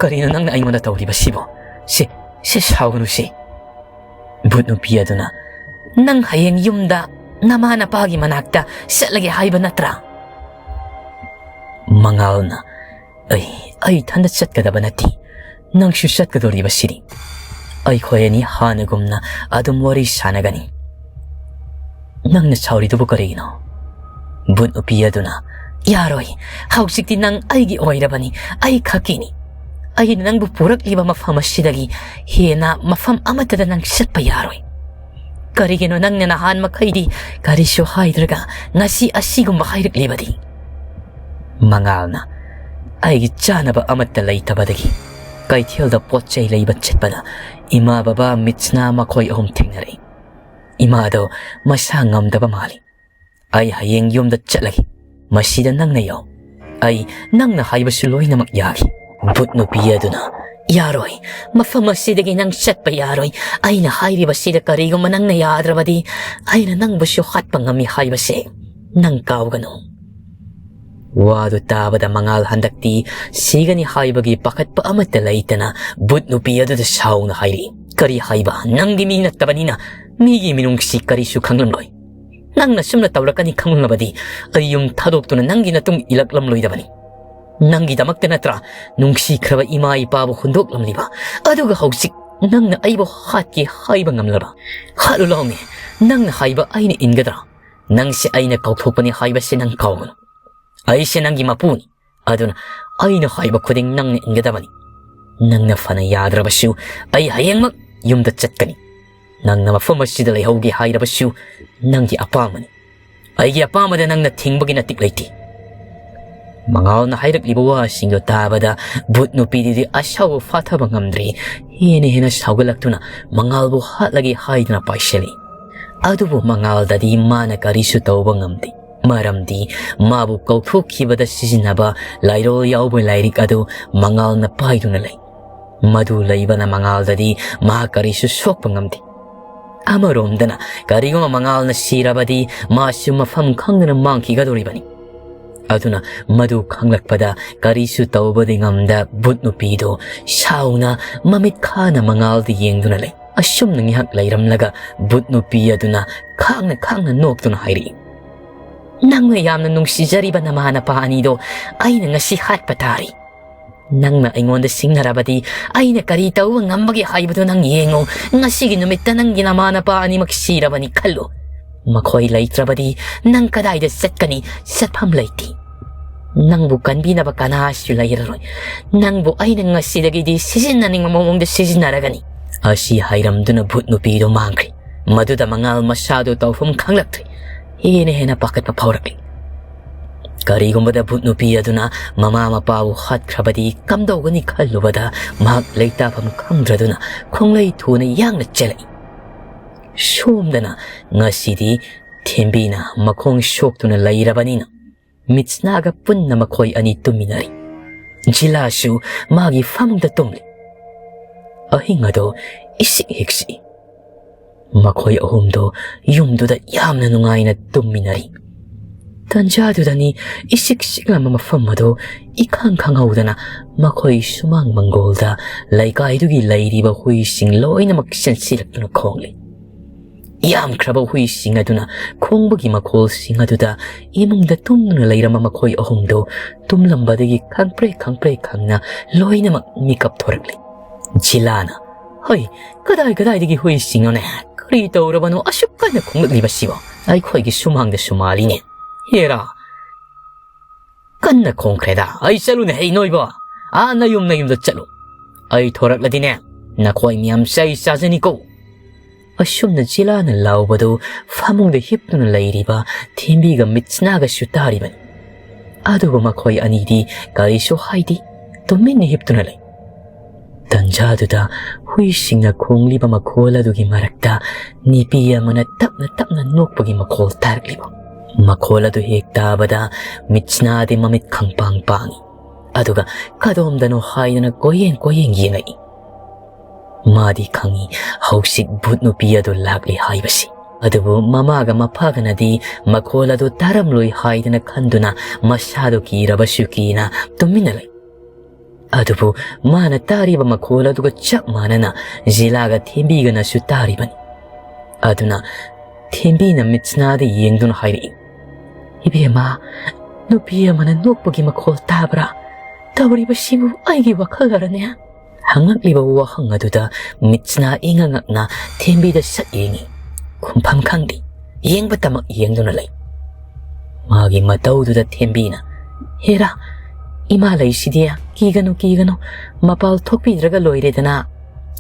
"ꯀꯔꯤꯅꯣ ꯅꯪꯅ ꯑꯩꯉꯣꯟꯗ ꯇꯧꯔꯤꯕꯁꯤꯕꯣ? ꯁꯤ, ꯁꯤ ꯁꯥꯎꯒꯅꯨ ꯁꯤ꯫" ꯚꯨꯠ ꯅꯨꯄꯤ ꯑꯗꯨꯅ, "ꯅꯪ ꯍꯌꯦꯡ ꯌꯨꯝꯗ ꯅꯃꯥ ꯅꯄꯥꯒꯤ ꯃꯅꯥꯛꯇ ꯆꯠꯂꯒꯦ ꯍꯥꯏꯕ ꯅꯠꯇ꯭ꯔꯥ?" ꯃꯉꯥꯜꯅ, "ꯑꯩ, ꯑꯩ ꯏꯊꯟꯗ ꯆꯠꯀꯗꯕ ꯅꯠꯇꯦ꯫ ꯅꯪꯁꯨ ꯆꯠꯀꯗꯧꯔꯤꯕꯁꯤꯗꯤ꯫ ꯑꯩꯈꯣꯏ ꯑꯅꯤ ꯍꯥꯟꯅꯒꯨꯝꯅ ꯑꯗꯨꯝ ꯋꯥꯔꯤ ꯁꯥꯟꯅꯒꯅꯤ꯫ ꯅꯪꯅ ꯁꯥꯎꯔꯤꯗꯨꯕꯨ ꯀꯔꯤꯒꯤꯅꯣ?" ꯚꯨꯠ ꯅꯨꯄꯤ ꯑꯗꯨꯅ, "ꯌꯥꯔꯣꯏ꯫ ꯍꯧꯖꯤꯛꯇꯤ ꯅꯪ ꯑꯩꯒꯤ ꯑꯣꯏꯔꯕꯅꯤ, ꯑꯩ ꯈꯛꯀꯤꯅꯤ꯫ ꯑꯩꯅ ꯅꯪꯕꯨ ꯄꯨꯔꯛꯂꯤꯕ ꯃꯐꯝ ꯑꯁꯤꯗꯒꯤ ꯍꯦꯟꯅ ꯃꯐꯝ ꯑꯃꯠꯇꯗ ꯅꯪ ꯆꯠꯄ ꯌꯥꯔꯣꯏ꯫ ꯀꯔꯤꯒꯤꯅꯣ ꯅꯪꯅ ꯅꯍꯥꯟ ꯃꯈꯩꯗꯤ ꯀꯔꯤꯁꯨ ꯍꯥꯏꯗ꯭ꯔꯒ ꯉꯁꯤ ꯑꯁꯤꯒꯨꯝꯕ ꯍꯥꯏꯔꯛꯂꯤꯕꯗꯤ?" ꯃꯉꯥꯜꯅ, "ꯑꯩꯒꯤ ꯆꯥꯅꯕ ꯑꯃꯠꯇ ꯂꯩꯇꯕꯗꯒꯤ ꯀꯩꯊꯦꯜꯗ ꯄꯣꯠ ꯆꯩ ꯂꯩꯕ ꯆꯠꯄꯗ ꯏꯃꯥ ꯕꯕꯥ ꯃꯤꯠꯁꯅꯥ ꯃꯈꯣꯏ ꯑꯍꯨꯝ ꯊꯦꯡꯅꯔꯛꯏ꯫ ꯏꯃꯥꯗꯣ ꯃꯁꯥ ꯉꯝꯗꯕ ꯃꯥꯜꯂꯤ꯫ ꯑꯩ ꯍꯌꯦꯡ ꯌꯨꯝꯗ ꯆꯠꯂꯒꯦ꯫ ꯃꯁꯤꯗ ꯅꯪꯅ ꯌꯥꯎ꯫ ꯑꯩ ꯅꯪꯅ ꯍꯥꯏꯕꯁꯨ ꯂꯣꯏꯅꯃꯛ ꯌꯥꯒꯦ꯫" ꯚꯨꯠ ꯅꯨꯄꯤ ꯑꯗꯨꯅ, "ꯌꯥꯔꯣꯏ, ꯃꯐꯝ ꯑꯁꯤꯗꯒꯤ ꯅꯪ ꯆꯠꯄ ꯌꯥꯔꯣꯏ꯫ ꯑꯩꯅ ꯍꯥꯏꯔꯤꯕꯁꯤꯗ ꯀꯔꯤꯒꯨꯝꯕ ꯅꯪꯅ ꯌꯥꯗ꯭ꯔꯕꯗꯤ ꯑꯩꯅ ꯅꯪꯕꯨꯁꯨ ꯍꯥꯠꯄ ꯉꯝꯃꯤ ꯍꯥꯏꯕꯁꯦ ꯅꯪ ꯀꯥꯎꯒꯅꯨ"꯫ ꯋꯥꯗꯨ ꯇꯥꯕꯗ ꯃꯉꯥꯜ ꯍꯟꯗꯛꯇꯤ ꯁꯤꯒꯅꯤ ꯍꯥꯏꯕꯒꯤ ꯄꯥꯈꯠꯄ ꯑꯃꯠꯇ ꯂꯩꯇꯅ ꯚꯨꯠ ꯅꯨꯄꯤ ꯑꯗꯨꯗ ꯁꯥꯎꯅ ꯍꯥꯏꯔꯤ, "ꯀꯔꯤ ꯍꯥꯏꯕ? ꯅꯪꯗꯤ ꯃꯤ ꯅꯠꯇꯕꯅꯤꯅ ꯃꯤꯒꯤ ꯃꯤꯅꯨꯡꯁꯤ ꯀꯔꯤꯁꯨ ꯈꯪꯂꯝꯂꯣꯏ꯫ ꯅꯪꯅ ꯁꯨꯝꯅ ꯇꯧꯔꯛꯀꯅꯤ ꯈꯪꯂꯕꯗꯤ ꯑꯩ ꯌꯨꯝ ꯊꯥꯗꯣꯛꯇꯨꯅ ꯅꯪꯒꯤ ꯅꯇꯨꯡ ꯏꯜꯂꯛꯂꯝꯂꯣꯏꯗꯕꯅꯤ꯫ ꯅꯪꯒꯤꯗꯃꯛꯇ ꯅꯠꯇ꯭ꯔꯥ ꯅꯨꯡꯁꯤꯈ꯭ꯔꯕ ꯏꯃꯥ ꯏꯄꯥꯕꯨ ꯍꯨꯟꯗꯣꯛꯂꯝꯂꯤꯕ? ꯑꯗꯨꯒ ꯍꯧꯖꯤꯛ ꯅꯪꯅ ꯑꯩꯕꯨ ꯍꯥꯠꯀꯦ ꯍꯥꯏꯕ ꯉꯝꯂꯕ? ꯍꯥꯠꯂꯨ ꯂꯥꯎꯅꯦ, ꯅꯪꯅ ꯍꯥꯏꯕ ꯑꯩꯅ ꯏꯟꯒꯗ꯭ꯔꯥ? ꯅꯪꯁꯦ ꯑꯩꯅ ꯀꯥꯎꯊꯣꯛꯄꯅꯤ ꯍꯥꯏꯕꯁꯤ ꯅꯪ ꯀꯥꯎꯒꯅꯨ꯫ ꯑꯩꯁꯦ ꯅꯪꯒꯤ ꯃꯄꯨꯅꯤ, ꯑꯗꯨꯅ ꯑꯩꯅ ꯍꯥꯏꯕ ꯈꯨꯗꯤꯡ ꯅꯪꯅ ꯏꯟꯒꯗꯕꯅꯤ꯫ ꯅꯪꯅ ꯐꯅ ꯌꯥꯗ꯭ꯔꯕꯁꯨ ꯑꯩ ꯍꯌꯦꯡꯃꯛ ꯌꯨꯝꯗ ꯆꯠꯀꯅꯤ꯫ ꯅꯪꯅ ꯃꯐꯝ ꯑꯁꯤꯗ ꯂꯩꯍꯧꯒꯦ ꯍꯥꯏꯔꯕꯁꯨ ꯅꯪꯒꯤ ꯑꯄꯥꯝꯕꯅꯤ꯫ ꯑꯩꯒꯤ ꯑꯄꯥꯝꯕꯗ ꯅꯪꯅ ꯊꯤꯡꯕꯒꯤ ꯅꯇꯤꯛ ꯂꯩꯇꯦ"꯫ ꯃꯉꯥꯜꯅ ꯍꯥꯏꯔꯛꯂꯤꯕ ꯋꯥꯁꯤꯡꯗꯨ ꯇꯥꯕꯗ ꯚꯨꯠ ꯅꯨꯄꯤꯗꯨꯗꯤ ꯑꯁꯥꯎꯕ ꯐꯥꯊꯕ ꯉꯝꯗ꯭ꯔꯦ꯫ ꯍꯦꯟꯅ ꯍꯦꯟꯅ ꯁꯥꯎꯒꯠꯂꯛꯇꯨꯅ ꯃꯉꯥꯜꯕꯨ ꯍꯥꯠꯂꯒꯦ ꯍꯥꯏꯗꯨꯅ ꯄꯥꯏꯁꯤꯜꯂꯤ꯫ ꯑꯗꯨꯕꯨ ꯃꯉꯥꯜꯗꯗꯤ ꯃꯥꯅ ꯀꯔꯤꯁꯨ ꯇꯧꯕ ꯉꯝꯗꯦ꯫ ꯃꯔꯝꯗꯤ ꯃꯥꯕꯨ ꯀꯧꯊꯣꯛꯈꯤꯕꯗ ꯁꯤꯖꯤꯟꯅꯕ ꯂꯥꯏꯔꯣꯜ ꯌꯥꯎꯕ ꯂꯥꯏꯔꯤꯛ ꯑꯗꯨ ꯃꯉꯥꯜꯅ ꯄꯥꯏꯗꯨꯅ ꯂꯩ꯫ ꯃꯗꯨ ꯂꯩꯕꯅ ꯃꯉꯥꯜꯗꯗꯤ ꯃꯍꯥꯛ ꯀꯔꯤꯁꯨ ꯁꯣꯛꯄ ꯉꯝꯗꯦ꯫ ꯑꯃꯔꯣꯝꯗꯅ ꯀꯔꯤꯒꯨꯝꯕ ꯃꯉꯥꯜꯅ ꯁꯤꯔꯕꯗꯤ ꯃꯥꯁꯨ ꯃꯐꯝ ꯈꯪꯗꯅ ꯃꯥꯡꯈꯤꯒꯗꯧꯔꯤꯕꯅꯤ꯫ ꯑꯗꯨꯅ ꯃꯗꯨ ꯈꯪꯂꯛꯄꯗ ꯀꯔꯤꯁꯨ ꯇꯧꯕꯗꯤ ꯉꯝꯗ ꯚꯨꯠ ꯅꯨꯄꯤꯗꯨ ꯁꯥꯎꯅ ꯃꯃꯤꯠ ꯈꯥꯅ ꯃꯉꯥꯜꯗ ꯌꯦꯡꯗꯨꯅ ꯂꯩ꯫ ꯑꯁꯨꯝꯅ ꯉꯥꯏꯍꯥꯛ ꯂꯩꯔꯝꯂꯒ ꯚꯨꯠ ꯅꯨꯄꯤ ꯑꯗꯨꯅ ꯈꯥꯡꯅ ꯈꯥꯡꯅ ꯅꯣꯛꯇꯨꯅ ꯍꯥꯏꯔꯛꯏ, "ꯅꯪꯅ ꯌꯥꯝꯅ ꯅꯨꯡꯁꯤꯖꯔꯤꯕ ꯅꯃꯥ ꯅꯄꯥ ꯑꯅꯤꯗꯣ ꯑꯩꯅ ꯉꯁꯤ ꯍꯥꯠꯄ ꯇꯥꯔꯤ꯫ ꯅꯪꯅ ꯑꯩꯉꯣꯟꯗ ꯁꯤꯡꯅꯔꯕꯗꯤ ꯑꯩꯅ ꯀꯔꯤ ꯇꯧꯕ ꯉꯝꯕꯒꯦ ꯍꯥꯏꯕꯗꯨ ꯅꯪ ꯌꯦꯡꯉꯨ꯫ ꯉꯁꯤꯒꯤ ꯅꯨꯃꯤꯠꯇ ꯅꯪꯒꯤ ꯅꯃꯥ ꯅꯄꯥ ꯑꯅꯤꯃꯛ ꯁꯤꯔꯕꯅꯤ ꯈꯜꯂꯨ꯫ ꯃꯈꯣꯏ ꯂꯩꯇ꯭ꯔꯕꯗꯤ ꯅꯪ ꯀꯗꯥꯏꯗ ꯆꯠꯀꯅꯤ? ꯆꯠꯐꯝ ꯂꯩꯇꯦ꯫ ꯅꯪꯕꯨ ꯀꯟꯕꯤꯅꯕ ꯀꯅꯥꯁꯨ ꯂꯩꯔꯔꯣꯏ꯫ ꯅꯪꯕꯨ ꯑꯩꯅ ꯉꯁꯤꯗꯒꯤꯗꯤ ꯁꯤꯖꯤꯟꯅꯅꯤꯡꯕ ꯃꯑꯣꯡꯗ ꯁꯤꯖꯤꯟꯅꯔꯒꯅꯤ"꯫ ꯑꯁꯤ ꯍꯥꯏꯔꯝꯗꯨꯅ ꯚꯨꯠ ꯅꯨꯄꯤꯗꯨ ꯃꯥꯡꯈ꯭ꯔꯦ꯫ ꯃꯗꯨꯗ ꯃꯉꯥꯜ ꯃꯁꯥꯗꯨ ꯇꯧꯐꯝ ꯈꯪꯂꯛꯇ꯭ꯔꯦ꯫ ꯍꯦꯟꯅ ꯍꯦꯟꯅ ꯄꯥꯈꯠꯄ ꯐꯥꯎꯔꯛꯂꯤ꯫ ꯀꯔꯤꯒꯨꯝꯕꯗ ꯚꯨꯠ ꯅꯨꯄꯤ ꯑꯗꯨꯅ ꯃꯃꯥ ꯃꯄꯥꯕꯨ ꯍꯥꯠꯈ꯭ꯔꯕꯗꯤ ꯀꯝꯗꯧꯒꯅꯤ ꯈꯜꯂꯨꯕꯗ ꯃꯍꯥꯛ ꯂꯩꯇꯥꯐꯝ ꯈꯪꯗ꯭ꯔꯗꯨꯅ ꯈꯣꯡꯂꯩ ꯊꯨꯅ ꯌꯥꯡꯅ ꯆꯦꯜꯂꯛꯏ꯫ ꯁꯣꯝꯗꯅ ꯉꯁꯤꯗꯤ ꯊꯦꯝꯕꯤꯅ ꯃꯈꯣꯡ ꯁꯣꯛꯇꯨꯅ ꯂꯩꯔꯕꯅꯤꯅ ꯃꯤꯠꯁꯅꯥꯒ ꯄꯨꯟꯅ ꯃꯈꯣꯏ ꯑꯅꯤ ꯇꯨꯝꯃꯤꯟꯅꯔꯤ꯫ ꯖꯤꯂꯥꯁꯨ ꯃꯥꯒꯤ ꯐꯃꯨꯡꯗ ꯇꯨꯝꯂꯤ꯫ ꯑꯍꯤꯡ ꯑꯗꯨ ꯏꯁꯤꯛ ꯍꯤꯛꯁꯤ꯫ ꯃꯈꯣꯏ ꯑꯍꯨꯝꯗꯨ ꯌꯨꯝꯗꯨꯗ ꯌꯥꯝꯅ ꯅꯨꯡꯉꯥꯏꯅ ꯇꯨꯝꯃꯤꯟꯅꯔꯤ꯫ ꯇꯟꯖꯥꯗꯨꯗꯅꯤ ꯏꯁꯤꯛ ꯁꯤꯛꯂꯝꯕ ꯃꯐꯝ ꯑꯗꯨ ꯏꯈꯪ ꯈꯪꯍꯧꯗꯅ ꯃꯈꯣꯏ ꯁꯨꯃꯥꯡ ꯃꯪꯒꯣꯜꯗ ꯂꯩꯀꯥꯏꯗꯨꯒꯤ ꯂꯩꯔꯤꯕ ꯍꯨꯏꯁꯤꯡ ꯂꯣꯏꯅꯃꯛ ꯆꯦꯟꯁꯤꯜꯂꯛꯇꯨꯅ ꯈꯣꯡꯂꯤ꯫ ꯌꯥꯝꯈ꯭ꯔꯕ ꯍꯨꯏꯁꯤꯡ ꯑꯗꯨꯅ ꯈꯣꯡꯕꯒꯤ ꯃꯈꯣꯜꯁꯤꯡ ꯑꯗꯨꯗ ꯏꯃꯨꯡꯗ ꯇꯨꯝꯗꯨꯅ ꯂꯩꯔꯝꯕ ꯃꯈꯣꯏ ꯑꯍꯨꯝꯗꯨ ꯇꯨꯝꯂꯝꯕꯗꯒꯤ ꯈꯪꯄ꯭ꯔꯦꯛ ꯈꯪꯄ꯭ꯔꯦꯛ ꯈꯪꯅ ꯂꯣꯏꯅꯃꯛ ꯃꯤꯀꯞ ꯊꯣꯔꯛꯂꯤ꯫ ꯖꯤꯂꯥꯅ, "ꯍꯣꯏ, ꯀꯗꯥꯏ ꯀꯗꯥꯏꯗꯒꯤ ꯍꯨꯏꯁꯤꯡꯅꯣꯅꯦ? ꯀꯔꯤ ꯇꯧꯔꯕꯅꯣ ꯑꯁꯨꯛ ꯀꯟꯅ ꯈꯣꯡꯂꯛꯂꯤꯕꯁꯤꯕꯣ? ꯑꯩꯈꯣꯏꯒꯤ ꯁꯨꯃꯥꯡꯗꯁꯨ ꯃꯥꯜꯂꯤꯅꯦ꯫ ꯍꯦꯔꯥ, ꯀꯟꯅ ꯈꯣꯡꯈ꯭ꯔꯦꯗ꯫ ꯑꯩ ꯆꯠꯂꯨꯅꯦ, ꯍꯩ ꯅꯣꯏꯕꯣ꯫ ꯑꯥ ꯅꯌꯨꯝ ꯅꯌꯨꯝꯗ ꯆꯠꯂꯨ꯫ ꯑꯩ ꯊꯣꯔꯛꯂꯗꯤꯅꯦ, ꯅꯈꯣꯏ ꯃꯌꯥꯝ ꯆꯩ ꯆꯥꯖꯅꯤꯀꯣ"꯫ ꯑꯁꯨꯝꯅ ꯖꯤꯂꯥꯅ ꯂꯥꯎꯕꯗꯨ ꯐꯃꯨꯡꯗ ꯍꯤꯞꯇꯨꯅ ꯂꯩꯔꯤꯕ ꯊꯦꯝꯕꯤꯒ ꯃꯤꯠꯁꯅꯥꯒꯁꯨ ꯇꯥꯔꯤꯕꯅꯤ꯫ ꯑꯗꯨꯕꯨ ꯃꯈꯣꯏ ꯑꯅꯤꯗꯤ ꯀꯔꯤꯁꯨ ꯍꯥꯏꯗꯦ, ꯇꯨꯃꯤꯟꯅ ꯍꯤꯞꯇꯨꯅ ꯂꯩ꯫ ꯇꯟꯖꯥꯗꯨꯗ ꯍꯨꯏꯁꯤꯡꯅ ꯈꯣꯡꯂꯤꯕ ꯃꯈꯣꯜ ꯑꯗꯨꯒꯤ ꯃꯔꯛꯇ ꯅꯨꯄꯤ ꯑꯃꯅ ꯇꯞꯅ ꯇꯞꯅ ꯅꯣꯛꯄꯒꯤ ꯃꯈꯣꯜ ꯇꯥꯔꯛꯂꯤꯕ꯫ ꯃꯈꯣꯜ ꯑꯗꯨ ꯍꯦꯛ ꯇꯥꯕꯗ ꯃꯤꯠꯁꯅꯥꯗꯤ ꯃꯃꯤꯠ ꯈꯪꯄꯥꯡ ꯄꯥꯡꯏ, ꯑꯗꯨꯒ ꯀꯗꯣꯝꯗꯅꯣ ꯍꯥꯏꯗꯅ ꯀꯣꯏꯌꯦꯡ ꯀꯣꯏꯌꯦꯡ ꯌꯦꯡꯉꯛꯏ꯫ ꯃꯥꯗꯤ ꯈꯪꯏ ꯍꯧꯖꯤꯛ ꯚꯨꯠ ꯅꯨꯄꯤ ꯑꯗꯨ ꯂꯥꯛꯂꯤ ꯍꯥꯏꯕꯁꯤ꯫ ꯑꯗꯨꯕꯨ ꯃꯃꯥꯒ ꯃꯄꯥꯒꯅꯗꯤ ꯃꯈꯣꯜ ꯑꯗꯨ ꯇꯥꯔꯝꯂꯣꯏ ꯍꯥꯏꯗꯅ ꯈꯟꯗꯨꯅ ꯃꯁꯥꯗꯨ ꯀꯤꯔꯕꯁꯨ ꯀꯤꯅ ꯇꯨꯃꯤꯟꯅ ꯂꯩ꯫ ꯑꯗꯨꯕꯨ ꯃꯥꯅ ꯇꯥꯔꯤꯕ ꯃꯈꯣꯜ ꯑꯗꯨꯒ ꯆꯞ ꯃꯥꯟꯅꯅ ꯖꯤꯂꯥꯒ ꯊꯦꯝꯕꯤꯒꯅꯁꯨ ꯇꯥꯔꯤꯕꯅꯤ꯫ ꯑꯗꯨꯅ ꯊꯦꯝꯕꯤꯅ ꯃꯤꯠꯁꯅꯥꯗ ꯌꯦꯡꯗꯨꯅ ꯍꯥꯏꯔꯛꯏ, "ꯏꯕꯦꯝꯃ, ꯅꯨꯄꯤ ꯑꯃꯅ ꯅꯣꯛꯄꯒꯤ ꯃꯈꯣꯜ ꯇꯥꯕ꯭ꯔꯥ? ꯇꯧꯔꯤꯕꯁꯤꯕꯨ ꯑꯩꯒꯤ ꯋꯥꯈꯜꯅꯔꯅꯦ?" ꯍꯪꯉꯛꯂꯤꯕ ꯋꯥꯍꯪ ꯑꯗꯨꯗ ꯃꯤꯠꯁꯅꯥ ꯏꯉꯛ ꯉꯛꯅ ꯊꯦꯝꯕꯤꯗ ꯁꯠ ꯌꯦꯡꯏ꯫ ꯈꯨꯝꯐꯝ ꯈꯪꯗꯦ, ꯌꯦꯡꯕꯇꯃꯛ ꯌꯦꯡꯗꯨꯅ ꯂꯩ꯫ ꯃꯥꯒꯤ ꯃꯇꯧꯗꯨꯗ ꯊꯦꯝꯕꯤꯅ, "ꯍꯦꯔꯥ, ꯏꯃꯥ ꯂꯩꯁꯤꯗꯤ, ꯀꯤꯒꯅꯨ, ꯀꯤꯒꯅꯨ, ꯃꯄꯥꯜ ꯊꯣꯛꯄꯤꯗ꯭ꯔꯒ ꯂꯣꯏꯔꯦꯗꯅ꯫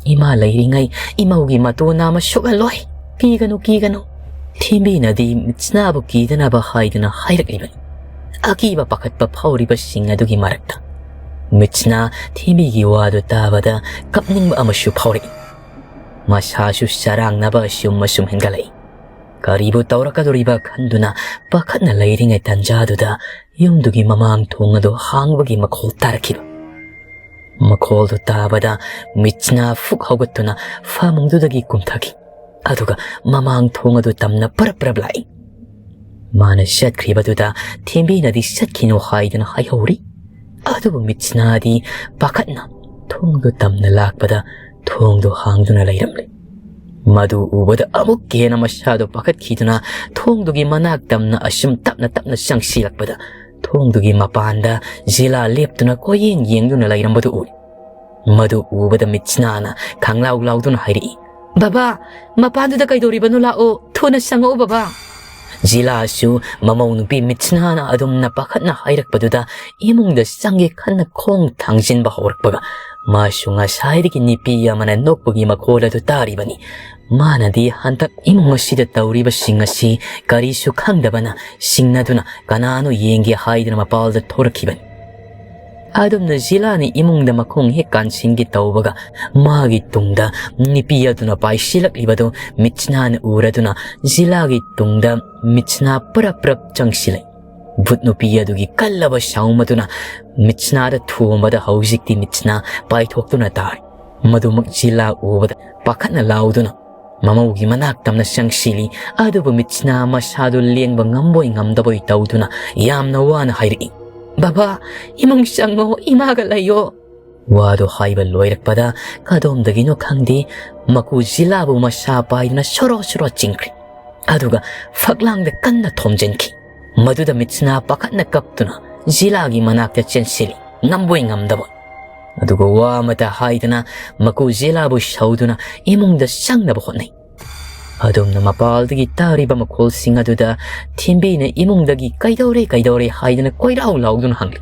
ꯏꯃꯥ ꯂꯩꯔꯤꯉꯩ ꯏꯃꯧꯒꯤ ꯃꯇꯣꯟ ꯅꯥꯝꯃ ꯁꯣꯛꯍꯜꯂꯣꯏ꯫ ꯀꯤꯒꯅꯨ, ꯀꯤꯒꯅꯨ"꯫ ꯊꯦꯝꯕꯤꯅꯗꯤ ꯃꯤꯠꯁꯅꯥꯕꯨ ꯀꯤꯗꯅꯕ ꯍꯥꯏꯗꯨꯅ ꯍꯥꯏꯔꯛꯂꯤꯕꯅꯤ꯫ ꯑꯀꯤꯕ ꯄꯥꯈꯠꯄ ꯐꯥꯎꯔꯤꯕꯁꯤꯡ ꯑꯗꯨꯒꯤ ꯃꯔꯛꯇ ꯃꯤꯠꯁꯅꯥ ꯊꯦꯝꯕꯤꯒꯤ ꯋꯥꯗꯨ ꯇꯥꯕꯗ ꯀꯞꯅꯤꯡꯕ ꯑꯃꯁꯨ ꯐꯥꯎꯔꯛꯏ꯫ ꯃꯁꯥꯁꯨ ꯆꯔꯥꯡꯅꯕ ꯑꯁꯨꯝ ꯑꯁꯨꯝ ꯍꯦꯟꯒꯠꯂꯛꯏ꯫ ꯀꯔꯤꯕꯨ ꯇꯧꯔꯛꯀꯗꯧꯔꯤꯕ ꯈꯟꯗꯨꯅ ꯄꯥꯈꯠꯅ ꯂꯩꯔꯤꯉꯩ ꯇꯟꯖꯥꯗꯨꯗ ꯌꯨꯝꯗꯨꯒꯤ ꯃꯃꯥꯡ ꯊꯣꯡ ꯑꯗꯨ ꯍꯥꯡꯕꯒꯤ ꯃꯈꯣꯜ ꯇꯥꯔꯛꯈꯤꯕ꯫ ꯃꯈꯣꯜꯗꯨ ꯇꯥꯕꯗ ꯃꯤꯠꯁꯅꯥ ꯐꯨꯛ ꯍꯧꯒꯠꯇꯨꯅ ꯐꯃꯨꯡꯗꯨꯗꯒꯤ ꯀꯨꯝꯊꯈꯤ꯫ ꯑꯗꯨꯒ ꯃꯃꯥꯡ ꯊꯣꯡ ꯑꯗꯨ ꯇꯝꯅ ꯄꯔꯞ ꯄꯔꯞ ꯂꯥꯛꯏ꯫ ꯃꯥꯅ ꯆꯠꯈ꯭ꯔꯤꯕꯗꯨꯗ ꯊꯦꯝꯕꯤꯅꯗꯤ ꯆꯠꯈꯤꯅꯨ ꯍꯥꯏꯗꯨꯅ ꯍꯥꯏꯍꯧꯔꯤ꯫ ꯑꯗꯨꯕꯨ ꯃꯤꯠꯁꯅꯥꯗꯤ ꯄꯥꯈꯠꯅ ꯊꯣꯡꯗꯨ ꯇꯝꯅ ꯂꯥꯛꯄꯗ ꯊꯣꯡꯗꯨ ꯍꯥꯡꯗꯨꯅ ꯂꯩꯔꯝꯂꯦ꯫ ꯃꯗꯨ ꯎꯕꯗ ꯑꯃꯨꯛꯀ ꯍꯦꯟꯅ ꯃꯁꯥꯗꯨ ꯄꯥꯈꯠꯈꯤꯗꯨꯅ ꯊꯣꯡꯗꯨꯒꯤ ꯃꯅꯥꯛ ꯇꯝꯅ ꯑꯁꯨꯝ ꯇꯞꯅ ꯇꯞꯅ ꯆꯪꯁꯤꯜꯂꯛꯄꯗ ꯊꯣꯡꯗꯨꯒꯤ ꯃꯄꯥꯟꯗ ꯖꯤꯂꯥ ꯂꯦꯞꯇꯨꯅ ꯀꯣꯏꯌꯦꯡ ꯌꯦꯡꯗꯨꯅ ꯂꯩꯔꯝꯕꯗꯨ ꯎꯏ꯫ ꯃꯗꯨ ꯎꯕꯗ ꯃꯤꯠꯁꯅꯥꯅ ꯈꯪꯂꯥꯎ ꯂꯥꯎꯗꯨꯅ ꯍꯥꯏꯔꯛꯏ, "ꯕꯕꯥ, ꯃꯄꯥꯟꯗꯨꯗ ꯀꯩꯗꯧꯔꯤꯕꯅꯣ? ꯂꯥꯛꯑꯣ, ꯊꯨꯅ ꯆꯪꯉꯛꯑꯣ ꯕꯕꯥ!" ꯖꯤꯂꯥꯁꯨ ꯃꯃꯧ ꯅꯨꯄꯤ ꯃꯤꯠꯁꯅꯥꯅ ꯑꯗꯨꯝꯅ ꯄꯥꯈꯠꯅ ꯍꯥꯏꯔꯛꯄꯗꯨꯗ ꯏꯃꯨꯡꯗ ꯆꯪꯒꯦ ꯈꯟꯅ ꯈꯣꯡ ꯊꯥꯡꯖꯤꯟꯕ ꯍꯧꯔꯛꯄꯒ ꯃꯥꯁꯨ ꯉꯁꯥꯏꯗꯒꯤ ꯅꯨꯄꯤ ꯑꯃꯅ ꯅꯣꯛꯄꯒꯤ ꯃꯈꯣꯜ ꯑꯗꯨ ꯇꯥꯔꯤꯕꯅꯤ꯫ ꯃꯥꯅꯗꯤ ꯍꯟꯗꯛ ꯏꯃꯨꯡ ꯑꯁꯤꯗ ꯇꯧꯔꯤꯕꯁꯤꯡ ꯑꯁꯤ ꯀꯔꯤꯁꯨ ꯈꯪꯗꯕꯅ ꯁꯤꯡꯅꯗꯨꯅ ꯀꯅꯥꯅꯣ ꯌꯦꯡꯒꯦ ꯍꯥꯏꯗꯨꯅ ꯃꯄꯥꯜꯗ ꯊꯣꯔꯛꯈꯤꯕꯅꯤ꯫ ꯑꯗꯨꯝꯅ ꯖꯤꯂꯥꯅ ꯏꯃꯨꯡꯗ ꯃꯈꯣꯡ ꯍꯦꯛ ꯀꯥꯟꯁꯤꯟꯒꯦ ꯇꯧꯕꯒ ꯃꯥꯒꯤ ꯇꯨꯡꯗ ꯅꯨꯄꯤ ꯑꯗꯨꯅ ꯄꯥꯏꯁꯤꯜꯂꯛꯂꯤꯕꯗꯨ ꯃꯤꯠꯁꯅꯥꯅ ꯎꯔꯗꯨꯅ ꯖꯤꯂꯥꯒꯤ ꯇꯨꯡꯗ ꯃꯤꯠꯁꯅꯥ ꯄꯔꯞ ꯄꯔꯞ ꯆꯪꯁꯤꯜꯂꯛꯏ꯫ ꯚꯨꯠ ꯅꯨꯄꯤ ꯑꯗꯨꯒꯤ ꯀꯜꯂꯕ ꯁꯥꯎꯝ ꯑꯗꯨꯅ ꯃꯤꯠꯁꯅꯥꯗ ꯊꯣꯝꯕꯗ ꯍꯧꯖꯤꯛꯇꯤ ꯃꯤꯠꯁꯅꯥ ꯄꯥꯏꯊꯣꯛꯇꯨꯅ ꯇꯥꯔꯦ꯫ ꯃꯗꯨꯃꯛ ꯖꯤꯂꯥ ꯎꯕꯗ ꯄꯥꯈꯠꯅ ꯂꯥꯎꯗꯨꯅ ꯃꯃꯧꯒꯤ ꯃꯅꯥꯛ ꯇꯝꯅ ꯆꯪꯁꯤꯜꯂꯤ꯫ ꯑꯗꯨꯕꯨ ꯃꯤꯠꯁꯅꯥ ꯃꯁꯥꯗꯨ ꯂꯦꯡꯕ ꯉꯝꯕꯣꯏ ꯉꯝꯗꯕꯣꯏ ꯇꯧꯗꯨꯅ ꯌꯥꯝꯅ ꯋꯥꯅ ꯍꯥꯏꯔꯛꯏ, "ꯕꯕꯥ, ꯏꯃꯨꯡ ꯆꯪꯉꯣ, ꯏꯃꯥꯒ ꯂꯩꯌꯣ!" ꯋꯥꯗꯨ ꯍꯥꯏꯕ ꯂꯣꯏꯔꯛꯄꯗ ꯀꯗꯣꯝꯗꯒꯤꯅꯣ ꯈꯪꯗꯦ, ꯃꯀꯨ ꯖꯤꯂꯥꯕꯨ ꯃꯁꯥ ꯄꯥꯏꯗꯨꯅ ꯁꯣꯔꯣ ꯁꯣꯔꯣ ꯆꯤꯡꯈ꯭ꯔꯦ꯫ ꯑꯗꯨꯒ ꯐꯛꯂꯥꯡꯗ ꯀꯟꯅ ꯊꯣꯝꯖꯤꯟꯈꯤ꯫ ꯃꯗꯨꯗ ꯃꯤꯠꯁꯅꯥ ꯄꯥꯈꯠꯅ ꯀꯞꯇꯨꯅ ꯖꯤꯂꯥꯒꯤ ꯃꯅꯥꯛꯇ ꯆꯦꯟꯁꯤꯜꯂꯤ, ꯉꯝꯕꯣꯏ ꯉꯝꯗꯕꯣꯏ꯫ ꯑꯗꯨꯒ ꯋꯥ ꯑꯃꯇ ꯍꯥꯏꯗꯅ ꯃꯀꯨ ꯖꯤꯂꯥꯕꯨ ꯁꯧꯗꯨꯅ ꯏꯃꯨꯡꯗ ꯆꯪꯅꯕ ꯍꯣꯠꯅꯩ꯫ ꯑꯗꯣꯝꯅ ꯃꯄꯥꯜꯗꯒꯤ ꯇꯥꯔꯤꯕ ꯃꯈꯣꯜꯁꯤꯡ ꯑꯗꯨꯗ ꯊꯦꯝꯕꯤꯅ ꯏꯃꯨꯡꯗꯒꯤ "ꯀꯩꯗꯧꯔꯦ, ꯀꯩꯗꯧꯔꯦ?" ꯍꯥꯏꯗꯅ ꯀꯣꯏꯔꯥꯎ ꯂꯥꯎꯗꯨꯅ ꯍꯪꯂꯤ꯫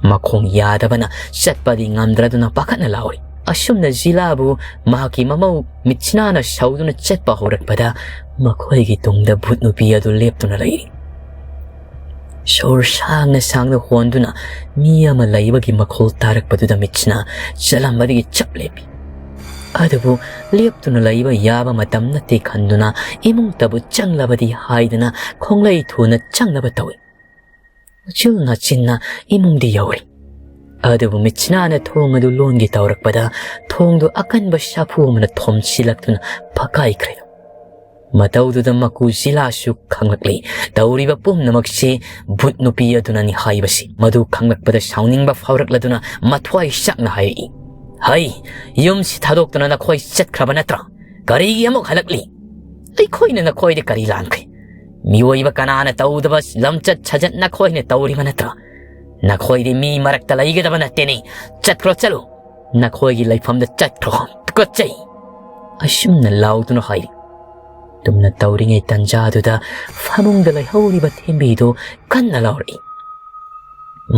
ꯃꯈꯣꯡ ꯌꯥꯗꯕꯅ ꯆꯠꯄꯗꯤ ꯉꯝꯗ꯭ꯔꯗꯨꯅ ꯄꯥꯈꯠꯅ ꯂꯥꯎꯔꯤ꯫ ꯑꯁꯨꯝꯅ ꯖꯤꯂꯥꯕꯨ ꯃꯍꯥꯛꯀꯤ ꯃꯃꯧ ꯃꯤꯠꯁꯅꯥꯅ ꯁꯧꯗꯨꯅ ꯆꯠꯄ ꯍꯧꯔꯛꯄꯗ ꯃꯈꯣꯏꯒꯤ ꯇꯨꯡꯗ ꯚꯨꯠ ꯅꯨꯄꯤ ꯑꯗꯨ ꯂꯦꯞꯇꯨꯅ ꯂꯩꯔꯤ꯫ ꯁꯣꯔ ꯁꯥꯡꯅ ꯁꯥꯡꯅ ꯍꯣꯟꯗꯨꯅ ꯃꯤ ꯑꯃ ꯂꯩꯕꯒꯤ ꯃꯈꯣꯜ ꯇꯥꯔꯛꯄꯗꯨꯗ ꯃꯤꯠꯁꯅꯥ ꯆꯠꯂꯝꯕꯗꯒꯤ ꯆꯞ ꯂꯦꯞꯄꯤ꯫ ꯑꯗꯨꯕꯨ ꯂꯦꯞꯇꯨꯅ ꯂꯩꯕ ꯌꯥꯕ ꯃꯇꯝ ꯅꯠꯇꯦ ꯈꯟꯗꯨꯅ ꯏꯃꯨꯡꯇꯕꯨ ꯆꯪꯂꯕꯗꯤ ꯍꯥꯏꯗꯨꯅ ꯈꯣꯡꯂꯩ ꯊꯨꯅ ꯆꯪꯅꯕ ꯇꯧꯏ꯫ ꯎꯆꯤꯜ ꯅꯥꯆꯤꯟꯅ ꯏꯃꯨꯡꯗꯤ ꯌꯧꯔꯤ꯫ ꯑꯗꯨꯕꯨ ꯃꯤꯠꯁꯅꯥꯅ ꯊꯣꯡ ꯑꯗꯨ ꯂꯣꯟꯒꯦ ꯇꯧꯔꯛꯄꯗ ꯊꯣꯡꯗꯨ ꯑꯀꯟꯕ ꯁꯥꯐꯨ ꯑꯃꯅ ꯊꯣꯝꯁꯤꯜꯂꯛꯇꯨꯅ ꯐꯛꯀꯥꯏꯈ꯭ꯔꯦ꯫ ꯃꯇꯧꯗꯨꯗ ꯃꯀꯨ ꯖꯤꯂꯥꯁꯨ ꯈꯪꯂꯛꯂꯤ꯫ ꯇꯧꯔꯤꯕ ꯄꯨꯝꯅꯃꯛꯁꯤ ꯚꯨꯠ ꯅꯨꯄꯤ ꯑꯗꯨꯅꯅꯤ ꯍꯥꯏꯕꯁꯤ꯫ ꯃꯗꯨ ꯈꯪꯂꯛꯄꯗ ꯁꯥꯎꯅꯤꯡꯕ ꯐꯥꯎꯔꯛꯂꯗꯨꯅ ꯃꯊ꯭ꯋꯥꯏ ꯆꯥꯛꯅ ꯍꯥꯏꯔꯛꯏ, "ꯍꯩ, ꯌꯨꯝꯁꯤ ꯊꯥꯗꯣꯛꯇꯨꯅ ꯅꯈꯣꯏ ꯆꯠꯈ꯭ꯔꯕ ꯅꯠꯇ꯭ꯔꯥ? ꯀꯔꯤꯒꯤ ꯑꯃꯨꯛ ꯍꯜꯂꯛꯂꯤ? ꯑꯩꯈꯣꯏꯅ ꯅꯈꯣꯏꯗ ꯀꯔꯤ ꯂꯥꯟꯈ꯭ꯔꯦ? ꯃꯤꯑꯣꯏꯕ ꯀꯅꯥꯅ ꯇꯧꯗꯕ ꯂꯝꯆꯠ ꯁꯥꯖꯠ ꯅꯈꯣꯏꯅ ꯇꯧꯔꯤꯕ ꯅꯠꯇ꯭ꯔꯥ? ꯅꯈꯣꯏꯗꯤ ꯃꯤ ꯃꯔꯛꯇ ꯂꯩꯒꯗꯕ ꯅꯠꯇꯦꯅꯦ꯫ ꯆꯠꯈ꯭ꯔꯣ, ꯆꯠꯂꯨ꯫ ꯅꯈꯣꯏꯒꯤ ꯂꯩꯐꯝꯗ ꯆꯠꯈ꯭ꯔꯣ꯫ ꯇꯨꯀꯠꯆꯩ!" ꯑꯁꯨꯝꯅ ꯂꯥꯎꯗꯨꯅ ꯍꯥꯏꯔꯤ꯫ ꯇꯨꯝꯅ ꯇꯧꯔꯤꯉꯩ ꯇꯟꯖꯥꯗꯨꯗ ꯐꯃꯨꯡꯗ ꯂꯩꯍꯧꯔꯤꯕ ꯊꯦꯝꯕꯤꯗꯨ ꯀꯟꯅ ꯂꯥꯎꯔꯛꯏ꯫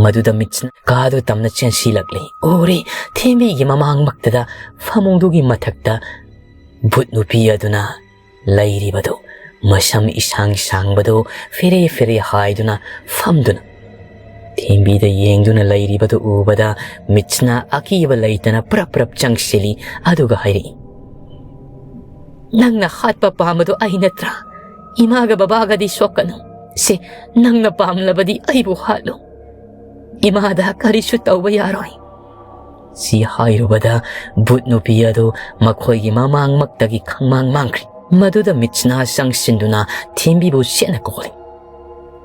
ꯃꯗꯨꯗ ꯃꯤꯠꯁꯤꯅ ꯀꯥꯗꯨ ꯇꯝꯅ ꯆꯦꯟꯁꯤꯜꯂꯛꯂꯤ꯫ ꯎꯔꯦ, ꯊꯦꯝꯕꯤꯒꯤ ꯃꯃꯥꯡꯃꯛꯇꯗ ꯐꯃꯨꯡꯗꯨꯒꯤ ꯃꯊꯛꯇ ꯚꯨꯠ ꯅꯨꯄꯤ ꯑꯗꯨꯅ ꯂꯩꯔꯤꯕꯗꯨ, ꯃꯁꯝ ꯏꯁꯥꯡ ꯁꯥꯡꯕꯗꯨ ꯐꯦꯔꯦ ꯐꯦꯔꯦ ꯍꯥꯏꯗꯨꯅ ꯐꯝꯗꯨꯅ꯫ ꯊꯦꯝꯕꯤꯗ ꯌꯦꯡꯗꯨꯅ ꯂꯩꯔꯤꯕꯗꯨ ꯎꯕꯗ ꯃꯤꯠꯁꯅ ꯑꯀꯤꯕ ꯂꯩꯇꯅ ꯄ꯭ꯔꯞ ꯄ꯭ꯔꯞ ꯆꯪꯁꯤꯜꯂꯤ, ꯑꯗꯨꯒ ꯍꯥꯏꯔꯛꯏ, "ꯅꯪꯅ ꯍꯥꯠꯄ ꯄꯥꯝꯕꯗꯨ ꯑꯩ ꯅꯠꯇ꯭ꯔꯥ? ꯏꯃꯥꯒ ꯕꯕꯥꯒꯗꯤ ꯁꯣꯛꯀꯅꯨ꯫ ꯁꯦ, ꯅꯪꯅ ꯄꯥꯝꯂꯕꯗꯤ ꯑꯩꯕꯨ ꯍꯥꯠꯂꯨ꯫ ꯏꯃꯥꯗ ꯀꯔꯤꯁꯨ ꯇꯧꯕ ꯌꯥꯔꯣꯏ꯫" ꯁꯤ ꯍꯥꯏꯔꯨꯕꯗ ꯚꯨꯠ ꯅꯨꯄꯤ ꯑꯗꯨ ꯃꯈꯣꯏꯒꯤ ꯃꯃꯥꯡꯃꯛꯇꯒꯤ ꯈꯪꯃꯥꯡ ꯃꯥꯡꯈ꯭ꯔꯤ꯫ ꯃꯗꯨꯗ ꯃꯤꯠꯁꯅꯥ ꯆꯪꯁꯤꯟꯗꯨꯅ ꯊꯦꯝꯕꯤꯕꯨ ꯁꯦꯠꯅ ꯀꯧꯔꯤ꯫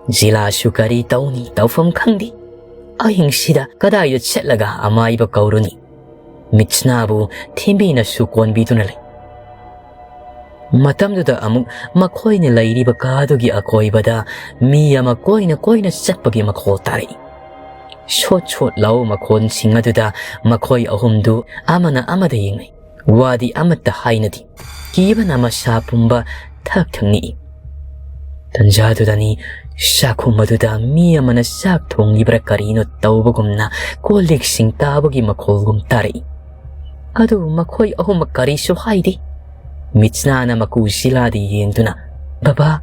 ꯖꯤꯂꯥꯁꯨ ꯀꯔꯤ ꯇꯧꯅꯤ, ꯇꯧꯐꯝ ꯈꯪꯗꯦ꯫ ꯑꯍꯤꯡꯁꯤꯗ ꯀꯗꯥꯏꯗ ꯆꯠꯂꯒ ꯑꯃꯥꯏꯕ ꯀꯧꯔꯨꯅꯤ? ꯃꯤꯠꯁꯅꯥꯕꯨ ꯊꯦꯝꯕꯤꯅꯁꯨ ꯀꯣꯟꯕꯤꯗꯨꯅ ꯂꯩ꯫ ꯃꯇꯝꯗꯨꯗ ꯑꯃꯨꯛ ꯃꯈꯣꯏꯅ ꯂꯩꯔꯤꯕ ꯀꯥꯗꯨꯒꯤ ꯑꯀꯣꯏꯕꯗ ꯃꯤ ꯑꯃ ꯀꯣꯏꯅ ꯀꯣꯏꯅ ꯆꯠꯄꯒꯤ ꯃꯈꯣꯜ ꯇꯥꯔꯛꯏ꯫ ꯁꯣꯠ ꯁꯣꯠ ꯂꯥꯎꯕ ꯃꯈꯣꯟꯁꯤꯡ ꯑꯗꯨꯗ ꯃꯈꯣꯏ ꯑꯍꯨꯝꯗꯨ ꯑꯃꯅ ꯑꯃꯗ ꯌꯦꯡꯅꯩ꯫ ꯋꯥꯗꯤ ꯑꯃꯠꯇ ꯍꯥꯏꯅꯗꯦ꯫ ꯀꯤꯕꯅ ꯃꯁꯥ ꯄꯨꯝꯕ ꯊꯛ ꯊꯛ ꯅꯤꯛꯏ꯫ ꯇꯟꯖꯥꯗꯨꯗꯅꯤ ꯆꯥꯛꯈꯨꯝ ꯑꯗꯨꯗ ꯃꯤ ꯑꯃꯅ ꯆꯥꯛ ꯊꯣꯡꯂꯤꯕ꯭ꯔꯥ ꯀꯔꯤꯅꯣ ꯇꯧꯕꯒꯨꯝꯅ ꯀꯣꯜ ꯂꯤꯛꯁꯤꯡ ꯇꯥꯕꯒꯤ ꯃꯈꯣꯜꯒꯨꯝ ꯇꯥꯔꯛꯏ꯫ ꯑꯗꯨꯕꯨ ꯃꯈꯣꯏ ꯑꯍꯨꯝꯃꯛ ꯀꯔꯤꯁꯨ ꯍꯥꯏꯗꯦ꯫ ꯃꯤꯠꯁꯅꯥꯅ ꯃꯀꯨ ꯖꯤꯂꯥꯗ ꯌꯦꯡꯗꯨꯅ, "ꯕꯕꯥ,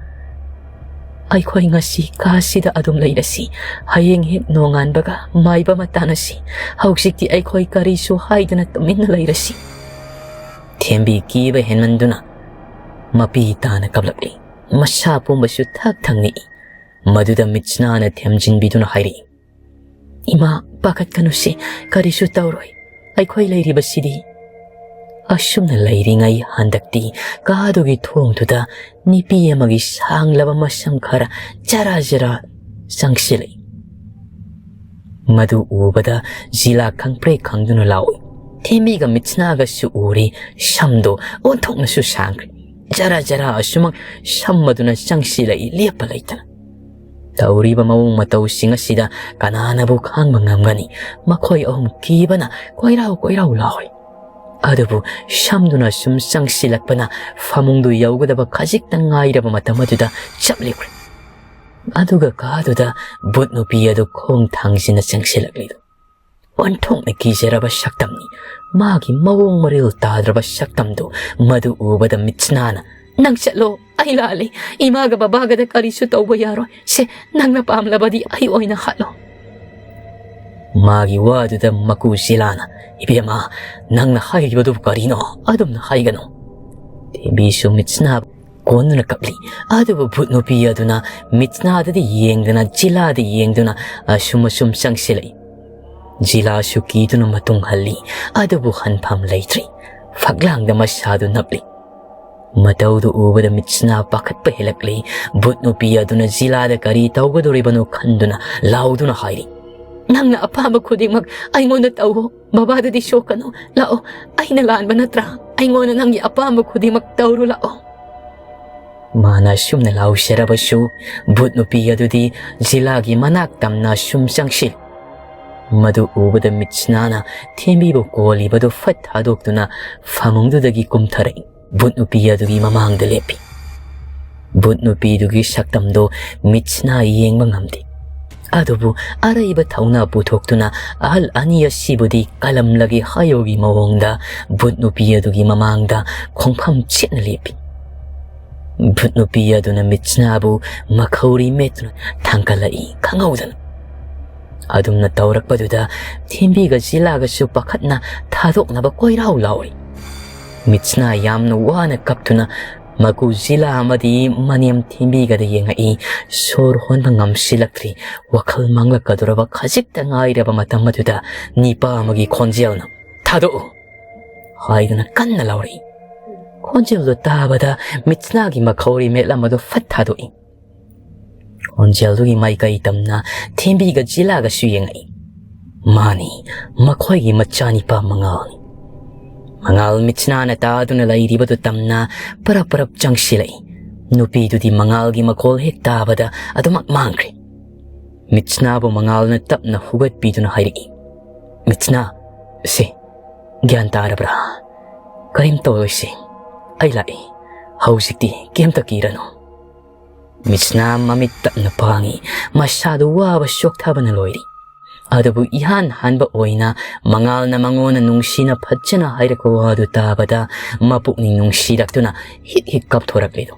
ꯑꯩꯈꯣꯏ ꯉꯁꯤ ꯀꯥꯁꯤꯗ ꯑꯗꯨꯝ ꯂꯩꯔꯁꯤ꯫ ꯍꯌꯦꯡ ꯍꯦꯛ ꯅꯣꯡꯉꯥꯟꯕꯒ ꯃꯥꯏꯕ ꯑꯃ ꯇꯥꯟꯅꯁꯤ꯫ ꯍꯧꯖꯤꯛꯇꯤ ꯑꯩꯈꯣꯏ ꯀꯔꯤꯁꯨ ꯍꯥꯏꯗꯅ ꯇꯨꯃꯤꯟꯅ ꯂꯩꯔꯁꯤ꯫" ꯊꯦꯝꯕꯤ ꯀꯤꯕ ꯍꯦꯟꯃꯟꯗꯨꯅ ꯃꯄꯤ ꯇꯥꯅ ꯀꯞꯂꯛꯂꯤ꯫ ꯃꯁꯥ ꯄꯨꯝꯕꯁꯨ ꯊꯛ ꯊꯛ ꯅꯤꯛꯏ꯫ ꯃꯗꯨꯗ ꯃꯤꯠꯁꯅꯥꯅ ꯊꯦꯝꯖꯤꯟꯕꯤꯗꯨꯅ ꯍꯥꯏꯔꯛꯏ, "ꯏꯃꯥ, ꯄꯥꯈꯠꯀꯅꯨꯁꯦ, ꯀꯔꯤꯁꯨ ꯇꯧꯔꯣꯏ꯫ ꯑꯩꯈꯣꯏ ꯂꯩꯔꯤꯕꯁꯤꯗꯤ"꯫ ꯑꯁꯨꯝꯅ ꯂꯩꯔꯤꯉꯩ ꯍꯟꯗꯛꯇꯤ ꯀꯥꯗꯨꯒꯤ ꯊꯣꯡꯗꯨꯗ ꯅꯨꯄꯤ ꯑꯃꯒꯤ ꯁꯥꯡꯂꯕ ꯃꯁꯝ ꯈꯔ ꯖꯔꯥ ꯖꯔꯥ ꯆꯪꯁꯤꯜꯂꯛꯏ꯫ ꯃꯗꯨ ꯎꯕꯗ ꯖꯤꯂꯥ ꯈꯪꯄ꯭ꯔꯦꯛ ꯈꯪꯗꯨꯅ ꯂꯥꯎꯏ꯫ ꯊꯦꯝꯕꯤꯒ ꯃꯤꯠꯁꯅꯥꯒꯁꯨ ꯎꯔꯤ, ꯁꯝꯗꯣ ꯑꯣꯟꯊꯣꯛꯅꯁꯨ ꯁꯥꯡꯈ꯭ꯔꯦ꯫ ꯖꯔꯥ ꯖꯔꯥ ꯑꯁꯨꯃꯛ ꯁꯝꯃꯗꯨꯅ ꯆꯪꯁꯤꯜꯂꯛꯏ ꯂꯦꯞꯄ ꯂꯩꯇꯅ꯫ ꯇꯧꯔꯤꯕ ꯃꯑꯣꯡ ꯃꯇꯧꯁꯤꯡ ꯑꯁꯤꯗ ꯀꯅꯥꯅꯕꯨ ꯈꯥꯡꯕ ꯉꯝꯒꯅꯤ? ꯃꯈꯣꯏ ꯑꯍꯨꯝ ꯀꯤꯕꯅ ꯀꯣꯏꯔꯥꯎ ꯀꯣꯏꯔꯥꯎ ꯂꯥꯎꯏ꯫ ꯑꯗꯨꯕꯨ ꯁꯝꯗꯨꯅ ꯁꯨꯝ ꯆꯪꯁꯤꯜꯂꯛꯄꯅ ꯐꯃꯨꯡꯗꯨ ꯌꯧꯒꯗꯕ ꯈꯖꯤꯛꯇꯪ ꯉꯥꯏꯔꯕ ꯃꯇꯝ ꯑꯗꯨꯗ ꯆꯞ ꯂꯦꯞꯈ꯭ꯔꯦ꯫ ꯑꯗꯨꯒ ꯀꯥꯗꯨꯗ ꯚꯨꯠ ꯅꯨꯄꯤ ꯑꯗꯨ ꯈꯣꯡ ꯊꯥꯡꯖꯤꯟꯅ ꯆꯪꯁꯤꯜꯂꯛꯂꯤꯗꯨ ꯑꯣꯟꯊꯣꯛꯅ ꯀꯤꯖꯔꯕ ꯁꯛꯇꯝꯅꯤ꯫ ꯃꯥꯒꯤ ꯃꯑꯣꯡ ꯃꯔꯤꯜ ꯇꯥꯗ꯭ꯔꯕ ꯁꯛꯇꯝꯗꯨ ꯃꯗꯨ ꯎꯕꯗ ꯃꯤꯠꯁꯅꯥꯅ, "ꯅꯪ ꯆꯠꯂꯣ, ꯑꯩ ꯂꯥꯜꯂꯦ꯫ ꯏꯃꯥꯒ ꯕꯕꯥꯒꯗ ꯀꯔꯤꯁꯨ ꯇꯧꯕ ꯌꯥꯔꯣꯏ꯫ ꯁꯦ, ꯅꯪꯅ ꯄꯥꯝꯂꯕꯗꯤ ꯑꯩ ꯑꯣꯏꯅ ꯍꯥꯠꯂꯣ"꯫ ꯃꯥꯒꯤ ꯋꯥꯗꯨꯗ ꯃꯀꯨ ꯖꯤꯂꯥꯅ, "ꯏꯕꯦꯝꯃ, ꯅꯪꯅ ꯍꯥꯏꯔꯤꯕꯗꯨꯕꯨ ꯀꯔꯤꯅꯣ? ꯑꯗꯨꯝꯅ ꯍꯥꯏꯒꯅꯨ"꯫ ꯊꯦꯝꯕꯤꯁꯨ ꯃꯤꯠꯁꯅꯥꯕꯨ ꯀꯣꯟꯗꯨꯅ ꯀꯞꯂꯤ꯫ ꯑꯗꯨꯕꯨ ꯚꯨꯠ ꯅꯨꯄꯤ ꯑꯗꯨꯅ ꯃꯤꯠꯁꯅꯥꯗꯗꯤ ꯌꯦꯡꯗꯅ, ꯖꯤꯂꯥꯗ ꯌꯦꯡꯗꯨꯅ ꯑꯁꯨꯝ ꯑꯁꯨꯝ ꯆꯪꯁꯤꯜꯂꯛꯏ꯫ ꯖꯤꯂꯥꯁꯨ ꯀꯤꯗꯨꯅ ꯃꯇꯨꯡ ꯍꯜꯂꯤ꯫ ꯑꯗꯨꯕꯨ ꯍꯟꯐꯝ ꯂꯩꯇ꯭ꯔꯤ꯫ ꯐꯛꯂꯥꯡꯗ ꯃꯁꯥꯗꯨ ꯅꯞꯂꯤ꯫ ꯃꯇꯧꯗꯨ ꯎꯕꯗ ꯃꯤꯠꯁꯅꯥ ꯄꯥꯈꯠꯄ ꯍꯦꯜꯂꯛꯂꯤ꯫ ꯚꯨꯠ ꯅꯨꯄꯤ ꯑꯗꯨꯅ ꯖꯤꯂꯥꯗ ꯀꯔꯤ ꯇꯧꯒꯗꯧꯔꯤꯕꯅꯣ ꯈꯟꯗꯨꯅ ꯂꯥꯎꯗꯨꯅ ꯍꯥꯏꯔꯤ, "ꯅꯪꯅ ꯑꯄꯥꯝꯕ ꯈꯨꯗꯤꯡꯃꯛ ꯑꯩꯉꯣꯟꯗ ꯇꯧꯋꯣ꯫ ꯕꯕꯥꯗꯨꯗꯤ ꯁꯣꯛꯀꯅꯨ꯫ ꯂꯥꯛꯑꯣ, ꯑꯩꯅ ꯂꯥꯟꯕ ꯅꯠꯇ꯭ꯔꯥ? ꯑꯩꯉꯣꯟꯗ ꯅꯪꯒꯤ ꯑꯄꯥꯝꯕ ꯈꯨꯗꯤꯡꯃꯛ ꯇꯧꯔꯨ ꯂꯥꯛꯑꯣ"꯫ ꯃꯥꯅ ꯑꯁꯨꯝꯅ ꯂꯥꯎꯖꯔꯕꯁꯨ, ꯚꯨꯠ ꯅꯨꯄꯤ ꯑꯗꯨꯗꯤ ꯖꯤꯂꯥꯒꯤ ꯃꯅꯥꯛ ꯇꯝꯅ ꯁꯨꯝ ꯆꯪꯁꯤꯜ꯫ ꯃꯗꯨ ꯎꯕꯗ ꯃꯤꯠꯁꯅꯥꯅ ꯊꯦꯝꯕꯤꯕꯨ ꯀꯣꯜꯂꯤꯕꯗꯨ ꯐꯠ ꯊꯥꯗꯣꯛꯇꯨꯅ ꯐꯃꯨꯡꯗꯨꯗꯒꯤ ꯀꯨꯝꯊꯔꯛꯏ꯫ ꯚꯨꯠ ꯅꯨꯄꯤ ꯑꯗꯨꯒꯤ ꯃꯃꯥꯡꯗ ꯂꯦꯞꯄꯤ꯫ ꯚꯨꯠ ꯅꯨꯄꯤꯗꯨꯒꯤ ꯁꯛꯇꯝꯗꯨ ꯃꯤꯠꯁꯅꯥ ꯌꯦꯡꯕ ꯉꯝꯗꯦ꯫ ꯑꯗꯨꯕꯨ ꯑꯔꯩꯕ ꯊꯧꯅꯥ ꯄꯨꯊꯣꯛꯇꯨꯅ ꯑꯍꯜ ꯑꯅꯤ ꯑꯁꯤꯕꯨꯗꯤ ꯀꯂꯝꯂꯒꯤ ꯍꯥꯏꯌꯣꯒꯤ ꯃꯑꯣꯡꯗ ꯚꯨꯠ ꯅꯨꯄꯤ ꯑꯗꯨꯒꯤ ꯃꯃꯥꯡꯗ ꯈꯣꯡꯐꯝ ꯆꯦꯠꯅ ꯂꯦꯞꯄꯤ꯫ ꯚꯨꯠ ꯅꯨꯄꯤ ꯑꯗꯨꯅ ꯃꯤꯠꯁꯅꯥꯕꯨ ꯃꯈꯧꯔꯤ ꯃꯦꯠꯇꯨꯅ ꯊꯥꯡꯒꯠꯂꯛꯏ ꯈꯪꯍꯧꯗꯅ꯫ ꯑꯗꯨꯝꯅ ꯇꯧꯔꯛꯄꯗꯨꯗ ꯊꯦꯝꯕꯤꯒ ꯖꯤꯂꯥꯒꯁꯨ ꯄꯥꯈꯠꯅ ꯊꯥꯗꯣꯛꯅꯕ ꯀꯣꯏꯔꯥꯎ ꯂꯥꯎꯔꯤ꯫ ꯃꯤꯠꯁꯅꯥ ꯌꯥꯝꯅ ꯋꯥꯅ ꯀꯞꯇꯨꯅ ꯃꯀꯨ ꯖꯤꯂꯥ ꯑꯃꯗꯤ ꯃꯅꯦꯝ ꯊꯦꯝꯕꯤꯒꯗ ꯌꯦꯡꯉꯛꯏ꯫ ꯁꯣꯔ ꯍꯣꯟꯕ ꯉꯝꯁꯤꯜꯂꯛꯇ꯭ꯔꯤ꯫ ꯋꯥꯈꯜ ꯃꯥꯡꯂꯛꯀꯗꯧꯔꯕ ꯈꯖꯤꯛꯇ ꯉꯥꯏꯔꯕ ꯃꯇꯝ ꯑꯗꯨꯗ ꯅꯤꯄꯥ ꯑꯃꯒꯤ ꯈꯣꯟꯖꯦꯜꯅ, "ꯊꯥꯗꯣꯛꯎ!" ꯍꯥꯏꯗꯨꯅ ꯀꯟꯅ ꯂꯥꯎꯔꯛꯏ꯫ ꯈꯣꯟꯖꯦꯜꯗꯨ ꯇꯥꯕꯗ ꯃꯤꯠꯁꯅꯥꯒꯤ ꯃꯈꯧꯔꯤ ꯃꯦꯠꯂꯝꯕꯗꯨ ꯐꯠ ꯊꯥꯗꯣꯛꯏ꯫ ꯈꯣꯟꯖꯦꯜꯗꯨꯒꯤ ꯃꯥꯏꯀꯩ ꯇꯝꯅ ꯊꯦꯝꯕꯤꯒ ꯖꯤꯂꯥꯒꯁꯨ ꯌꯦꯡꯉꯛꯏ꯫ ꯃꯥꯅꯤ, ꯃꯈꯣꯏꯒꯤ ꯃꯆꯥꯅꯤꯄꯥ ꯃꯉꯥꯜꯅꯤ꯫ ꯃꯉꯥꯜ ꯃꯤꯠꯁꯅꯥꯅ ꯇꯥꯗꯨꯅ ꯂꯩꯔꯤꯕꯗꯨ ꯇꯝꯅ ꯄꯔꯞ ꯄꯔꯞ ꯆꯪꯁꯤꯜꯂꯛꯏ꯫ ꯅꯨꯄꯤꯗꯨꯗꯤ ꯃꯉꯥꯜꯒꯤ ꯃꯈꯣꯜ ꯍꯦꯛ ꯇꯥꯕꯗ ꯑꯗꯨꯃꯛ ꯃꯥꯡꯈ꯭ꯔꯦ꯫ ꯃꯤꯠꯁꯅꯥꯕꯨ ꯃꯉꯥꯜꯅ ꯇꯞꯅ ꯍꯧꯒꯠꯄꯤꯗꯨꯅ ꯍꯥꯏꯔꯛꯏ, "ꯃꯤꯠꯁꯅꯥ, ꯁꯦ, ꯒ꯭ꯌꯥꯟ ꯇꯥꯔꯕ꯭ꯔꯥ? ꯀꯔꯤꯝ ꯇꯧꯔꯣꯏꯁꯦ, ꯑꯩ ꯂꯥꯛꯏ꯫ ꯍꯧꯖꯤꯛꯇꯤ ꯀꯩꯝꯇ ꯀꯤꯔꯅꯨ꯫" ꯃꯤꯠꯁꯅꯥ ꯃꯃꯤꯠ ꯇꯞꯅ ꯄꯥꯡꯉꯤ꯫ ꯃꯁꯥꯗꯨ ꯋꯥꯕ ꯆꯣꯛꯊꯕꯅ ꯂꯣꯏꯔꯤ꯫ ꯑꯗꯨꯕꯨ ꯏꯍꯥꯟ ꯍꯥꯟꯕ ꯑꯣꯏꯅ ꯃꯉꯥꯜꯅ ꯃꯉꯣꯟꯗ ꯅꯨꯡꯁꯤꯅ ꯐꯖꯅ ꯍꯥꯏꯔꯛꯄ ꯋꯥꯗꯨ ꯇꯥꯕꯗ ꯃꯄꯨꯛꯅꯤꯡ ꯅꯨꯡꯁꯤꯔꯛꯇꯨꯅ ꯍꯤꯛ ꯍꯤꯛ ꯀꯞꯊꯣꯔꯛꯂꯤꯗꯣ꯫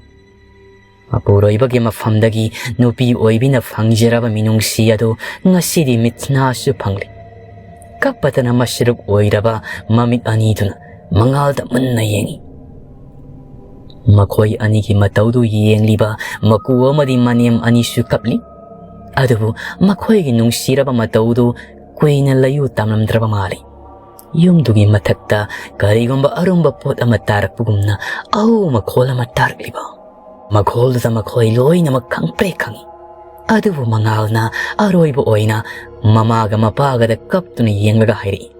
ꯃꯄꯨꯔꯣꯏꯕꯒꯤ ꯃꯐꯝꯗꯒꯤ ꯅꯨꯄꯤ ꯑꯣꯏꯕꯤꯅ ꯐꯪꯖꯔꯕ ꯃꯤꯅꯨꯡꯁꯤ ꯑꯗꯨ ꯉꯁꯤꯗꯤ ꯃꯤꯠꯁꯅꯥꯁꯨ ꯐꯪꯂꯤ꯫ ꯀꯞꯄꯇꯅ ꯃꯁꯔꯨꯛ ꯑꯣꯏꯔꯕ ꯃꯃꯤꯠ ꯑꯅꯤꯗꯨꯅ ꯃꯉꯥꯜꯗ ꯃꯨꯟꯅ ꯌꯦꯡꯉꯤ꯫ ꯃꯈꯣꯏ ꯑꯅꯤꯒꯤ ꯃꯇꯧꯗꯨ ꯌꯦꯡꯂꯤꯕ ꯃꯀꯨ ꯑꯃꯗꯤ ꯃꯅꯦꯝ ꯑꯅꯤꯁꯨ ꯀꯞꯂꯤ꯫ ꯑꯗꯨꯕꯨ ꯃꯈꯣꯏꯒꯤ ꯅꯨꯡꯁꯤꯔꯕ ꯃꯇꯧꯗꯨ ꯀꯨꯏꯅ ꯂꯩꯌꯨ ꯇꯝꯂꯝꯗ꯭ꯔꯕ ꯃꯥꯜꯂꯤ꯫ ꯌꯨꯝꯗꯨꯒꯤ ꯃꯊꯛꯇ ꯀꯔꯤꯒꯨꯝꯕ ꯑꯔꯨꯝꯕ ꯄꯣꯠ ꯑꯃ ꯇꯥꯔꯛꯄꯒꯨꯝꯅ ꯑꯍꯧꯕ ꯃꯈꯣꯜ ꯑꯃ ꯇꯥꯔꯛꯂꯤꯕ꯫ ꯃꯈꯣꯜꯗꯨꯗ ꯃꯈꯣꯏ ꯂꯣꯏꯅꯃꯛ ꯈꯪꯄ꯭ꯔꯦꯛ ꯈꯪꯏ꯫ ꯑꯗꯨꯕꯨ ꯃꯉꯥꯜꯅ ꯑꯔꯣꯏꯕ ꯑꯣꯏꯅ ꯃꯃꯥꯒ ꯃꯄꯥꯒꯗ ꯀꯞꯇꯨꯅ ꯌꯦꯡꯂꯒ ꯍꯥꯏꯔꯛꯏ,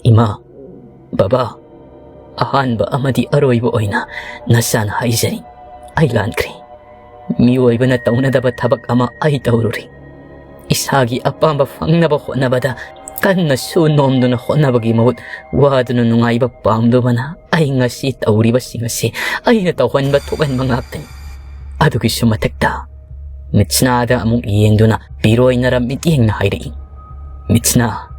"ꯏꯃꯥ, ꯕꯕꯥ, ꯑꯍꯥꯟꯕ ꯑꯃꯗꯤ ꯑꯔꯣꯏꯕ ꯑꯣꯏꯅ ꯅꯆꯥꯅ ꯍꯥꯏꯖꯔꯤ, ꯑꯩ ꯂꯥꯟꯈ꯭ꯔꯦ꯫ ꯃꯤꯑꯣꯏꯕꯅ ꯇꯧꯅꯗꯕ ꯊꯕꯛ ꯑꯃ ꯑꯩ ꯇꯧꯔꯨꯔꯦ꯫ ꯏꯁꯥꯒꯤ ꯑꯄꯥꯝꯕ ꯐꯪꯅꯕ ꯍꯣꯠꯅꯕꯗ ꯀꯟꯅ ꯁꯨ ꯅꯣꯝꯗꯨꯅ ꯍꯣꯠꯅꯕꯒꯤ ꯃꯍꯨꯠ ꯋꯥꯗꯨꯅ ꯅꯨꯡꯉꯥꯏꯕ ꯄꯥꯝꯂꯨꯕꯅ ꯑꯩ ꯉꯁꯤ ꯇꯧꯔꯤꯕꯁꯤꯡ ꯑꯁꯤ ꯑꯩꯅ ꯇꯧꯍꯟꯕ ꯊꯣꯛꯍꯟꯕ ꯉꯥꯛꯇꯅꯤ꯫" ꯑꯗꯨꯒꯤꯁꯨ ꯃꯊꯛꯇ ꯃꯤꯠꯁꯅꯥꯗ ꯑꯃꯨꯛ ꯌꯦꯡꯗꯨꯅ ꯄꯤꯔꯣꯏꯅꯔ ꯃꯤꯠꯌꯦꯡꯅ ꯍꯥꯏꯔꯛꯏ, "ꯃꯤꯠꯁꯅꯥ,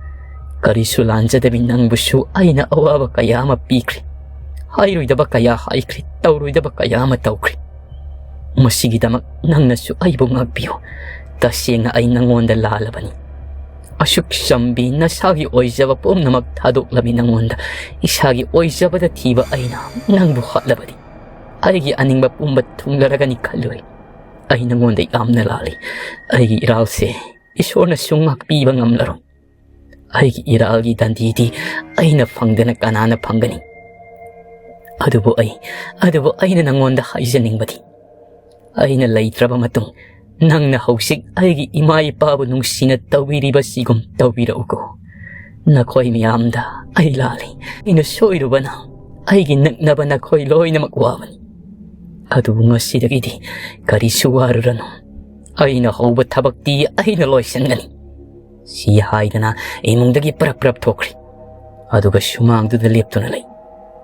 ꯀꯔꯤꯁꯨ ꯂꯥꯟꯖꯗꯕꯤ ꯅꯪꯕꯨꯁꯨ ꯑꯩꯅ ꯑꯋꯥꯕ ꯀꯌꯥ ꯑꯃ ꯄꯤꯈ꯭ꯔꯦ꯫ ꯍꯥꯏꯔꯣꯏꯗꯕ ꯀꯌꯥ ꯍꯥꯏꯈ꯭ꯔꯦ, ꯇꯧꯔꯣꯏꯗꯕ ꯀꯌꯥ ꯑꯃ ꯇꯧꯈ꯭ꯔꯦ꯫ ꯃꯁꯤꯒꯤꯗꯃꯛ ꯅꯪꯅꯁꯨ ꯑꯩꯕꯨ ꯉꯥꯛꯄꯤꯌꯨ꯫ ꯇꯁꯦꯡꯅ ꯑꯩ ꯅꯪꯉꯣꯟꯗ ꯂꯥꯜꯂꯕꯅꯤ꯫ ꯑꯁꯨꯛ ꯆꯝꯕꯤ ꯅꯁꯥꯒꯤ ꯑꯣꯏꯖꯕ ꯄꯨꯝꯅꯃꯛ ꯊꯥꯗꯣꯛꯂꯕꯤ ꯅꯪꯉꯣꯟꯗ ꯏꯁꯥꯒꯤ ꯑꯣꯏꯖꯕꯗ ꯊꯤꯕ ꯑꯩꯅ ꯅꯪꯕꯨ ꯍꯥꯠꯂꯕꯗꯤ, ꯑꯩꯒꯤ ꯑꯅꯤꯡꯕ ꯄꯨꯝꯕ ꯊꯨꯡꯂꯔꯒꯅꯤ ꯈꯜꯂꯨꯔꯦ꯫ ꯑꯩ ꯅꯉꯣꯟꯗ ꯌꯥꯝꯅ ꯂꯥꯜꯂꯤ꯫ ꯑꯩꯒꯤ ꯏꯔꯥꯜꯁꯦ ꯏꯁꯣꯔꯅꯁꯨ ꯉꯥꯛꯄꯤꯕ ꯉꯝꯂꯔꯣꯏ꯫ ꯑꯩꯒꯤ ꯏꯔꯥꯜꯒꯤ ꯗꯟꯗꯤꯗꯤ ꯑꯩꯅ ꯐꯪꯗꯅ ꯀꯅꯥꯅ ꯐꯪꯒꯅꯤ? ꯑꯗꯨꯕꯨ ꯑꯩ, ꯑꯗꯨꯕꯨ ꯑꯩꯅ ꯅꯉꯣꯟꯗ ꯍꯥꯏꯖꯅꯤꯡꯕꯗꯤ, ꯑꯩꯅ ꯂꯩꯇ꯭ꯔꯕ ꯃꯇꯨꯡ ꯅꯪꯅ ꯍꯧꯖꯤꯛ ꯑꯩꯒꯤ ꯏꯃꯥ ꯏꯄꯥꯕꯨ ꯅꯨꯡꯁꯤꯅ ꯇꯧꯕꯤꯔꯤꯕꯁꯤꯒꯨꯝ ꯇꯧꯕꯤꯔꯛꯎꯀꯣ꯫ ꯅꯈꯣꯏ ꯃꯌꯥꯝꯗ ꯑꯩ ꯂꯥꯜꯂꯤ꯫ ꯑꯩꯅ ꯁꯣꯏꯔꯨꯕꯅ ꯑꯩꯒꯤ ꯅꯛꯅꯕ ꯅꯈꯣꯏ ꯂꯣꯏꯅꯃꯛ ꯋꯥꯕꯅꯤ꯫ ꯑꯗꯨꯕꯨ ꯉꯁꯤꯗꯒꯤꯗꯤ ꯀꯔꯤꯁꯨ ꯋꯥꯔꯨꯔꯅꯨ꯫ ꯑꯩꯅ ꯍꯧꯕ ꯊꯕꯛꯇꯤ ꯑꯩꯅ ꯂꯣꯏꯁꯤꯟꯒꯅꯤ꯫ ꯁꯤ ꯍꯥꯏꯗꯅ ꯏꯃꯨꯡꯗꯒꯤ ꯄꯔꯞ ꯄꯔꯞ ꯊꯣꯛꯈ꯭ꯔꯤ꯫ ꯑꯗꯨꯒ ꯁꯨꯃꯥꯡꯗꯨꯗ ꯂꯦꯞꯇꯨꯅ ꯂꯩ꯫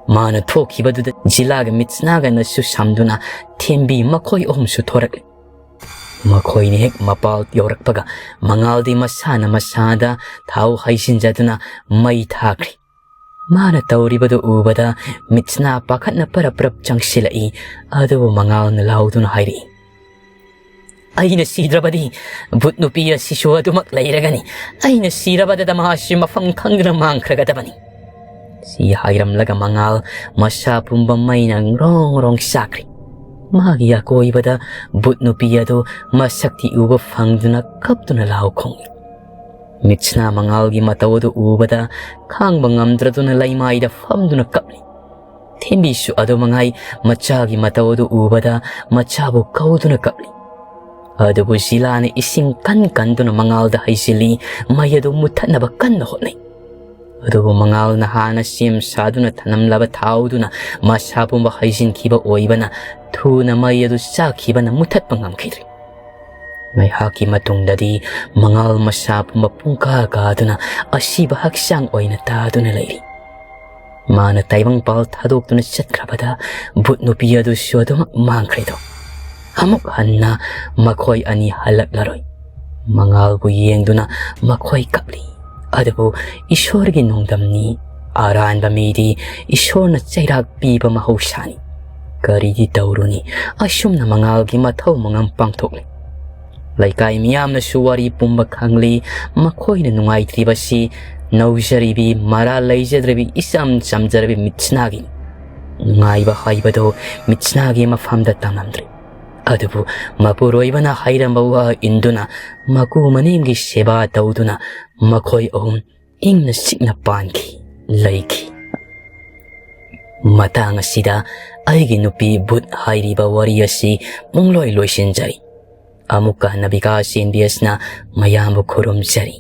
ꯃꯥꯅ ꯊꯣꯛꯈꯤꯕꯗꯨꯗ ꯖꯤꯂꯥꯒ ꯃꯤꯠꯁꯅꯥꯒꯅꯁꯨ ꯁꯝꯗꯨꯅ ꯊꯦꯝꯕꯤ ꯃꯈꯣꯏ ꯑꯍꯨꯝꯁꯨ ꯊꯣꯔꯛꯂꯤ꯫ ꯃꯈꯣꯏꯅ ꯍꯦꯛ ꯃꯄꯥꯜ ꯌꯧꯔꯛꯄꯒ ꯃꯉꯥꯜꯗꯤ ꯃꯁꯥꯅ ꯃꯁꯥꯗ ꯊꯥꯎ ꯍꯩꯖꯤꯟꯖꯗꯨꯅ ꯃꯩ ꯊꯥꯈ꯭ꯔꯤ꯫ ꯃꯥꯅ ꯇꯧꯔꯤꯕꯗꯨ ꯎꯕꯗ ꯃꯤꯠꯁꯅꯥ ꯄꯥꯈꯠꯅ ꯄꯔꯞ ꯄꯔꯞ ꯆꯪꯁꯤꯜꯂꯛꯏ꯫ ꯑꯗꯨꯕꯨ ꯃꯉꯥꯜꯅ ꯂꯥꯎꯗꯨꯅ ꯍꯥꯏꯔꯛꯏ, "ꯑꯩꯅ ꯁꯤꯗ꯭ꯔꯕꯗꯤ ꯚꯨꯠ ꯅꯨꯄꯤ ꯑꯁꯤꯁꯨ ꯑꯗꯨꯃꯛ ꯂꯩꯔꯒꯅꯤ꯫ ꯑꯩꯅ ꯁꯤꯔꯕꯗꯗ ꯃꯍꯥꯛꯁꯤ ꯃꯐꯝ ꯈꯪꯗꯅ ꯃꯥꯡꯈ꯭ꯔꯒꯗꯕꯅꯤ꯫" ꯁꯤ ꯍꯥꯏꯔꯝꯂꯒ ꯃꯉꯥꯜ ꯃꯁꯥ ꯄꯨꯝꯕ ꯃꯩꯅ ꯔꯣꯡ ꯔꯣꯡ ꯆꯥꯛꯈ꯭ꯔꯤ꯫ ꯃꯥꯒꯤ ꯑꯀꯣꯏꯕꯗ ꯚꯨꯠ ꯅꯨꯄꯤ ꯑꯗꯨ ꯃꯁꯛꯇꯤ ꯎꯕ ꯐꯪꯗꯨꯅ ꯀꯞꯇꯨꯅ ꯂꯥꯎ ꯈꯣꯡꯏ꯫ ꯃꯤꯠꯁꯅꯥ ꯃꯉꯥꯜꯒꯤ ꯃꯇꯧ ꯑꯗꯨ ꯎꯕꯗ ꯈꯥꯡꯕ ꯉꯝꯗ꯭ꯔꯗꯨꯅ ꯂꯩꯃꯥꯏꯗ ꯐꯝꯗꯨꯅ ꯀꯞꯂꯤ꯫ ꯊꯦꯝꯕꯤꯁꯨ ꯑꯗꯨ ꯃꯉꯥꯏ ꯃꯆꯥꯒꯤ ꯃꯇꯧ ꯑꯗꯨ ꯎꯕꯗ ꯃꯆꯥꯕꯨ ꯀꯧꯗꯨꯅ ꯀꯞꯂꯤ꯫ ꯑꯗꯨꯕꯨ ꯖꯤꯂꯥꯅ ꯏꯁꯤꯡ ꯀꯟ ꯀꯟꯗꯨꯅ ꯃꯉꯥꯜꯗ ꯍꯩꯖꯤꯜꯂꯤ, ꯃꯩ ꯑꯗꯨ ꯃꯨꯊꯠꯅꯕ ꯀꯟꯅ ꯍꯣꯠꯅꯩ꯫ ꯑꯗꯨꯕꯨ ꯃꯉꯥꯜꯅ ꯍꯥꯟꯅ ꯁꯦꯝ ꯁꯥꯗꯨꯅ ꯊꯅꯝꯂꯕ ꯊꯥꯎꯗꯨꯅ ꯃꯁꯥ ꯄꯨꯝꯕ ꯍꯩꯖꯤꯟꯈꯤꯕ ꯑꯣꯏꯕꯅ ꯊꯨꯅ ꯃꯩ ꯑꯗꯨ ꯆꯥꯛꯈꯤꯕꯅ ꯃꯨꯊꯠꯄ ꯉꯝꯈꯤꯗ꯭ꯔꯤ꯫ ꯉꯥꯏꯍꯥꯛꯀꯤ ꯃꯇꯨꯡꯗꯗꯤ ꯃꯉꯥꯜ ꯃꯁꯥ ꯄꯨꯝꯕ ꯄꯨꯡꯀꯥ ꯀꯥꯗꯨꯅ ꯑꯁꯤꯕ ꯍꯛꯆꯥꯡ ꯑꯣꯏꯅ ꯇꯥꯗꯨꯅ ꯂꯩꯔꯤ꯫ ꯃꯥꯅ ꯇꯥꯏꯕꯪꯄꯥꯜ ꯊꯥꯗꯣꯛꯇꯨꯅ ꯆꯠꯈ꯭ꯔꯕꯗ ꯚꯨꯠ ꯅꯨꯄꯤ ꯑꯗꯨꯁꯨ ꯑꯗꯨꯃꯛ ꯃꯥꯡꯈ꯭ꯔꯦꯗꯣ꯫ ꯑꯃꯨꯛ ꯍꯟꯅ ꯃꯈꯣꯏ ꯑꯅꯤ ꯍꯜꯂꯛꯂꯔꯣꯏ꯫ ꯃꯉꯥꯜꯕꯨ ꯌꯦꯡꯗꯨꯅ ꯃꯈꯣꯏ ꯀꯞꯂꯤ꯫ ꯑꯗꯨꯕꯨ ꯏꯁꯣꯔꯒꯤ ꯅꯣꯡꯗꯝꯅꯤ꯫ ꯑꯔꯥꯟꯕ ꯃꯤꯗꯤ ꯏꯁꯣꯔꯅ ꯆꯩꯔꯥꯛ ꯄꯤꯕ ꯃꯍꯧꯁꯥꯅꯤ꯫ ꯀꯔꯤꯗꯤ ꯇꯧꯔꯨꯅꯤ? ꯑꯁꯨꯝꯅ ꯃꯉꯥꯜꯒꯤ ꯃꯊꯧ ꯃꯉꯝ ꯄꯥꯡꯊꯣꯛꯂꯤ꯫ ꯂꯩꯀꯥꯏ ꯃꯤꯌꯥꯝꯅꯁꯨ ꯋꯥꯔꯤ ꯄꯨꯝꯕ ꯈꯪꯂꯤ꯫ ꯃꯈꯣꯏꯅ ꯅꯨꯡꯉꯥꯏꯇ꯭ꯔꯤꯕꯁꯤ ꯅꯧꯖꯔꯤꯕꯤ, ꯃꯔꯥ ꯂꯩꯖꯗ꯭ꯔꯕꯤ, ꯏꯆꯝ ꯆꯝꯖꯔꯕꯤ ꯃꯤꯠꯁꯅꯥꯒꯤꯅꯤ꯫ ꯉꯥꯏꯕ ꯍꯥꯏꯕꯗꯨ ꯃꯤꯠꯁꯅꯥꯒꯤ ꯃꯐꯝꯗ ꯇꯝꯂꯝꯗ꯭ꯔꯦ꯫ ꯑꯗꯨꯕꯨ ꯃꯄꯨꯔꯣꯏꯕꯅ ꯍꯥꯏꯔꯝꯕ ꯋꯥ ꯏꯟꯗꯨꯅ ꯃꯀꯨ ꯃꯅꯦꯝꯒꯤ ꯁꯦꯕꯥ ꯇꯧꯗꯨꯅ ꯃꯈꯣꯏ ꯑꯍꯨꯝ ꯏꯪꯅ ꯆꯤꯛꯅ ꯄꯥꯟꯈꯤ, ꯂꯩꯈꯤ꯫ ꯃꯇꯥꯡ ꯑꯁꯤꯗ ꯑꯩꯒꯤ ꯅꯨꯄꯤ ꯕꯨꯠ ꯍꯥꯏꯔꯤꯕ ꯋꯥꯔꯤ ꯑꯁꯤ ꯄꯨꯡꯂꯣꯏ ꯂꯣꯏꯁꯤꯟꯖꯔꯤ꯫ ꯑꯃꯨꯛꯀ ꯍꯟꯅ ꯕꯤꯀꯥꯁ ꯑꯦꯝ ꯕꯤ ꯑꯦꯁꯅ ꯃꯌꯥꯝꯕꯨ ꯈꯨꯔꯨꯝꯖꯔꯤ꯫